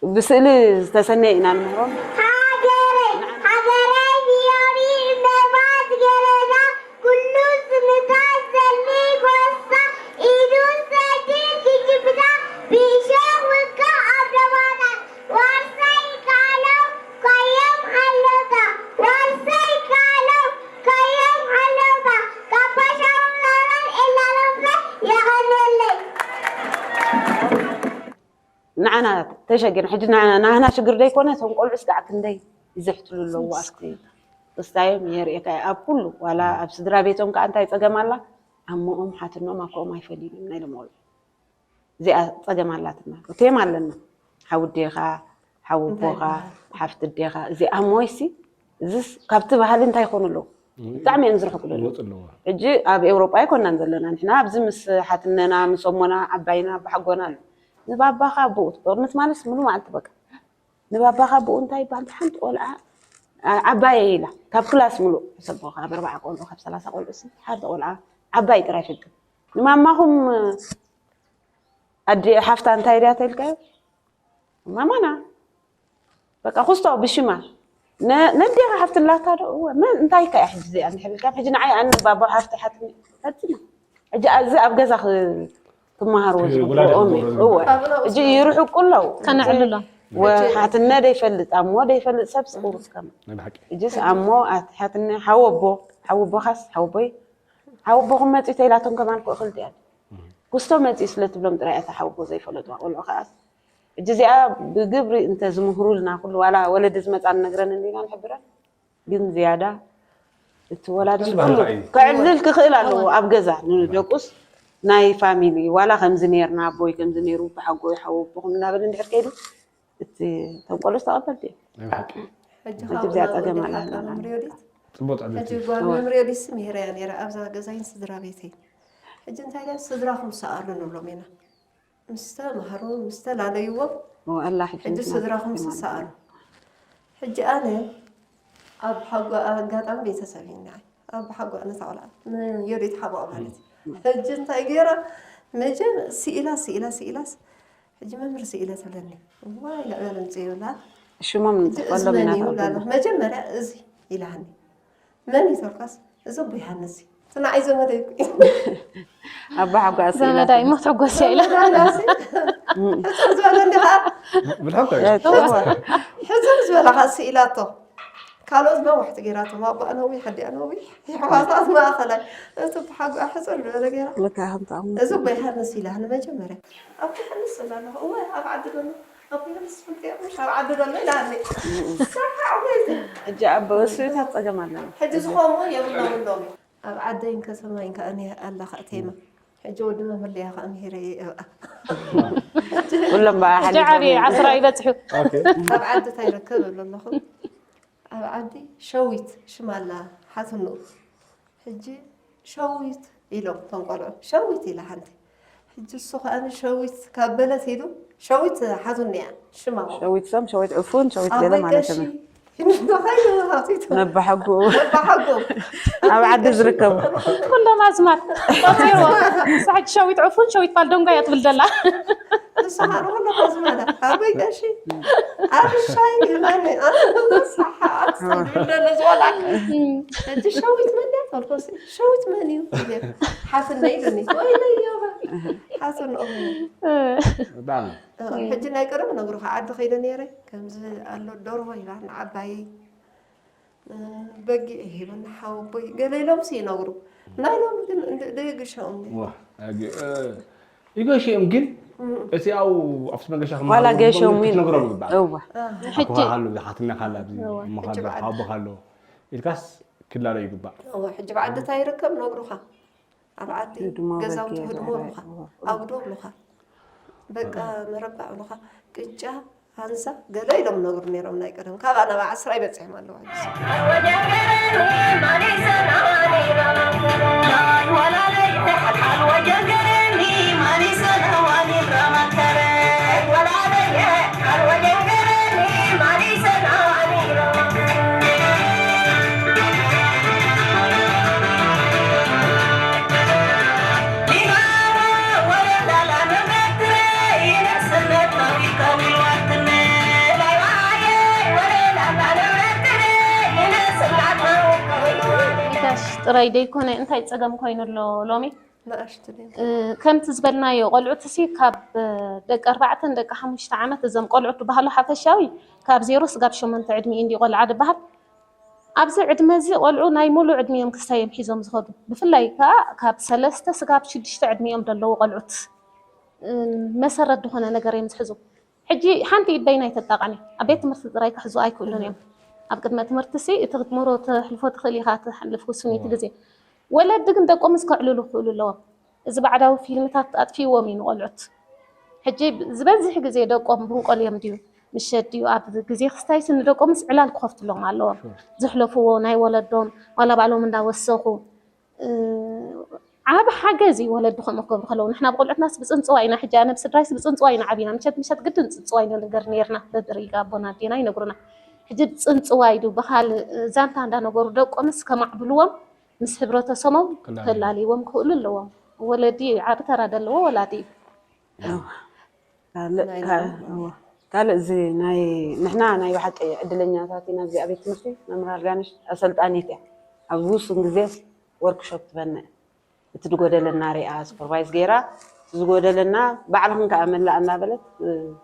ብስእሊ ዝተሰነየ ኢና ንምህሮም ሃገረይ ሃገረይ ፊዮሪ ዕምበባ ዝገረዳ ኩሉ ስምታ ዘሊ ጎሳ ኢዱ ሰጊር ክጅብዳ ብእሾኽ ውቃ ኣብ ደባታ ዋርሳይ ይከኣሎ ካዮም ሓለውታ ዋርሳይ ይከኣሎ ካዮም ሓለውታ ካብ ባሻ መምህራን ኤላሎምሰ የቐንየለይ። ንዓና ተሸጊርና ሕጂ ንዓና ናህና ሽግር ደይኮነ እቶም ቆልዑስ ደኣ ክንደይ ይዝሕትሉ ኣለዉ ኣስቲ ክስታዮም የርእየካ እዩ ኣብ ኩሉ ዋላ ኣብ ስድራ ቤቶም ከዓ እንታይ ፀገም ኣላ ኣሞኦም ሓትኖም ኣኮኦም ኣይፈልዩን ናይ ሎም ቆልዑ እዚኣ ፀገም ኣላትና ቴም ኣለና ሓውዴኻ ሓውቦኻ ሓፍትዴኻ እዚኣ ሞይሲ እዚስ ካብቲ ባህሊ እንታይ ይኾኑ ኣለዉ ብጣዕሚ እዮም ዝርሕቁ ዘለዉ ሕጂ ኣብ ኤውሮጳ ኣይኮናን ዘለና ንሕና ኣብዚ ምስ ሓትነና ምስ ኣሞና ዓባይና ባሓጎና ኣሎ ንባባኻ ኣቦኡ ትጦርንት ማለት ሙሉ መዓልቲ በቃ ንባባኻ ኣቦኡ እንታይ ይበሃል ሓንቲ ቆልዓ ዓባየ ኢላ ካብ ክላስ ሙሉእ ሕሰቦ ካብ ኣርባዓ ቆልዑ ካብ ሰላሳ ቆልዑ ሲ ሓደ ቆልዓ ዓባይ ጥራይ ፍልጥ ንማማኹም ኣዲ ሓፍታ እንታይ ድያ ተልካዮ ማማና በቃ ኩስቶ ብሽማ ነዴኻ ሓፍትላታ ዶ እወ መን እንታይ ከያ ሕጂ እዚኣ እንድሕር ኢልካ ሕጂ ንዓይ ኣነ ባባ ሓፍቲ ሓትኒ ፈጺማ ሕጂ እዚ ኣብ ገዛ ክመሃርዎ ዝግብኦም እወ ሕጂ ይርሕቁ ኣለዉ ከነዕልሎም ሓትነ ደይፈልጥ ኣሞ ደይፈልጥ ሰብ ስቁሩስ ከማ ሕጂስ ኣሞ ሓትነ ሓወቦ ሓወቦኻስ ሓወቦይ ሓወቦኹም መፂ ተይላቶም ከማን ክእኽል ድያ ኩስቶ መፂ ስለትብሎም ጥራይ እታ ሓወቦ ዘይፈለጥዋ ቆልዑ ከኣስ ሕጂ እዚኣ ብግብሪ እንተ ዝምህሩልና ኩሉ ዋላ ወለዲ ዝመፃ ንነግረን እንዲና ንሕብረን ግን ዝያዳ እቲ ወላዲ ከዕልል ክኽእል ኣለዎ ኣብ ገዛ ንደቁስ ናይ ፋሚሊ ዋላ ከምዚ ነርና ኣቦይ ከምዚ ነሩ ብሓጎ ይሓወቦኹም እናበለ እንድሕር ከይዱ እቲ ተንቆሎ ዝተቐበል ድዩ ሕጂ እዚኣ ጸገም ኣላ ጽቡቅ ጓል መምሪዮ ዲስ ምሄረያ ነራ ኣብዛ ገዛይን ስድራ ቤተይ ሕጂ እንታይ ስድራኹም ሰኣሉ ንብሎም ኢና ምስተ ማህሮ ምስተ ላለይዎም ሕጂ ስድራኹም ስሰኣሉ ሕጂ ኣነ ኣብ ሓጎ ኣጋጣሚ ቤተሰብ ኢና ኣብ ሓጎ ኣነ ታቆልዓ የሪት ሓጎ ማለት ሕጂ እንታይ ገይራ መጀ ስኢላ ስኢላ ስኢላስ ሕጂ መምህር ስኢለ ትብለኒ ዋይ ልዕበል ምፅ ይብላ ሽሞም ንፅሕፈሎም ኢና መጀመርያ እዚ ኢላኒ መን ይተርካስ እዚ ኣቦ ዮሃንስ እዩ እቲ ንዓይ ዘመደይ እኮ እዩ ኣባ ሓጓስ ዘመዳይ እሞ ተጎሰ ኢላ ሕፅር ዝበለ እንዲ ከዓ ብልሓም እንታይ እዩ? ሕፅር ዝበለ ከዓ ስኢላቶ ካልኦት ነዋሕቲ ገይራቶም ኣቦኣ ነዊሕ ኣዲኣ ነዊሕ የሕዋታት ማእኸላይ እቲ ብሓጎኣ ሕፅር ዝበለ ገይራ ልካ ከምቲ ኣሙ እዚ ኣቦ ዮሃንስ ኢላ ንመጀመርያ ኣቦ ዮሃንስ ስላ ኣለኹ እወ ኣብ ዓዲ ዘሎ ኣቦ ዮሃንስ ትፈልጥዮ ምሽ ኣብ ዓዲ ዘሎ ኢላኒ ሳሓዕ ወይዘ ሕጂ ኣብ ስዊታት ፀገም ኣለና ሕጂ ዝኾኑ የብሎምን ሎሚ ኣብ ዓደይን ከተማይን ከዓ እኒሀ ኣላ ከዓ ቴማ ሕጂ ወዲ መምህር ሊያ ከዓ ምሂረ እየ እብኣ ኩሎም በዓ ሕጂ ሓሊፎም ዓብየ እዮም። ዓስራ ይበፅሑ ኦኬ። ኣብ ዓዲ እንታይ ይርከብ እብሎ ኣለኹ ኣብ ዓዲ ሸዊት ሽማ ኣላ ሓትንኡ ሕጂ ሸዊት ኢሎም እቶም ቆልዑ ሸዊት ኢላ ሓንቲ ሕጂ እሱ ከዓኒ ሸዊት ካብ በለት ኢሉ ሸዊት ሓትኑ እያ ሽማ ሸዊት ሶም ሸዊት ዕፉን ሸዊት ገለ ኣቦይ ማለት ቀሺ እዩ ንባኸይ ንባኻቲቱ ነባሓጉ ነባሓጎ ኣብ ዓዲ ዝርከቡ ኩሎም ኣዝማድ ቆፂርዎ ሳሕጂ ሸዊት ዕፉን ሸዊት ፋልደንጓ እያ ትብል ዘላ ንስኻ ንኹሎም ኣዝማዳ ኣቦይ ቀሺ ኣብሻይ ይመኒ ኣሳሓት ዝብለሉ ዝወላክ እቲ ሸዊት መን እያ ተልኮሲ ሸዊት መን እዩ ሓፍነ ኢሉኒ ወይለዮ ሓፍነ ብጣዕሚ ሕጂ ናይ ቀደም ነግሩኻ ዓዲ ከይደ ነይረ ከምዚ ኣሎ ደርሆ ኢላ ንዓባየይ በጊዕ ሂቡ ንሓወቦይ ገለ ኢሎም ሲ ይነግሩ ናይ ሎም ግን ደየግሸኦም ይገሽኦም ግን እቲ ኣው ኣብቲ መገሻ ዋላ ገሾም ክትነግሮም ይግባእ እዋ ኣኩኻ ካሎ ዝሓትና ካላ ኣብዚ እሞ ካሎ ሓቦ ካሎ ኢልካስ ክላሎ ይግባእ ሕጂ ብዓዲ እንታይ ይርከብ ነግሩኻ ኣብ ዓዲ ገዛውቲ ህድሞ ብሉኻ ኣጉዶ ብሉኻ በቃ መረባዕ ብሉኻ ቅጫ ሃንሳ ገለ ኢሎም ነግሩ ነይሮም ናይ ቀደም ካብኣ ናብ ዓስራ ይበፅሖም ኣለዋ ጥራይ ደይኮነ እንታይ ፀገም ኮይኑ ኣሎ ሎሚ ከምቲ ዝበልናዮ ቆልዑትሲ ካብ ደቂ ኣርባዕተን ደቂ ሓሙሽተ ዓመት እዞም ቆልዑት ዝበሃሉ ሓፈሻዊ ካብ ዜሮ ስጋብ ሸሞንተ ዕድሚኡ እንዲ ቆልዓ ዝበሃል ኣብዚ ዕድመ እዚ ቆልዑ ናይ ሙሉእ ዕድሚኦም ክስታይ እዮም ሒዞም ዝኸዱ። ብፍላይ ከኣ ካብ ሰለስተ ስጋብ ሽዱሽተ ዕድሚኦም ዘለዉ ቆልዑት መሰረት ዝኾነ ነገር እዮም ዝሕዙ። ሕጂ ሓንቲ ኢድ በይና ኣይተጣቕዕን እያ። ኣብ ቤት ትምህርቲ ጥራይ ክሕዙ ኣይክእሉን እዮም። ኣብ ቅድመ ትምህርቲሲ እቲ ክትምህሮ ተሕልፎ ትኽእል ኢኻ፣ ትሓልፍ ውሱኒቲ ግዜ። ወለዲ ግን ደቆምስ ከዕልሉ ክኽእሉ ኣለዎም። እዚ ባዕዳዊ ፊልምታት ኣጥፊእዎም እዩ ንቖልዑት። ሕጂ ዝበዝሕ ግዜ ደቆም ብንቆል እዮም ድዩ ምሸት ድዩ ኣብ ግዜ ክስታይሲ ንደቆምስ ዕላል ክኸፍትሎም ኣለዎም። ዘሕለፍዎ ናይ ወለዶም ዋላ ባዕሎም እንዳወሰኹ ዓብ ሓገዝ እዩ ወለዲ ከምኡ ክገብሩ ከለዉ ንሕና ብቆልዑትናስ ብፅንፅዋ ኢና ሕጂ ኣነ ብስድራይስ ብፅንፅዋ ኢና ዓቢና ምሸት ምሸት ግድን ፅንፅዋ ኢና ንገር ነርና በብርኢጋ ኣቦና ኣዴና ይነግሩና ሕጂ ብፅንፅዋይ ዱ ብኻልእ ዛንታ እንዳነገሩ ደቆምስ ከማዕብልዎም ምስ ሕብረተሰቦም ክላለዩ። ከላልይዎም ክኽእሉ ኣለዎም። ወለዲ ዓቢ ተራ ዘለዎ ወላዲ እዩ። ካልእ እዚ ናይ ንሕና ናይ ብሓቂ ዕድለኛታት ኢና። እዚኣ ቤት ትምህርቲ መምህር ኣልጋነሽ ኣሰልጣኒት እያ። ኣብ ውሱን ግዜ ወርክሾፕ ትበንዕ፣ እቲ ዝጎደለና ሪኣ ሱፐርቫይዝ ገይራ፣ እቲ ዝጎደለና ባዕልኽን ከዓ መላእ እናበለት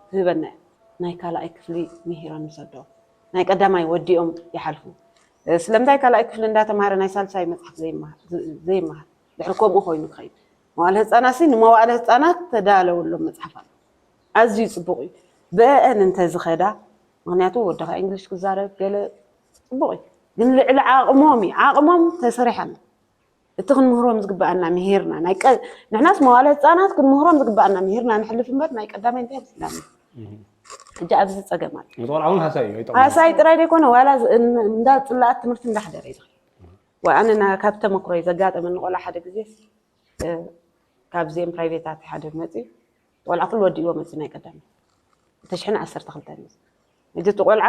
ትህበና እያ። ናይ ካልኣይ ክፍሊ ምሂሮም ምስ ወደኦም ናይ ቀዳማይ ወዲኦም ይሓልፉ። ስለምንታይ ካልኣይ ክፍሊ እንዳተማሃረ ናይ ሳልሳይ መፅሓፍ ዘይመሃር? ድሕሪ ከምኡ ኮይኑ ክኸይድ መዋእለ ህፃናት ሲ ንመዋእለ ህፃናት ተዳለወሎም መፅሓፍ ኣሎ። ኣዝዩ ፅቡቕ እዩ። ብአን እንተዝኸዳ፣ ምክንያቱ ወድኻ እንግሊሽ ክዛረብ ገለ ፅቡቕ እዩ፣ ግን ልዕሊ ዓቕሞም እዩ። ዓቕሞም ተሰሪሓ ኣላ። እቲ ክንምህሮም ዝግበኣና ምሂርና ናይ ቀ- ንሕናስ መዋእለ ህፃናት ክንምህሮም ዝግበኣና ምሂርና ንሕልፍ እምበር ናይ ቀዳማይ እንታይ ምስላና? ሕጂ ኣብዚ ፀገም ኣሎ። ንቆልዓ እውን ሃሳይ እዩ ኣይጠቕሞ። ሃሳይ ጥራይ ዘይኮነ ዋላ ዝ- እን- እንዳ ፅላኣት ትምህርቲ እንዳሕደረ እዩ ዝኸይድ። ወኣነ ና- ካብ ተመክሮ እዩ ዘጋጠመኒ። ቆልዓ ሓደ ግዜ እ፣ ካብዚኦም ፕራይቬታት ሓደ መፅዩ ቆልዓ ኩሉ ወዲእዎ መፅዩ ናይ ቀዳማይ ተሽሕን ዓሰርተ ክልተን እዩ። ሕጂ እቲ ቆልዓ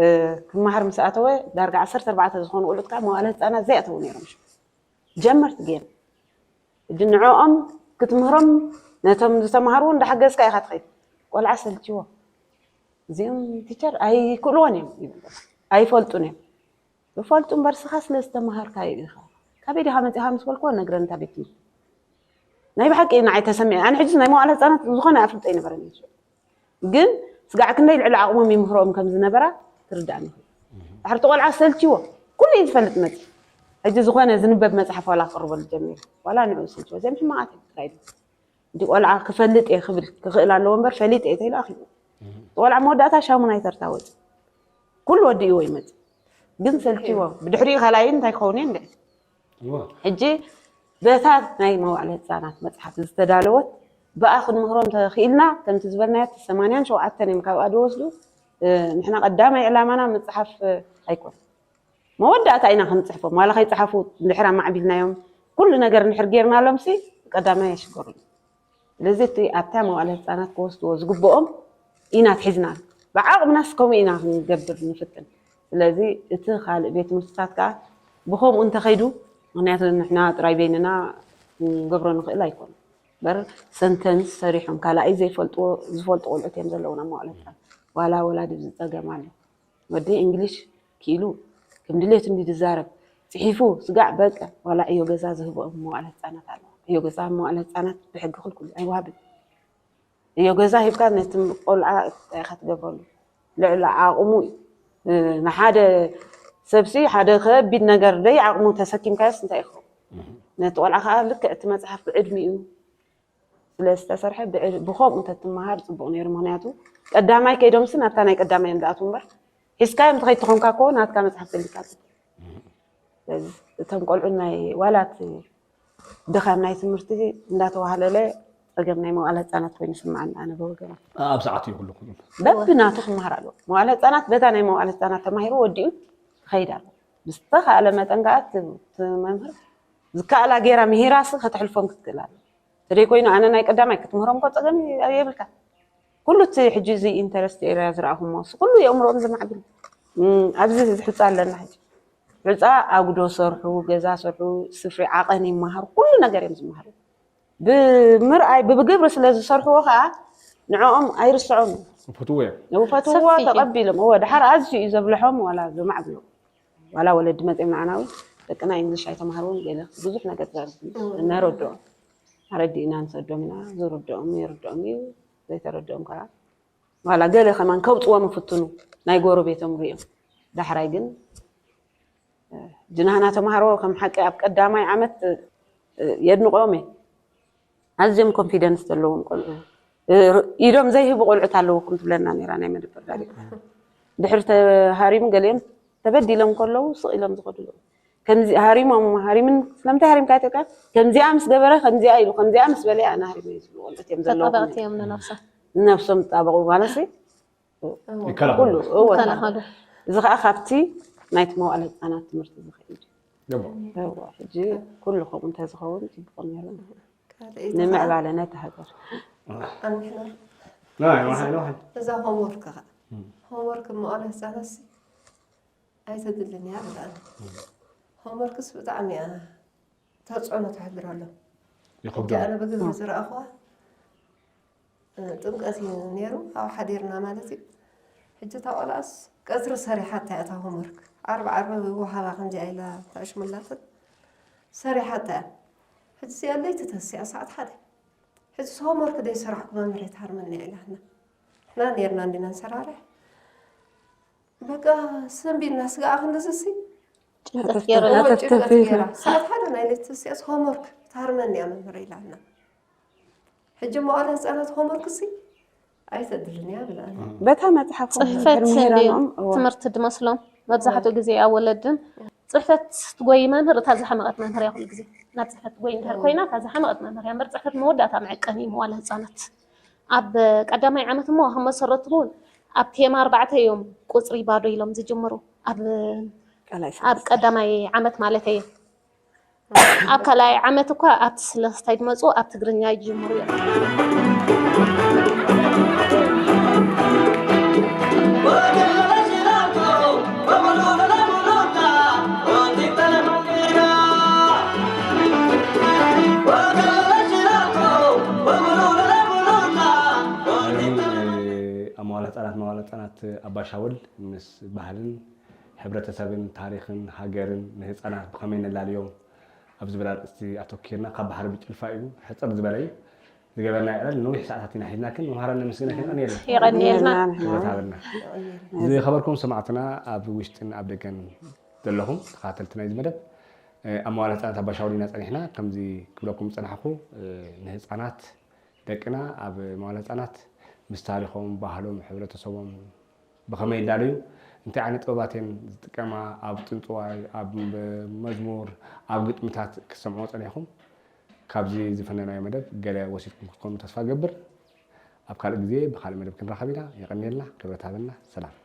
እ፣ ክመሃር ምስ ኣተወ ዳርጋ ዓሰርተ ኣርባዕተ ዝኾኑ ቆልዑት ከዓ መዋእለ ህፃናት ዘይኣተዉ ነይሮም። ጀመርቲ ጌም ሕጂ ንዕኦም ክትምህሮም ነቶም ዝተምሃርዎ እንዳሓገዝካ ኢኻ ትኸይድ። ቆልዓ ሰልችዎ እዚኦም ቲቸር ኣይክእልዎን እዮም ይብል። ኣይፈልጡን እዮም። ይፈልጡ እምበር ስኻ ስለ ዝተምሃርካ እዩ ኢኻ። ካበይ ዲኻ መፂኻ ምስ በልክዎ ነግረን እታ ቤት ትምህርቲ። ናይ ብሓቂ ንዓይ ተሰሚዐ። ኣነ ሕጂ ናይ መዋእለ ህፃናት ዝኾነ ኣፍልጦ ኣይነበረን እዩ። ግን ስጋዕ ክንደይ ልዕሊ ዓቕሞም ይምህሮም ከም ዝነበራ ትርዳእኒ። ድሕርቲ ቆልዓ ሰልችዎ ኩሉ እዩ ዝፈልጥ መፂ ሕጂ ዝኾነ ዝንበብ መፅሓፍ ዋላ ክቕርበሉ ጀሚሩ ዋላ ንዑ ሰልችዎ እዚኦም ሕማቓት እዮም ጥራይ ድዩ? እንዲ ቆልዓ ክፈልጥ እየ ክብል ክኽእል ኣለዎ እምበር ፈሊጥ እየ ተይሉ ኣኽሊቡ ቆልዓ መወዳእታ ሻሙናይ ተርታ ወፂ ኩሉ ወዲእዎ ይመፅእ ግን ሰልችዎ ብድሕሪኡ ካልኣይ እንታይ ክኸውን እየ እንድዒ ሕጂ በታ ናይ መዋዕለ ህፃናት መፅሓፍ ዝተዳለወት ብኣ ክንምህሮም ተኽኢልና ከምቲ ዝበልናዮ እቲ ሰማንያን ሸውዓተን እዮም ካብኣ ዝወስዱ ንሕና ቀዳማይ ዕላማና ምፅሓፍ ኣይኮን መወዳእታ ኢና ክንፅሕፎም ዋላ ከይፅሓፉ እንድሕር ኣማዕቢልናዮም ኩሉ ነገር እንድሕር ጌርናሎም ሲ ቀዳማይ ኣይሽገሩን ስለዚ እቲ ኣብታ መዋዕለ ህፃናት ክወስድዎ ዝግብኦም ኢና ኣትሒዝና ብዓቕምናስ ከምኡ ኢና ክንገብር ንፍትን ስለዚ እቲ ካልእ ቤት ትምህርትታት ከዓ ብከምኡ እንተኸይዱ ምክንያቱ ንሕና ጥራይ በይንና ክንገብሮ ንኽእል ኣይኮን በር ሰንተንስ ሰሪሖም ካልኣይ ዘይፈልጥዎ ዝፈልጡ ቆልዑት እዮም ዘለውና መዋዕለ ህፃናት ዋላ ወላዲ ዝፀገም ኣሎ ወዲ እንግሊሽ ክኢሉ ከም ድሌቱ እንዲ ዝዛረብ ፅሒፉ ስጋዕ በቃ ዋላ ዕዮ ገዛ ዝህብኦም መዋዕለ ህፃናት ኣለዋ ዕዮ ገዛ መዋዕለ ህፃናት ብሕጊ ክልኩል ኣይወሃብን እዮ ገዛ ሂብካ ነቲ ቆልዓ እንታይ ኢኻ ትገብረሉ ልዕሊ ዓቕሙ እዩ ንሓደ ሰብሲ ሓደ ከቢድ ነገር ደይ ዓቕሙ ተሰኪምካዮስ እንታይ ይኸውን ነቲ ቆልዓ ከዓ ልክዕ እቲ መፅሓፍ ብዕድሚኡ ስለ ዝተሰርሐ ብኸምኡ ተትመሃር ፅቡቕ ነይሩ ምክንያቱ ቀዳማይ ከይዶምሲ ናብታ ናይ ቀዳማይ እዮም ዝኣትዉ እምበር ሒዝካዮም ተኸይድ ተኾንካ ኮ ናትካ መፅሓፍ ገሊካ እቶም ቆልዑ ናይ ዋላት ድኻም ናይ ትምህርቲ እንዳተዋህለለ ፀገም ናይ መዋዕለ ህፃናት ኮይኑ ይስምዓኒ ኣነ ብወገና ኣብ ሰዓት እዩ ኩሉ በቢ ናቱ ክመሃር ኣለዎ መዋዕለ ህፃናት በታ ናይ መዋዕለ ህፃናት ተማሂሩ ወዲኡ ክኸይድ ኣለዎ ብዝተኻእለ መጠን ከዓ እቲ መምህር ዝከኣላ ገይራ ምሂራሲ ከተሕልፎም ክትክእል ኣለ ተደይ ኮይኑ ኣነ ናይ ቀዳማይ ክትምህሮም ኮ ፀገም የብልካ ኩሉ እቲ ሕጂ እዚ ኢንተረስት ኤርያ ዝረኣኹሞ ኩሉ የእምሮኦም ዘማዕብል ኣብዚ ሕፃ ኣለና ሕጂ ሕፃ ኣጉዶ ሰርሑ ገዛ ሰርሑ ስፍሪ ዓቐን ይመሃሩ ኩሉ ነገር እዮም ዝመሃሩ ብምርኣይ ብብግብሪ ስለ ዝሰርሕዎ ከዓ ንዕኦም ኣይርስዖም ፈትዎ እዮም ፈትዎ ተቐቢሎም እወ ድሓር ኣዝዩ እዩ ዘብልሖም ዋላ ዘማዕብሎም ዋላ ወለዲ መፅኦም ንዓና እውን ደቅና እንግሊሽ ኣይተምሃርዎን ገለ ብዙሕ ነገር ነረድኦም ኣረዲእና ንሰዶም ኢና ዝርድኦም ይርድኦም እዩ ዘይተረድኦም ከዓ ዋላ ገለ ከማን ከውፅዎም ይፍትኑ ናይ ጎረቤቶም ሪኦም ዳሕራይ ግን ጅናህና ተምሃሮ ከም ሓቂ ኣብ ቀዳማይ ዓመት የድንቆም እየ ኣዝዮም ኮንፊደንስ ዘለዎም ቆልዑ ኢዶም ዘይህቡ ቆልዑት ኣለውኩም ትብለና ነራ ናይ መደበር ጋዜጣ ድሕሪ ተሃሪሙ ገሊኦም ተበዲሎም ከለዉ ስቕ ኢሎም ዝኸዱ ኣለዉ ከምዚ ሃሪሞም ሃሪምን ስለምንታይ ሃሪምካ ኢትዮጵያ ከምዚኣ ምስ ገበረ ከምዚኣ ኢሉ ከምዚኣ ምስ በለ ኣነ ሃሪመ እዩ ዝብሉ ቆልዑት እዮም ዘለዉ ተጣበቕቲ እዮም ንነብሶም ንነብሶም ዝጣበቑ ማለት ኩሉ ይከላኸሉ እወ ይከላኸሉ እዚ ከዓ ካብቲ ናይቲ መዋእለ ህፃናት ትምህርቲ ዝኽእል እዩ ገባው እወ ሕጂ ኩሉ ከምኡ እንተዝኸውን ፅቡቕ ነይሩ ንምዕባለ ነቲ ሃገር ናይ ዋሓይ ዋሓይ እዛ ሆምወርክ ከዓ ሆምወርክ መዋእለ ህፃናት ኣይተድልን እያ ብለኣና። ሆምወርክስ ብጣዕሚ እያ ተፅዕኖ ትሕድረሎም። ሕጂ ኣነ ብግብሪ ዝረኣኹዋ ጥምቀት እዩ ነይሩ፣ ኣብኡ ሓዲርና ማለት እዩ። ሕጂ እታ ቆልዓስ ቀትሪ ሰሪሓታ እያ እታ ሆምወርክ። ዓርቢ ዓርቢ ወሃባ ከምዚኣ ኢላ ተዕሽሙላትን ሰሪሓታ እያ። ሕጂ እዚኣ ለይቲ ተሲኣ ሰዓት ሓደ። ሕጂ ሆምወርክ ዘይሰራሕኩ መምህረይ ትሃርመኒ እያ ኢላትና። ንሕና ነይርና እንዲና ንሰራርሕ። በቃ ሰንቢድና ስጋኣ ክንድዚ ሲ ጭንቀት ገይሩ ጭንቀት ገይራ ሰዓት ሓደ ናይ ለይቲ ተሲኣስ ሆምወርክ ትሃርመኒ እያ መምህረይ ኢላትና። ሕጂ መዋእለ ህፃናት ሆምወርክ ሲ ኣይተድልን እያ ብለኣና። በታ መፅሓፍ ጽሕፈት እንዲ ትምህርቲ ድመስሎም መብዛሕትኡ ግዜ ኣብ ወለድን ጽሕፈት ትጎይ መምህር እታ ዝሓመቐት መምህር እያ ኩሉ ግዜ ናብ ጽሕፈት ትጎይ እንድሕር ኮይና እታ ዝሓመቐት መምህር እያ እምበር ጽሕፈት መወዳእታ መዐቀኒ እዩ መዋለ ህፃናት ኣብ ቀዳማይ ዓመት እሞ ከም መሰረቱ እውን ኣብ ቴማ ኣርባዕተ እዮም ቁፅሪ ባዶ ኢሎም ዝጅምሩ ኣብ ኣብ ቀዳማይ ዓመት ማለት እየ ኣብ ካልኣይ ዓመት እኳ ኣብቲ ስለስታይ ድመፁ ኣብ ትግርኛ ይጅምሩ እዮም። ኣማዋላ ህፃናት ማዋላ ህፃናት ኣባሻወል ምስ ባህልን ሕብረተሰብን ታሪኽን ሃገርን ንህፃናት ብኸመይ ነላልዮም ኣብ ዝብል ኣርእስቲ ኣተኪርና ካብ ባሕሪ ብጭልፋ እዩ ሕፅር ዝበለ እዩ ዝገበርና ዕላል ነዊሕ ሰዓታት ኢና ሒዝናክን መምሃራን ነመስግነክን ቀኒየልና የቐንየልና ክብረት ሃበልና ዝኸበርኩም ሰማዕትና ኣብ ውሽጥን ኣብ ደገን ዘለኹም ተኸታተልቲ ናይዚ መደብ ኣብ መዋለ ህፃናት ኣባሻውል ኢና ፀኒሕና ከምዚ ክብለኩም ዝፀናሕኩ ንህፃናት ደቅና ኣብ መዋለ ህፃናት ምስ ታሪኾም ባህሎም ሕብረተሰቦም ብኸመይ ይላለዩ እንታይ ዓይነት ጥበባት እየን ዝጥቀማ ኣብ ጥንፅዋይ ኣብ መዝሙር ኣብ ግጥምታት ክትሰምዕዎ ፀኒሕኹም ካብዚ ዝፈነናዮ መደብ ገለ ወሲድኩም ክትኮኑ ተስፋ ገብር ኣብ ካልእ ግዜ ብካልእ መደብ ክንራኸብ ኢና የቐንየልና ክብረት ሃበልና ሰላም